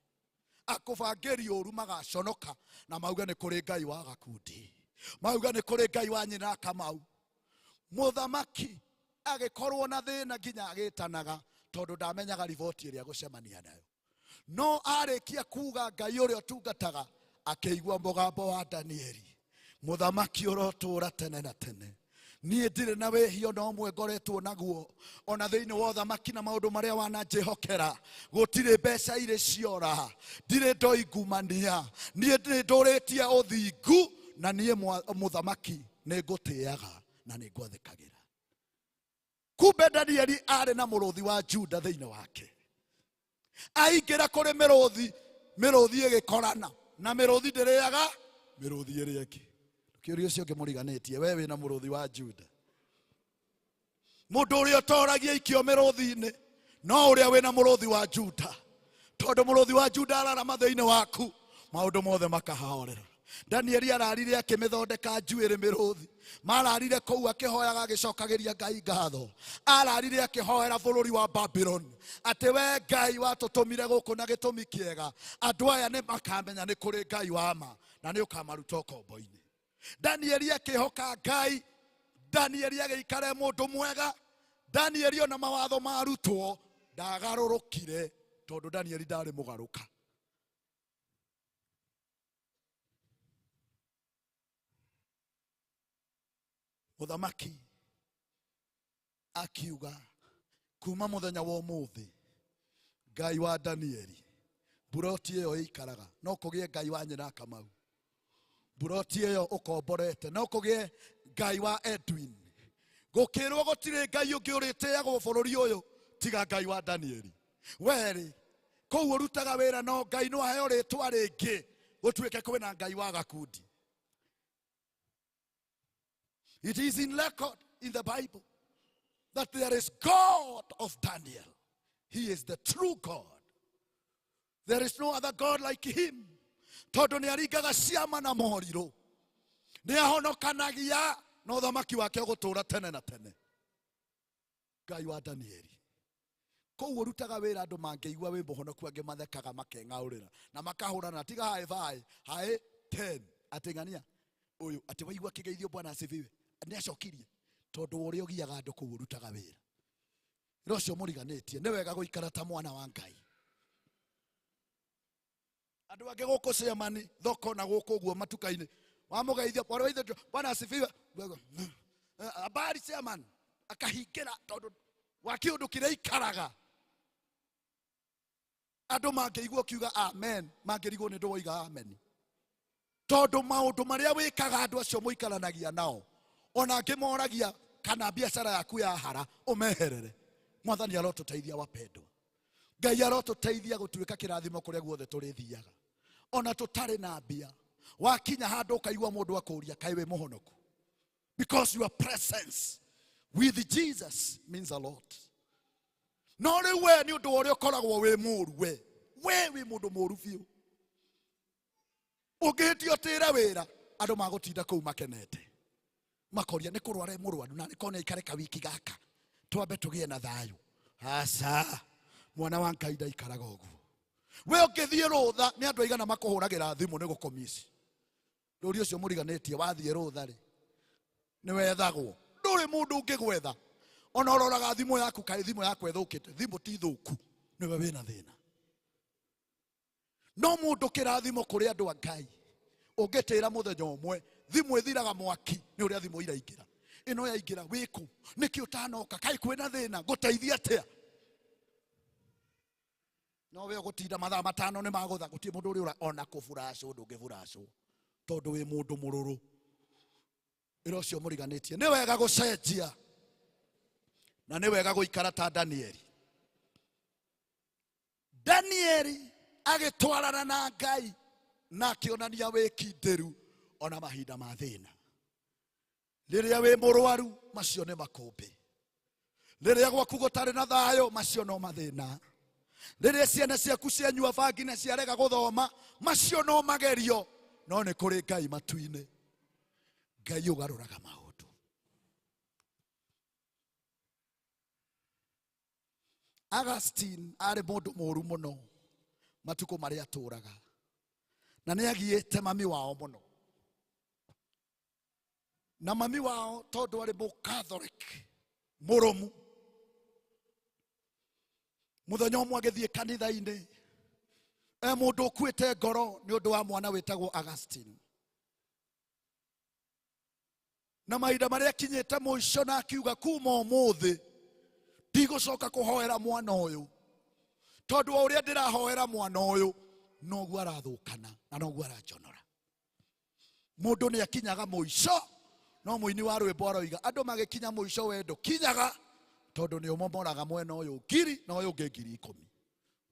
Akũbangĩri ũru magaconoka na mauge nĩ kũrĩ Ngai wa gakundi, mauge nĩ kũrĩ Ngai wa nyina Kamau. Mũthamaki agĩkorwo na thĩna nginya agĩtanaga, tondũ ndamenyaga riboti ĩrĩa gũcemania nayo. No arĩkia kuga Ngai ũrĩa ũtungataga, akĩigua mũgambo wa Danieli, mũthamaki ũrotũra tene na tene. Niĩ ndirĩ na wĩhia ona ũmwe ngoretwo naguo, ona thĩinĩ wa ũthamaki na maũndũ marĩa wananjĩhokera, gũtirĩ mbeca irĩ ciora, ndirĩ ndoingumania, niĩ nĩ ndũrĩtie ũthingu, na niĩ mũthamaki nĩ ngũtĩaga na nĩ ngwathĩkagĩra. Kumbe Danieli arĩ na mũrũthi wa Juda thĩinĩ wake. Aingĩra kũrĩ mĩrũthi, mĩrũthi ĩgĩkorana, na mĩrũthi ndĩrĩaga mĩrũthi ĩrĩa ĩngĩ. Kĩũria ũcio ũngĩ mũriganĩtie, we wĩna mũrũthi wa Juda. Mũndũ ũrĩa ũtoragia ikio mĩrũthi-inĩ no ũrĩa wĩna mũrũthi wa Juda, tondũ mũrũthi wa Juda ararama thĩinĩ waku, maũndũ mothe makahorera. Danieli ararire akĩmĩthondeka njuĩrĩ mĩrũthi, mararire kũu akĩhoyaga agĩcokagĩria Ngai ngatho. Ararire akĩhoera bũrũri wa Babylon atĩ we Ngai watũtũmire gũkũ na gĩtũmi kĩega, andũ aya nĩ makamenya nĩ kũrĩ Ngai wa ma na nĩ ũkamaruta ũkombo-inĩ. Danieli akĩhoka Ngai, Danieli agĩikara e mũndũ mwega. Danieli ona mawatho marutwo ndagarũrũkire, tondũ Danieli ndarĩ mũgarũka. Mũthamaki akiuga kuma mũthenya wa ũmũthĩ Ngai wa Danieli, mburoti ĩyo ĩikaraga no kũgĩe Ngai wa nyina Kamau, mburoti ĩyo ũkomborete no kũgĩe Ngai wa Edwin. Gũkĩrwo gũtirĩ Ngai ũngĩ ũrĩtĩagwo bũrũri ũyũ tiga Ngai wa Danieli. Werĩ kũu ũrutaga wĩra no Ngai no aheo rĩtwa rĩngĩ, gũtuĩke kwĩna Ngai wa gakundi. It is in record in the Bible that there is God of Daniel. He is the true God. There is no other God like him. Tondũ nĩ aringaga ciama na morirũ, nĩ ahonokanagia, na ũthamaki wake ũgũtũũra tene na tene. Ngai wa Danieli. Kũu ũrutaga wĩra andũ mangĩigua wĩ mũhonoku, angĩ mathekaga makeng'aũrĩra na makahũrana, tiga haĩ baĩ haĩ 10 atĩ ng'ania ũyũ atĩ waigua kĩgeithio Bwana asifiwe, nĩ acokirie, tondũ ũrĩa ũgiaga andũ kũu ũrutaga wĩra. Wĩra ũcio mũriganĩtie, nĩ wega gũikara ta mwana wa Ngai. Andũ angĩ gũkũ ciamani thoko na gũkũ ũguo matuka-inĩ, wamũgeithia Bwana wa ithe, Bwana asifiwe, habari chairman, Akahingĩra tondũ wa kĩũndũ kĩrĩa ikaraga. Andũ mangĩigua ũkiuga amen, mangĩrigwo nĩ ndũwoiga amen. Tondũ maũndũ marĩa wĩkaga andũ acio mũikaranagia nao, ona angĩ moragia kana biacara yaku yahara, ũmeherere. Mwathani arotũteithia wapendwa. Ngai arotũteithia gũtuĩka kĩrathimo kũrĩa guothe tũrĩthiaga. Ona tũtarĩ na mbia, wakinya handũ ũkaigua mũndũ akũria kaĩ wĩ mũhonoku. Because your presence with Jesus means a lot. No rĩu we nĩ ũndũ wa ũrĩa ũkoragwo wĩ mũru, we wĩ mũndũ mũru biũ. Ũngĩhĩtia ũtĩre wĩra, andũ magũtinda kũu makenete. Makoria nĩ kũrwara mũrwaru na nĩ kona ikare kawiki gaka twambe tũgĩe na thayũ. Aca, mwana wa Ngai ndaikaraga ũguo. We ũngĩthiĩ rũtha nĩ andũ aigana makũhũragĩra thimũ nĩ gũkũmici. Rũri ũcio mũriganĩtie wathiĩ rũtha rĩ, nĩ wethagwo. Ndũrĩ mũndũ ũngĩgwetha. Ona ũroraga thimũ yaku kaĩ thimũ yaku ĩthũkĩte, thimũ ti thũku, nĩwe wĩna thĩna. No mũndũ kĩrathimo kũrĩ andũ a Ngai, ũngĩtĩra mũthenya ũmwe, thimũ ĩthiraga mwaki nĩ ũrĩa thimũ iraingĩra. Ĩno yaingĩra wĩkũ? Nĩkĩ ũtanoka? Kaĩ kwĩna thĩna? Ngũteithia atĩa? No we ũgũtinda mathaa matano nĩ magũtha, gũtirĩ mũndũ ũrĩ ũra ona kũburacwo ndũngĩburacwo tondũ wĩ mũndũ mũrũrũ. Ĩra ũcio mũriganĩtie nĩ wega gũcenjia na nĩ wega gũikara ta Danieli. Danieli agĩtwarana na Ngai na akĩonania wĩkindĩru ona mahinda ma thĩna. Rĩrĩa wĩ mũrwaru, macio nĩ makũmbĩ. Rĩrĩa gwaku gũtarĩ na thayũ, macio no mathĩna. Rĩrĩa ciana ciaku cianyua bangi na ciarega gũthoma, macio no magerio. No nĩ kũrĩ Ngai matu-inĩ. Ngai ũgarũraga maũndũ. Augustine arĩ mũndũ mũru mũno matukũ marĩa atũraga, na nĩ agiĩte mami wao mũno. Na mami wao tondũ arĩ mũkatholic mũrũmu, mũthenya ũmwe agĩthiĩ kanitha-inĩ e mũndũ ũkuĩte ngoro nĩ ũndũ wa mwana wĩtagwo Augustine. Na mahinda marĩa akinyĩte mũico na akiuga kuma ũmũthĩ ndigũcoka kũhoera mwana ũyũ, tondũ o ũrĩa ndĩrahoera mwana ũyũ noguo arathũkana na noguo aranjonora. Mũndũ nĩ akinyaga mũico, no mũini wa rwĩmbo aroiga andũ magĩkinya mũico wendo kinyaga, tondũ nĩ ũmomoraga mwena ũyũ ngiri na ũyũ ũngĩ ngiri ikũmi.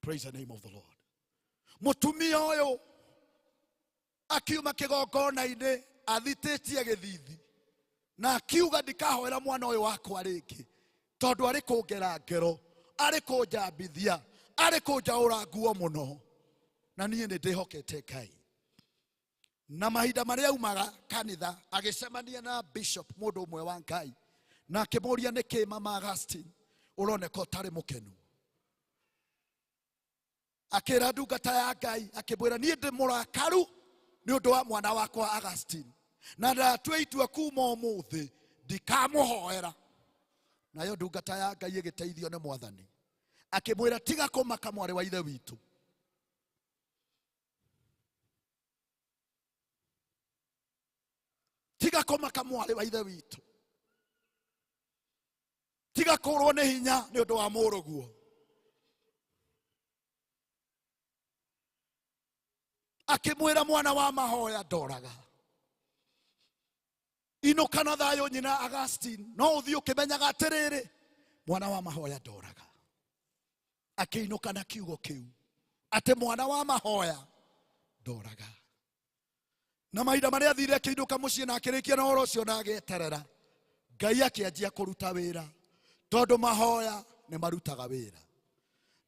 Praise the name of the Lord. Mũtumia ũyũ akiuma kĩgongona-inĩ athitĩtie gĩthithi na akiuga ndikahoera mwana ũyũ wakwa rĩngĩ, tondũ arĩ kũngera ngero, arĩ kũnjambithia, arĩ kũnjaũra nguo mũno, na niĩ nĩ ndĩhokete Ngai. Na mahinda marĩa aumaga kanitha agĩcemania na bishop mũndũ ũmwe wa Ngai, na akĩmũria nĩkĩ mama Augustine ũroneka ũtarĩ mũkenu. Akĩra ndungata ya Ngai akĩmwĩra niĩ ndĩ mũrakaru nĩ ũndũ wa mwana wakwa Augustine, na ndatua itua kuma ũmũthĩ ndikamũhoera. Nayo ndungata ya Ngai ĩgĩteithio nĩ Mwathani, akĩmwĩra tiga kũmaka mwarĩ wa ithe witũ. Tiga kũmaka mwarĩ wa ithe witũ, tiga kũrwo nĩ hinya nĩ ũndũ wa mũrũguo. Akĩmwĩra mwana wa mahoya ndoraga, inũka na thayũ nyina Augustine, no ũthiĩ ũkĩmenyaga atĩrĩrĩ, mwana wa mahoya ndoraga. Akĩinũka na kiugo kĩu atĩ mwana wa mahoya ndoraga. Na mahinda marĩa athire akĩinũka mũciĩ na akĩrĩkia na ũhoro ũcio na agĩeterera, Ngai akĩanjia kũruta wĩra, tondũ mahoya nĩ marutaga wĩra.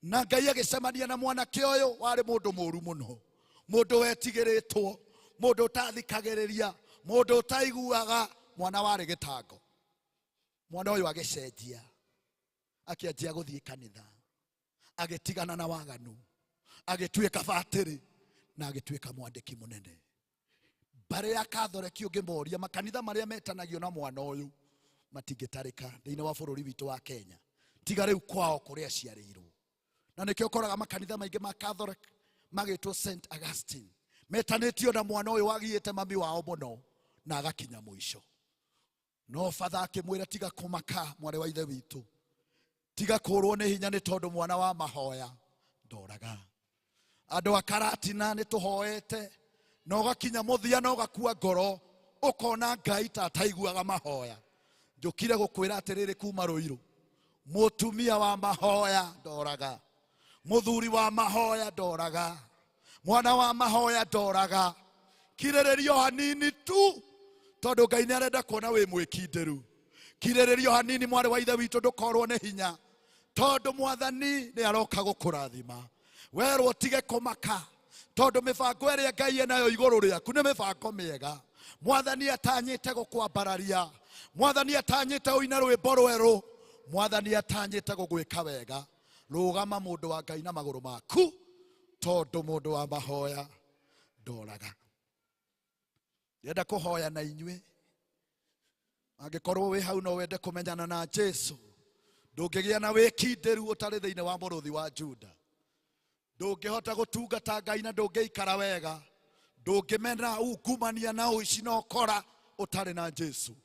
Na Ngai agĩcemania na mwanake ũyũ warĩ mũndũ mũru mũno, mũndũ wetigĩrĩtwo, mũndũ ũtathikagĩrĩria, mũndũ ũtaiguaga, mwana warĩ gĩtango. Mwana ũyũ agĩcenjia, akĩanjia gũthiĩ kanitha, agĩtigana na waganu, agĩtuĩka batĩrĩ na agĩtuĩka mwandĩki mũnene. Mbarĩ ya Katholeki ũngĩmoria makanitha marĩa metanagio na mwana ũyũ matingĩtarĩka thĩinĩ wa bũrũri witũ wa Kenya, tiga rĩu kwao kũrĩa aciarĩirwo. Na nĩkĩo ũkoraga makanitha maingĩ ma Catholic magĩtwo Saint Augustine, metanĩtio na mwana ũyũ wagiĩte mami wao mũno na agakinya mũico. No batha akĩmwĩra tiga kũmaka mwarĩ wa ithe witũ, tiga kũrwo nĩ hinya nĩ tondũ mwana wa mahoya ndoraga. Andũ a Karatina nĩ tũhoete na ũgakinya mũthia na ũgakua ngoro ũkona Ngai ta ataiguaga mahoya. Njũkire gũkwĩra atĩrĩrĩ kuma Rũirũ, mũtumia wa mahoya ndoraga, mũthuri wa mahoya ndoraga, mwana wa mahoya ndoraga. Kirĩrĩrio hanini tu tondũ Ngai nĩ arenda kuona wĩ mwĩkindĩru. Kirĩrĩrio hanini mwarĩ wa ithe witũ, ndũkorwo nĩ hinya tondũ mwathani nĩ aroka gũkũrathima. Werwo tige kũmaka tondũ mĩbango ĩrĩa Ngai enayo igũrũ rĩaku nĩ mĩbango mĩega. Mwathani atanyĩte gũkwambararia, mwathani atanyĩte ũine rwĩmbo rwerũ, mwathani atanyĩte gũgwĩka wega. Rũgama mũndũ wa Ngai na magũrũ maku tondũ mũndũ wa mahoya ndoraga. Ndĩrenda kũhoya na inyuĩ, angĩkorwo wĩ hau no wende kũmenyana na Jesu, ndũngĩgĩa na wĩkindĩru ũtarĩ thĩinĩ wa mũrũthi wa Juda. Ndũngĩhota gũtungata Ngai na ndũngĩikara wega, ndũngĩmena ungumania na ũici na ũkora ũtarĩ na Jesu.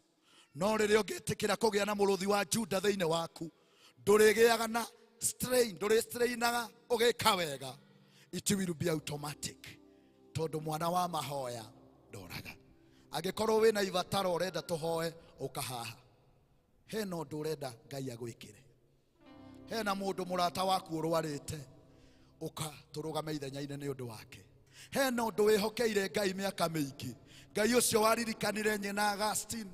No rĩrĩa ũngĩtĩkĩra kũgĩa na mũrũthi wa Juda thĩinĩ waku, ndũrĩgĩaga na strain, ndũrĩ strainaga ũgĩka wega. It will be automatic tondũ mwana wa mahoya ndoraga. Angĩkorwo wĩna ibataro ũrenda tũhoe, ũka haha. Hena ũndũ ũrenda Ngai agwĩkĩre, hena mũndũ mũrata waku ũrwarĩte, ũka tũrũgame ithenya-inĩ nĩ ũndũ wake. Hena ũndũ wĩhokeire Ngai mĩaka mĩingĩ, Ngai ũcio waririkanire nyina Augustine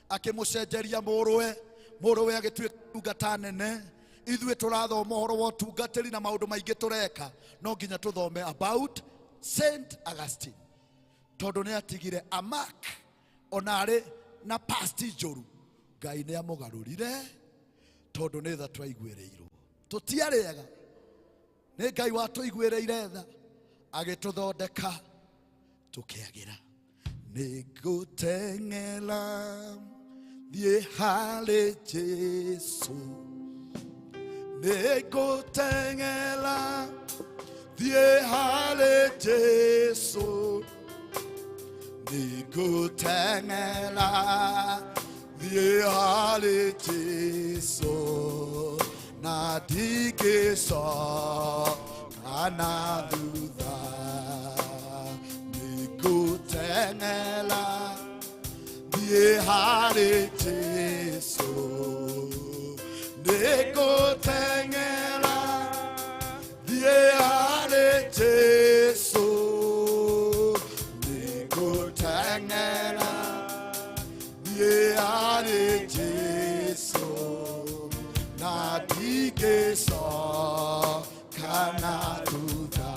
akĩmũcenjeria mũrũwe, mũrũwe agĩtuĩka ndungata nene. Ithuĩ tũrathoma ũhoro wa ũtungatĩri na maũndũ maingĩ tũreka, no nginya tũthome about Saint Augustine tondũ nĩ atigire amak ona arĩ na past njũru. Ngai nĩ amũgarũrire tondũ nĩ tha twaiguĩrĩirwo. Tũtiarĩ ega, nĩ Ngai watũiguĩrĩire tha agĩtũthondeka tũkĩagĩra. Nĩngũteng'era thiĩ harĩ Jesu, nĩngũteng'era thiĩ harĩ Jesu, nĩngũteng'era thiĩ harĩ Jesu na ndingĩcoka na thutha. Nĩngũteng'era thiĩ harĩ Jesu, nĩngũteng'era thiĩ harĩ Jesu, nĩngũteng'era thiĩ harĩ Jesu na ndingĩcoka na thutha.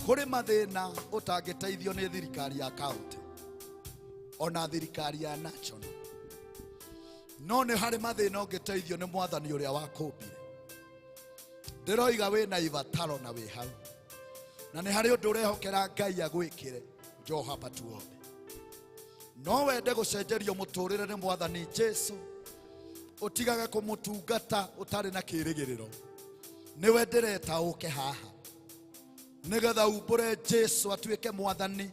Kũrĩ mathĩna ũtangĩteithio nĩ thirikari ya kaunti ona thirikari ya national, no nĩ harĩ mathĩna ũngĩteithio nĩ mwathani ũrĩa wakũmbire. Ndĩroiga wĩna ibataro na wĩ hau na nĩ harĩ ũndũ ũrehokera Ngai agwĩkĩre, njoo hapa tuombe. No wende gũcenjerio mũtũrĩre nĩ mwathani Jesu, ũtigage kũmũtungata ũtarĩ na kĩrĩgĩrĩro. Nĩwe ndĩreta ũke haha nĩgetha umbũre Jesu atuĩke mwathani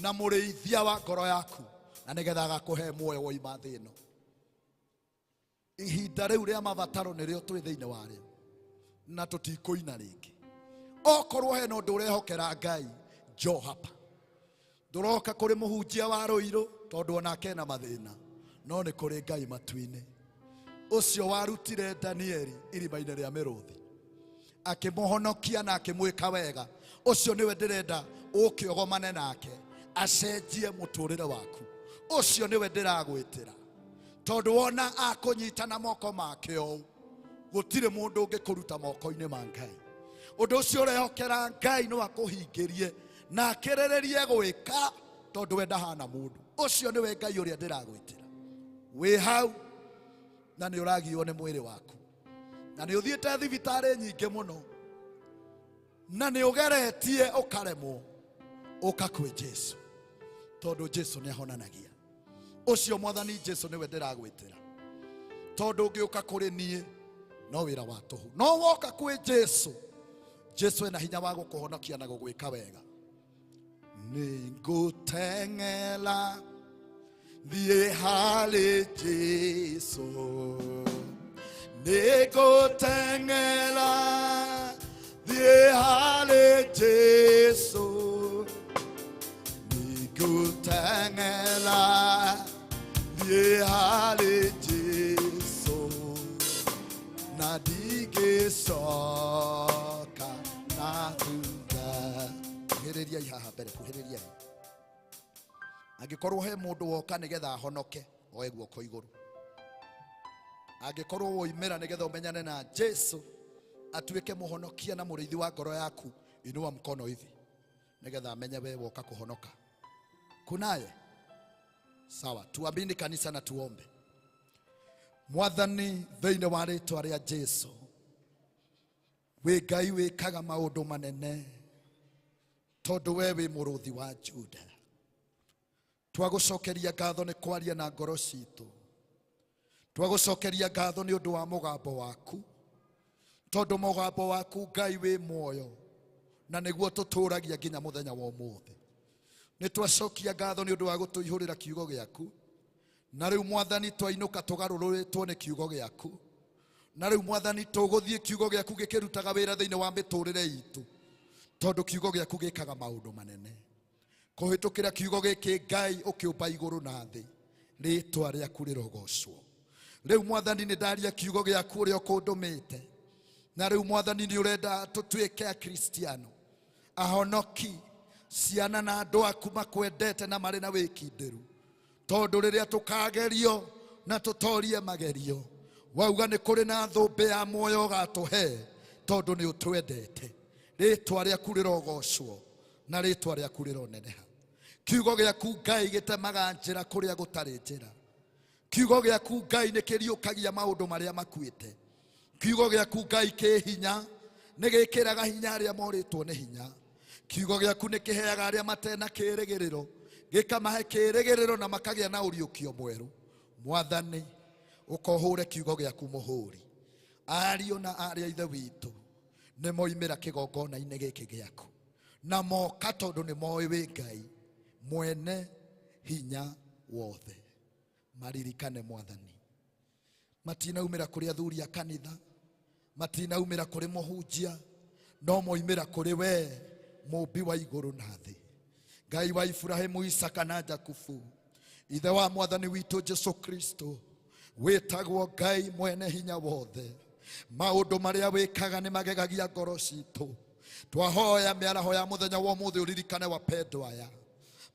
na mũrĩithia wa ngoro yaku, na nĩgetha agakũhe muoyo woima thĩ ĩno. Ihinda rĩu rĩa mabataro nĩrĩo twĩ thĩinĩ warĩo na tũtikũina rĩngĩ. Okorwo hena ũndũ ũrehokera Ngai, njoo hapa. Ndũroka kũrĩ mũhunjia wa Rũirũ tondũ onake ena mathĩna, no nĩ kũrĩ Ngai matu-inĩ ũcio warutire Danieli irima-inĩ rĩa mĩrũthi akĩmũhonokia na akĩmwĩka wega. Ũcio nĩwe ndĩrenda ũke ũgomane nake acenjie mũtũrĩre waku. Ũcio nĩwe ndĩragwĩtĩra tondũ wona akũnyita na moko make ũũ, gũtirĩ mũndũ ũngĩkũruta moko-inĩ ma Ngai. Ũndũ ũcio ũrehokera Ngai no akũhingĩrie na akĩrĩrĩrie gwĩka tondũ we ndahana mũndũ. Ũcio nĩwe Ngai ũrĩa ndĩragwĩtĩra. Wĩ hau na nĩ ũragiywo nĩ mwĩrĩ waku na nĩ ũthiĩte thibitarĩ nyingĩ mũno na nĩ ũgeretie ũkaremwo, ũka kwĩ Jesu tondũ Jesu nĩ ahonanagia. Ũcio mwathani Jesu nĩwe ndĩragwĩtĩra tondũ ũngĩũka kũrĩ niĩ no wĩra wa tũhũ, no woka kwĩ Jesu, Jesu ena hinya wa gũkũhonokia na gũgwĩka wega. Nĩngũteng'era Thiĩ harĩ Jesũ, nĩngũteng'era thiĩ harĩ Jesũ, nĩngũteng'era thiĩ harĩ Jesũ, na ndigĩcoka na thutha. Kuhĩrĩriai haha mbere, kuhĩrĩriai. Angĩkorwo he mũndũ woka nĩgetha ahonoke, oe guoko igũrũ. Angĩkorwo woimĩra nĩgetha ũmenyane na Jesu atuĩke mũhonokia na mũrĩithi wa ngoro yaku, inua mkono hivi nĩgetha amenye we woka kũhonoka. Kunaye? Sawa, tuamini kanisa na tuombe. Mwathani, thĩinĩ wa rĩtwa rĩa Jesu, wĩ Ngai wĩkaga maũndũ manene, tondũ we wĩ mũrũthi wa Juda. Twagũcokeria ngatho nĩ kwaria na ngoro citũ. Twagũcokeria ngatho nĩ ũndũ wa mũgambo waku, tondũ mũgambo waku Ngai wĩ muoyo, na nĩguo tũtũragia nginya mũthenya wa ũmũthĩ. Nĩ twacokia ngatho nĩ ũndũ wa gũtũihũrĩra kiugo gĩaku, na rĩu Mwathani twainũka tũgarũrũrĩtwo nĩ kiugo gĩaku, na rĩu Mwathani tũgũthiĩ kiugo gĩaku gĩkĩrutaga wĩra thĩinĩ wa mĩtũrĩre itũ, tondũ kiugo gĩaku gĩkaga maũndũ manene. Kũhĩtũkĩra kiugo gĩkĩ Ngai ũkĩũmba igũrũ na thĩ, rĩtwa rĩaku rĩrogocwo. Rĩu Mwathani nĩ ndaria kiugo gĩaku ũrĩa ũkũndũmĩte, na rĩu Mwathani nĩ ũrenda tũtuĩke Akristiano ahonoki, ciana na andũ aku makwendete na marĩ na wĩkindĩru, tondũ rĩrĩa tũkagerio na tũtorie magerio, wauga nĩ kũrĩ na thũmbĩ ya muoyo ũgatũhe, tondũ nĩ ũtwendete. Rĩtwa rĩaku rĩrogocwo na rĩtwa rĩaku rĩroneneha. Kiugo gĩaku Ngai gĩtemaga njĩra kũrĩa gũtarĩ njĩra. Kiugo gĩaku Ngai nĩ kĩriũkagia maũndũ marĩa makuĩte. Kiugo gĩaku Ngai kĩ hinya, nĩ gĩkĩraga hinya arĩa morĩtwo nĩ hinya. Kiugo gĩaku nĩ kĩheaga arĩa matena kĩĩrĩgĩrĩro, gĩkamahe kĩĩrĩgĩrĩro na makagĩa na ũriũkio mwerũ. Mwathani, ũkohũre kiugo gĩaku mũhũri. Ariũ na aarĩ a Ithe witũ nĩ moimĩra kĩgongona-inĩ gĩkĩ gĩaku, na moka tondũ nĩ moĩ wĩ Ngai mwene hinya wothe. Maririkane Mwathani, matinaumĩra kũrĩ athuri a kanitha, matinaumĩra kũrĩ mũhunjia, no moimĩra kũrĩ we mũmbi wa igũrũ na thĩ, Ngai wa Ibrahimu, Isaka na Jakubu, ithe wa Mwathani witũ Jesu Kristo, wĩtagwo Ngai mwene hinya wothe. Maũndũ marĩa wĩkaga nĩ magegagia ngoro citũ. Twahoya mĩaraho ya mũthenya wa ũmũthĩ ũririkane wapendwa aya,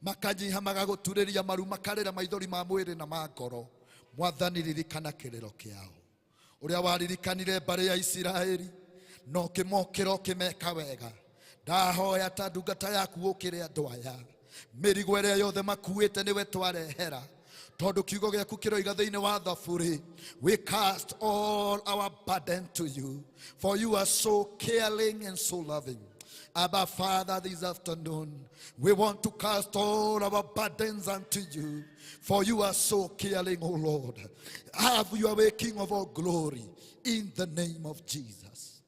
makanyiha magagũturĩria maru, makarĩra maithori ma mwĩrĩ na ma ngoro. Mwathani, ririkana kĩrĩro kĩao, ũrĩa waririkanire mbarĩ ya Isiraeli na ũkĩmokĩra ũkĩmeka wega. Ndahoya ta ndungata yaku ũkĩre andũ aya, mĩrigo ĩrĩa yothe makuĩte nĩwe twarehera, tondũ kiugo gĩaku kĩroiga thĩinĩ wa Thaburi, we cast all our burden to you, for you are so caring and so loving. Abba Father, this afternoon, we want to cast all our burdens unto you, for you are so caring, O Lord. Have your way, King of all glory, in the name of Jesus.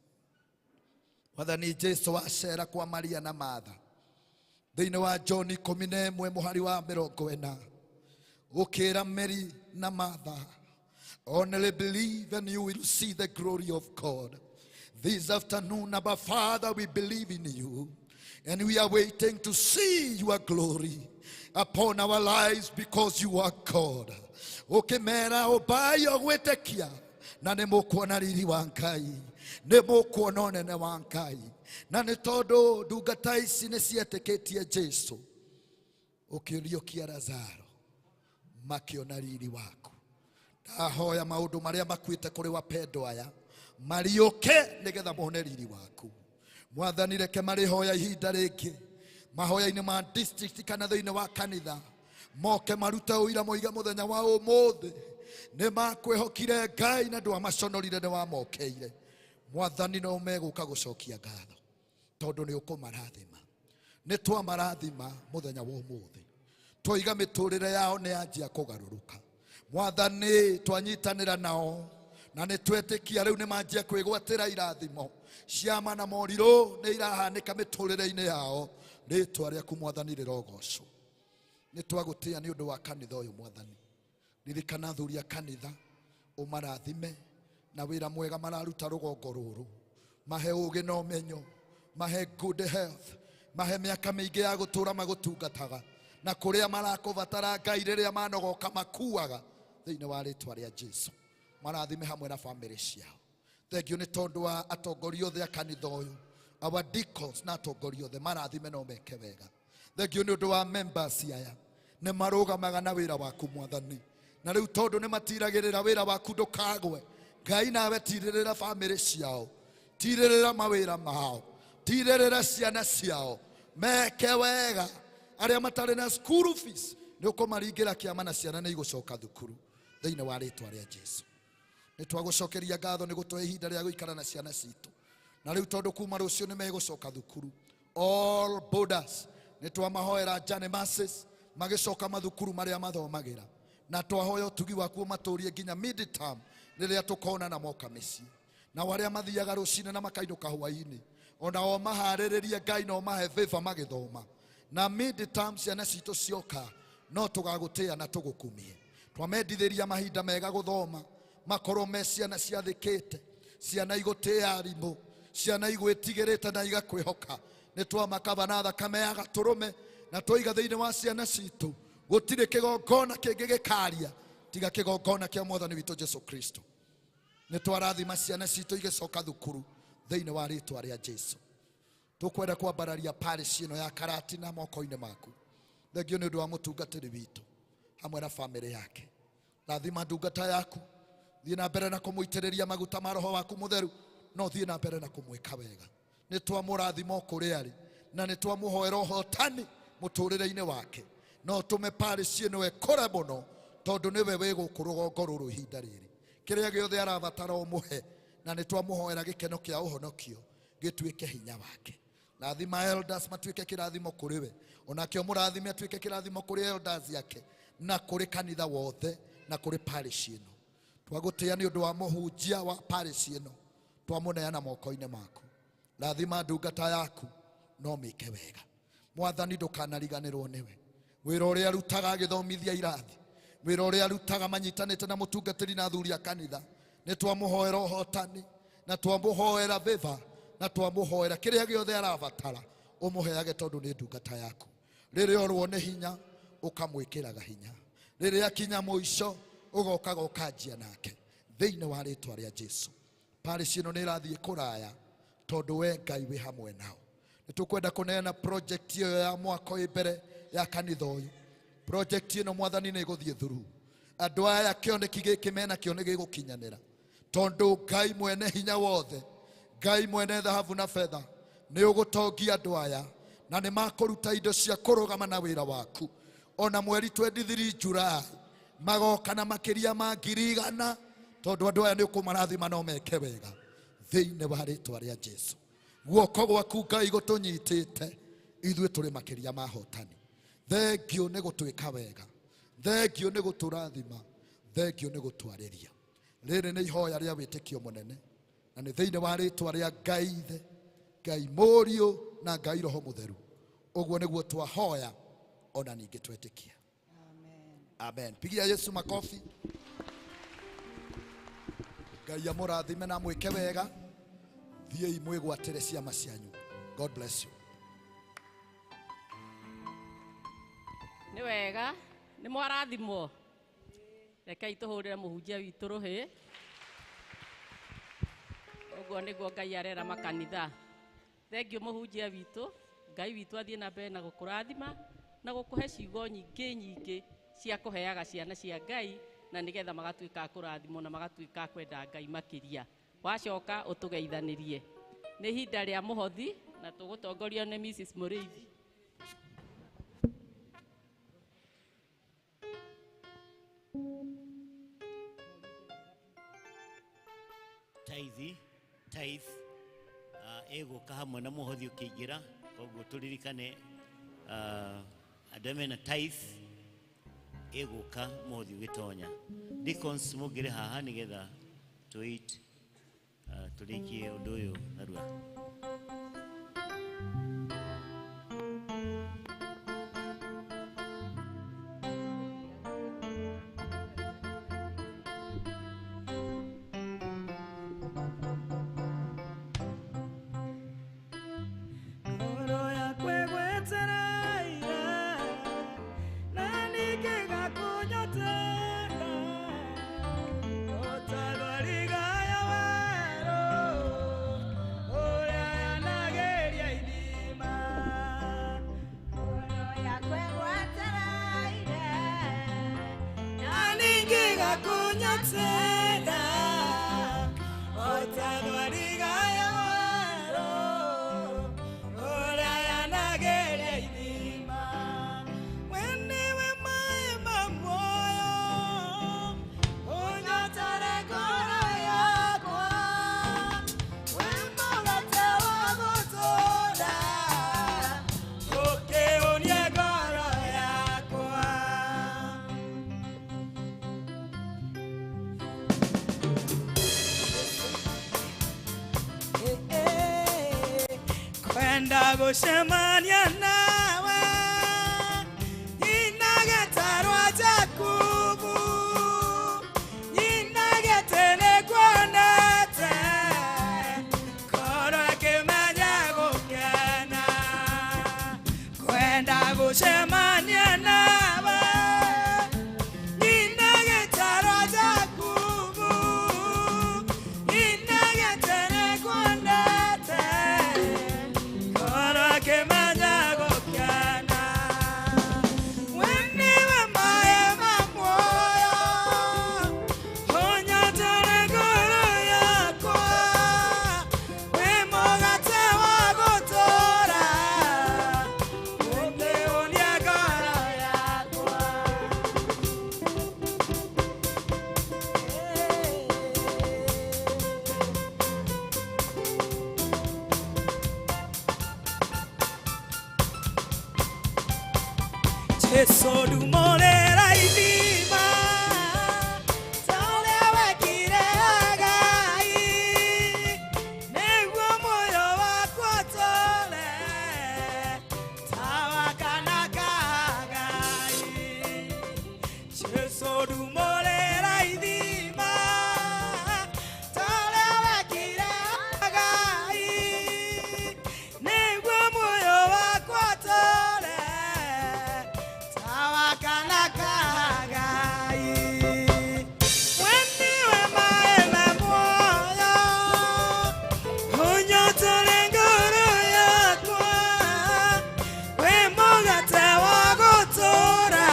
Mwathani Jesu acera kwa Maria na Martha thĩinĩ wa John 11 mũhari wa 40, ũkĩra Mary na Martha, only believe and you will see the glory of God. This afternoon, Abba Father, we believe in you and we are waiting to see your glory upon our lives, because you are God. Ũkĩmera ũmbai gwĩtĩkia na nĩ mũkuona riri wa Ngai, nĩ mũkuona ũnene wa Ngai. Na nĩ tondũ ndungata ici nĩ cietĩkĩtie Jesu, ũkĩriũkia Lazaro, makĩona riri waku. Ndahoya maũndũ marĩa makuĩte kũrĩ wapendwa aya mariũke nĩgetha mone riri waku. Mwathani, reke marĩhoya ihinda rĩngĩ mahoya-inĩ ma district kana thĩinĩ wa kanitha, moke marute ũira moige mũthenya wa ũmũthĩ nĩ makwĩhokire Ngai na ndwamaconorire, nĩ wamokeire. Mwathani, no megũka gũcokia ngatho tondũ nĩ ũkũmarathima. Nĩ twamarathima mũthenya wa ũmũthĩ, twoiga mĩtũrĩre yao nĩ yanjia kũgarũrũka. Mwathani, twanyitanĩra nao na nĩ twetĩkia rĩu nĩ manjia kwĩgwatĩra irathimo ciama na morirũ nĩ irahanĩka mĩtũrĩre-inĩ yao. Rĩtwa rĩaku Mwathani rĩrogocwo. Nĩ twagũtĩĩa nĩ ũndũ wa kanitha ũyũ Mwathani. Ririkana athuri a kanitha, ũmarathime na wĩra mwega mararuta rũgongo rũrũ. Mahe ũũgĩ na ũmenyo, mahe good health, mahe mĩaka mĩingĩ ya gũtũũra magũtungataga, na kũrĩa marakũbatara Ngai rĩrĩa manogoka makuaga thĩinĩ wa rĩtwa rĩa Jesu. Marathime hamwe na bamĩrĩ ciao. Thengiũ nĩ tondũ wa atongoria othe a kanitha ũyũ, our deacons na atongoria othe, marathime no meke wega. Thengiũ nĩ ũndũ wa members aya, nĩ marũgamaga na wĩra waku Mwathani, na rĩu tondũ nĩ matiragĩrĩra wĩra waku ndũkagwe, Ngai nawe tirĩrĩra bamĩrĩ ciao, tirĩrĩra mawĩra mao, tirĩrĩra ciana ciao, meke wega. Arĩa matarĩ na school fees nĩ ũkũmaringĩra kĩama na ciana nĩ igũcoka thukuru thĩinĩ wa rĩtwa rĩa Jesu. Nĩ twagũcokeria ngatho nĩ gũtũhe ihinda rĩa gũikara na ciana citũ, na rĩu tondũ kuma rũciũ nĩ megũcoka thukuru, all borders nĩ twamahoera journey masses magĩcoka mathukuru marĩa mathomagĩra, na twahoya ũtugi waku ũmatũrie nginya mid term rĩrĩa tũkonana moka mĩciĩ. Na arĩa mathiaga rũcinĩ na makainũka hwaĩ-inĩ, ona o maharĩrĩrie Ngai na ũmahe favor magĩthoma, na mid term ciana citũ cioka no tũgagũtĩĩa na tũgũkumie. Twamendithĩria mahinda mega gũthoma, makorwo me ciana ciathĩkĩte, ciana igũtĩĩa arimũ, ciana igwĩtigĩrĩte na igakwĩhoka. Nĩ twamakaba na thakame ya gatũrũme, na twaiga thĩinĩ wa ciana citũ gũtirĩ kĩgongona kĩngĩ gĩkaria tiga kĩgongona kĩa Mwathani witũ Jesu Kristo. Nĩ twarathima ciana citũ igĩcoka thukuru thĩinĩ wa rĩtwa rĩa Jesu. Tũkwenda kwambararia parish ĩno ya Karatina moko-inĩ maku. Thengiũ nĩ ũndũ wa mũtungatĩri witũ hamwe na bamĩrĩ yake. Rathima ndungata yaku, thiĩ na mbere na kũmũitĩrĩria maguta ma roho waku mũtheru, no thiĩ na mbere na kũmwĩka wega. Nĩ twamũrathima o kũrĩa arĩ, na nĩ twamũhoera ũhotani mũtũrĩre-inĩ wake. No tũme parish ĩno ĩkũre mũno, tondũ nĩwe wĩ gũkũ rũgongo rũrũ ihinda rĩrĩ. Kĩrĩa gĩothe arabatara ũmũhe, na nĩ twamũhoera gĩkeno kĩa ũhonokio gĩtuĩke hinya wake. Rathima elders matuĩke kĩrathimo kũrĩ we, onake ũmũrathime atuĩke kĩrathimo kũrĩ elders yake na kũrĩ kanitha wothe na kũrĩ parish ĩno. Twagũtĩĩa nĩ ũndũ wa mũhunjia wa parish ĩno, twamũneana moko-inĩ maku. Rathima ndungata yaku no mĩke wega. Mwathani ndũkanariganĩrwo nĩwe. Wĩra ũrĩa arutaga agĩthomithia irathi, wĩra ũrĩa arutaga manyitanĩte na mũtungatĩri na athuri a kanitha, nĩ twamũhoera ũhotani na twamũhoera favor na twamũhoera kĩrĩa gĩothe arabatara ũmũheage, tondũ nĩ ndungata yaku. Rĩrĩa orwo nĩ hinya ũkamwĩkĩraga hinya, rĩrĩa akinya mũico ũgokaga ũkanjia nake thĩinĩ wa rĩtwa rĩa Jesu. Parish ĩno nĩ ĩrathiĩ kũraya tondũ we Ngai wĩ hamwe nao. Nĩ tũkwenda kũneana project ĩyo ya mwaka ũyũ mbere ya kanitha ũyũ. Project ĩno Mwathani nĩ ĩgũthiĩ through. Andũ aya kĩoneki gĩkĩ mena kĩo nĩ gĩgũkinyanĩra, tondũ Ngai mwene hinya wothe, Ngai mwene thahabu na betha, nĩ ũgũtongia andũ aya na nĩ makũruta indo cia kũrũgama na wĩra waku. Ona mweri 23 July magoka na makĩria ma 100,000, tondũ andũ aya nĩ ũkũmarathima no meke wega thĩinĩ wa rĩtwa rĩa Jesu. Guoko gwaku Ngai gũtũnyitĩte ithuĩ tũrĩ makĩria ma hotani. Thengiũ nĩ gũtwĩka wega, thengiũ nĩ gũtũrathima, thengiũ nĩ gũtwarĩria. Rĩrĩ nĩ ihoya rĩa wĩtĩkio mũnene, na nĩ thĩinĩ wa rĩtwa rĩa Ngai Ithe, Ngai Mũriũ na Ngai Roho Mũtheru. Ũguo nĩguo twahoya ona ningĩ twetĩkia. Amen. Pigia Yesu makofi. Ngai amũrathime na mwĩke wega. Thiĩi mwĩgwatĩre ciama cianyu. God bless you. Nĩ wega, nĩ mwarathimwo. Rekei tũhũrĩre mũhunjia witũ rũhĩ. Ũguo nĩguo Ngai arera makanitha. Thengiũ mũhunjia witũ. Ngai witũ athiĩ na mbere na gũkũrathima na gũkũhe ciugo nyingĩ nyingĩ cia kũheaga ciana cia Ngai, na nĩgetha magatuĩka a kũrathimwo na magatuĩka a kwenda Ngai makĩria. Wacoka ũtũgeithanĩrie. Nĩ ihinda rĩa mũhothi na tũgũtongorio nĩ Mrs. Mũrĩithi. Tithe ĩgũka hamwe na mũhothi ũkĩingĩra, koguo tũririkane andũ arĩa mena tithe ĩgũka mũhothi ũgĩtonya. Deacons mũngĩrĩ haha nĩgetha tũrĩkie ũndũ ũyũ narua. Ũnyotera o ta thwariga ya werũ, ũrĩa yanagĩria ithima. We nĩwe maĩ ma muoyo, ũnyotore ngoro yakwa. Wĩ mũgate wa gũtũũra, ũkĩũnia ngoro yakwa. Kwenda gũcemania nawe nyina gĩtarwa Jakubu, nyina gĩtĩ nĩkuonete, ngoro ĩkĩmenya gũkena. Kwenda gũcemania nawe nyina gĩtarwa Jakubu, nyina gĩtĩ nĩkuonete, ngoro ĩkĩmenya gũkena. We nĩwe maĩ ma muoyo, ũnyotore ngoro yakwa. Wĩ mũgate wa gũtũũra, ũkĩũnia ngoro yakwa. Jesu ndumũrĩra ithima ta ũrĩa wekire Ngai, nĩguo muoyo wakwa ũtũũre ta wa kaana ka Ngai. Jesu ndumũrĩra ithima ta ũrĩa wekire Ngai, nĩguo muoyo wakwa ũtũũre ta wa kaana ka Ngai. We nĩwe maĩ ma muoyo, ũnyotore ngoro yakwa. Wĩ mũgate wa gũtũũra,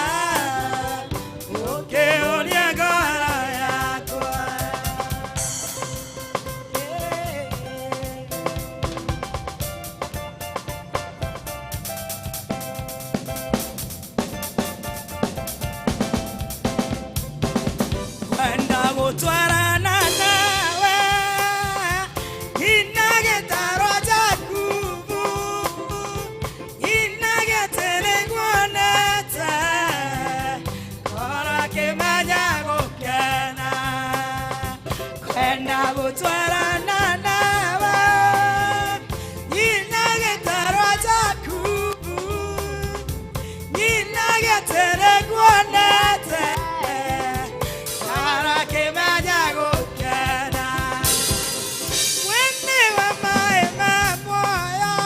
ũkĩũnia ngoro yakwa. Kwenda gũtwarana nawe nyina gĩtarwa Jakubu, nyina gĩtĩ nĩnguonete, ngoro ĩkĩmenya gũkena. Kwenda gũtwarana nawe nyina gĩtarwa Jakubu, nyina gĩtĩ nĩnguonete, ngoro ĩkĩmenya gũkena. We nĩwe maĩ ma muoyo,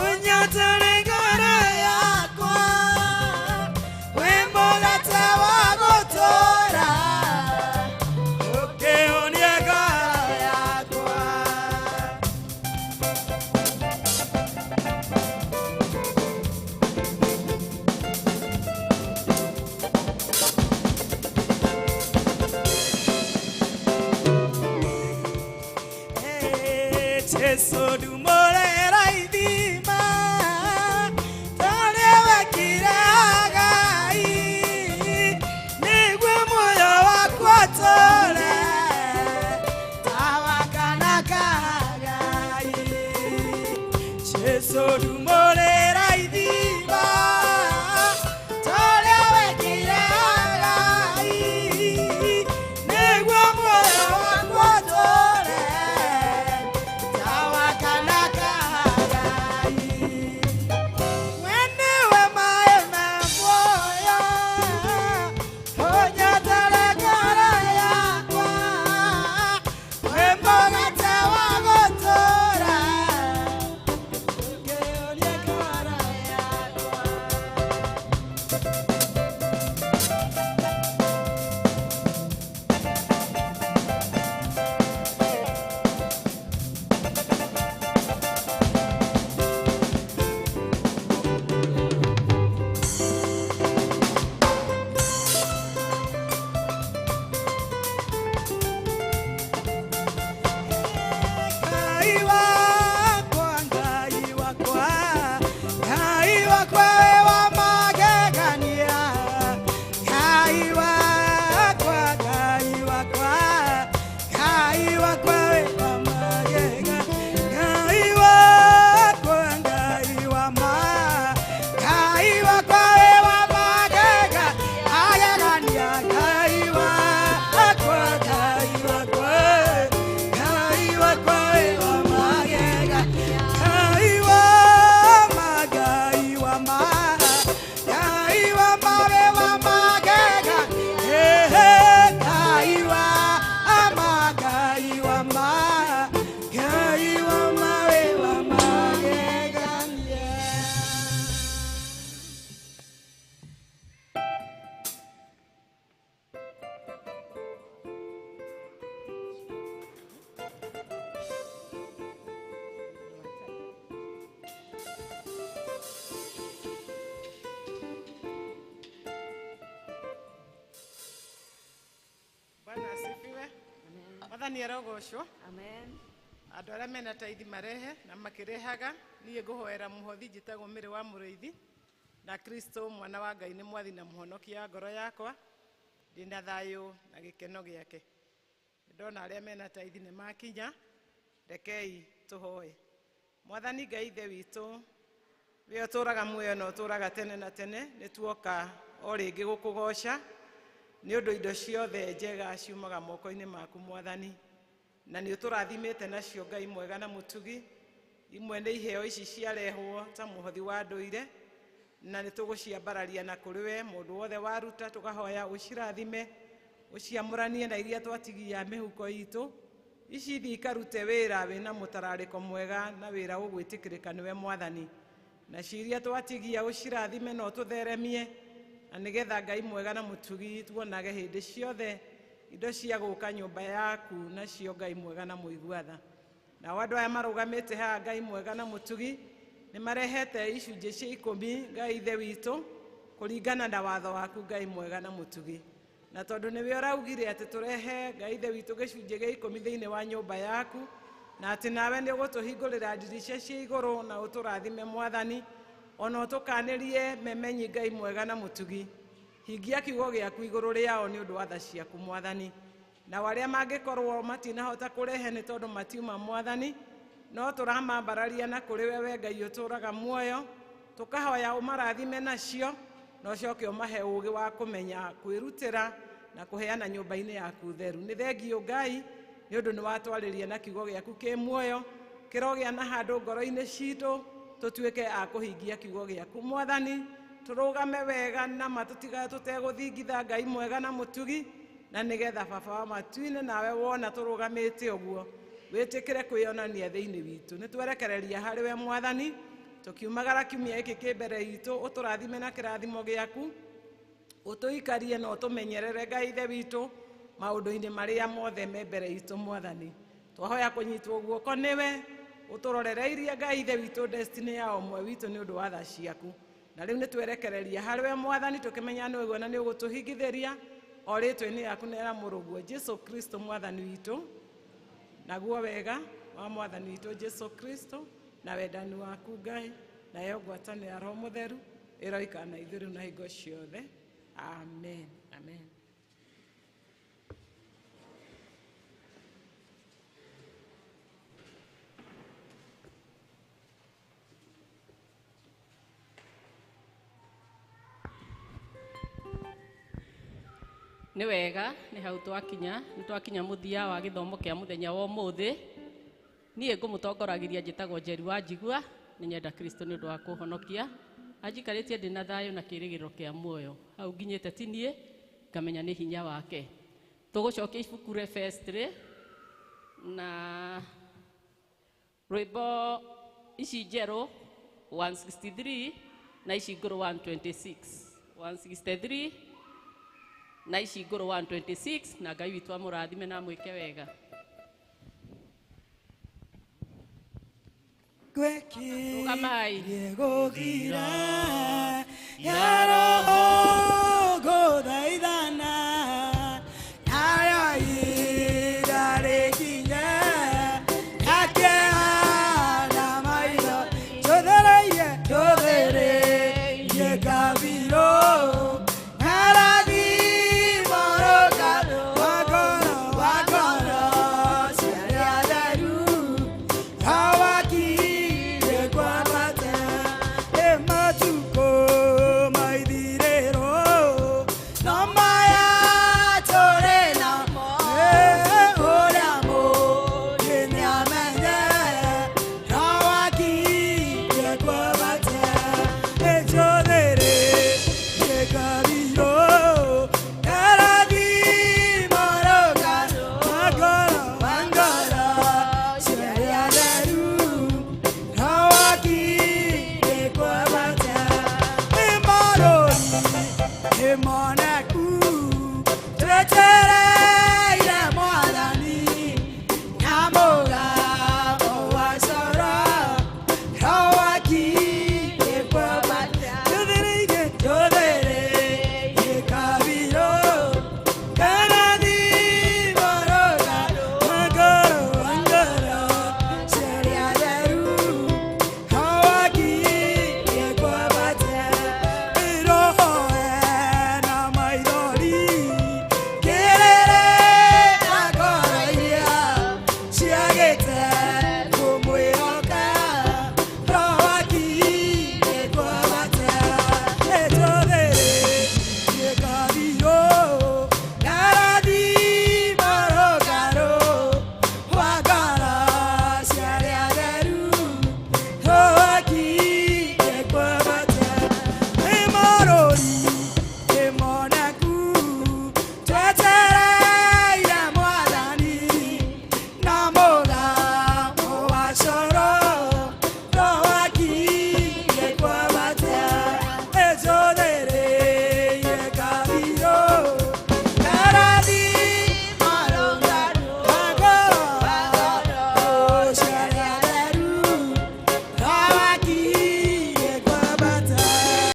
ũnyotore ngoro yakwa. Wĩ mũgate wa gũtũũra, ũkĩũnia ngoro yakwa. Jesu ndumũrĩra ithima ta ũrĩa wekire Ngai, nĩguo muoyo wakwa ũtũũre ta wa kaana ka Ngai. Jesu ndumũrĩra ithima ta ũrĩa wekire Ngai, nĩguo muoyo wakwa ũtũũre ta wa kaana Bwana asifiwe. Mwathani arogocwo. Amen. Andũ arĩa mena taithi marehe na makĩrehaga, niĩ ngũhoera mũhothi njĩtagwo Mĩrĩ wa Mũrĩithi na Kristo mwana wa Ngai nĩ mwathi na mũhonokia wa ngoro yakwa, ndĩna thayũ na gĩkeno gĩake. Ndona arĩa mena taithi nĩ makinya, rekei tũhoe. Mwathani Ngai Ithe witũ, we ũtũũraga muoyo na ũtũũraga tene na tene, nĩ tuoka o rĩngĩ gũkũgoca nĩ ũndũ indo ciothe njega ciumaga moko-inĩ maku Mwathani, na nĩ ũtũrathimĩte nacio Ngai mwega na mũtugi. Imwe nĩ iheo ici ciarehwo ta mũhothi wa ndũire, na nĩ tũgũciambararia na kũrĩ we mũndũ wothe waruta, tũkahoya ũcirathime, ũciamũranie na iria twatigia mĩhuko itũ, ici ithiĩ ikarute wĩra wĩna mũtararĩko mwega na wĩra ũgwĩtĩkĩrĩka nĩwe Mwathani, na ciria twatigia ũcirathime na ũtũtheremie, na nĩgetha Ngai mwega na mũtugi tuonage hĩndĩ ciothe indo cia gũka nyũmba yaku nacio Ngai mwega na mũigua tha. Nao andũ aya marũgamĩte haha Ngai mwega na mũtugi nĩ marehete icunjĩ cia 10 Ngai Ithe witũ kũringana na watho waku Ngai mwega na mũtugi, na tondũ nĩwe ũraugire atĩ tũrehe Ngai Ithe witũ gĩcunjĩ gĩa 10 thĩinĩ wa nyũmba yaku, na atĩ nawe nĩ ũgũtũhingũrĩra ndirica cia igũrũ na ũtũrathime Mwathani, ona ũtũkanĩrie memenyi Ngai mwega na mũtugi. Hingia kiugo gĩaku igũrũ rĩao nĩ ũndũ wa tha ciaku Mwathani, na arĩa mangĩkorwo matinahota kũrehe nĩ tondũ matiuma Mwathani, no tũramambararia na kũrĩ we we Ngai ũtũũraga muoyo, tũkahoya ũmarathime nacio na ũcoke ũmahe ũũgĩ wa kũmenya kwĩrutĩra na kũheana nyũmba-inĩ yaku theru. Nĩ thengiũ Ngai nĩ ũndũ nĩ watwarĩria na kiugo gĩaku kĩ muoyo, kĩrogĩa na handũ ngoro-inĩ citũ, tũtuĩke a kũhingia kiugo gĩaku Mwathani, tũrũgame wega na matũtiga tũtegũthingitha Ngai mwega na mũtugi, na nĩgetha Baba wa matu-inĩ nawe wona tũrũgamĩte ũguo wĩtĩkĩre kwĩyonania thĩinĩ witũ. Nĩ twerekereria harĩ we Mwathani, tũkiumagara kiumia gĩkĩ kĩ mbere itũ, ũtũrathime na kĩrathimo gĩaku, ũtũikarie na ũtũmenyerere Ngai Ithe witũ maũndũ-inĩ marĩa mothe me mbere itũ Mwathani. Twahoya kũnyitwo guoko nĩwe, ũtũrorereirie Ngai Ithe witũ destiny ya ũmwe witũ nĩ ũndũ wa tha ciaku. Na rĩu nĩ twerekereria harĩ we Mwathani, tũkĩmenya nĩ ũguo na nĩ ũgũtũhingithĩria o rĩtwa-inĩ yaku na ya mũrũguo Jesu Kristo Mwathani witũ. Naguo wega wa Mwathani witũ Jesu Kristo na wendani waku Ngai nayo ngwatanĩro ya Roho Mũtheru ĩroikara na ithuĩ rĩu na hingo ciothe. Amen. Amen. Nĩ wega nĩ hau twakinya, nĩ twakinya mũthia wa gĩthomo kĩa mũthenya wa ũmũthĩ. Niĩ ngũmũtongoragiria njĩtagwo Njeri wa Njigua, nĩ nyenda Kristo nĩ ũndũ wa kũhonokia, anjikarĩtie ndĩ na thayũ na kĩĩrĩgĩrĩro kĩa muoyo. Hau nginyĩte ti niĩ, ngamenya nĩ hinya wake. Tũgũcokia ibuku rĩa Efesi 3 na rwĩmbo ici njerũ 163 na ici ngũrũ 126. 163 na ici ngũrũ 126, na Ngai witũ amũrathime na amwĩke wega. Rũgamai. Gũthira ya roho.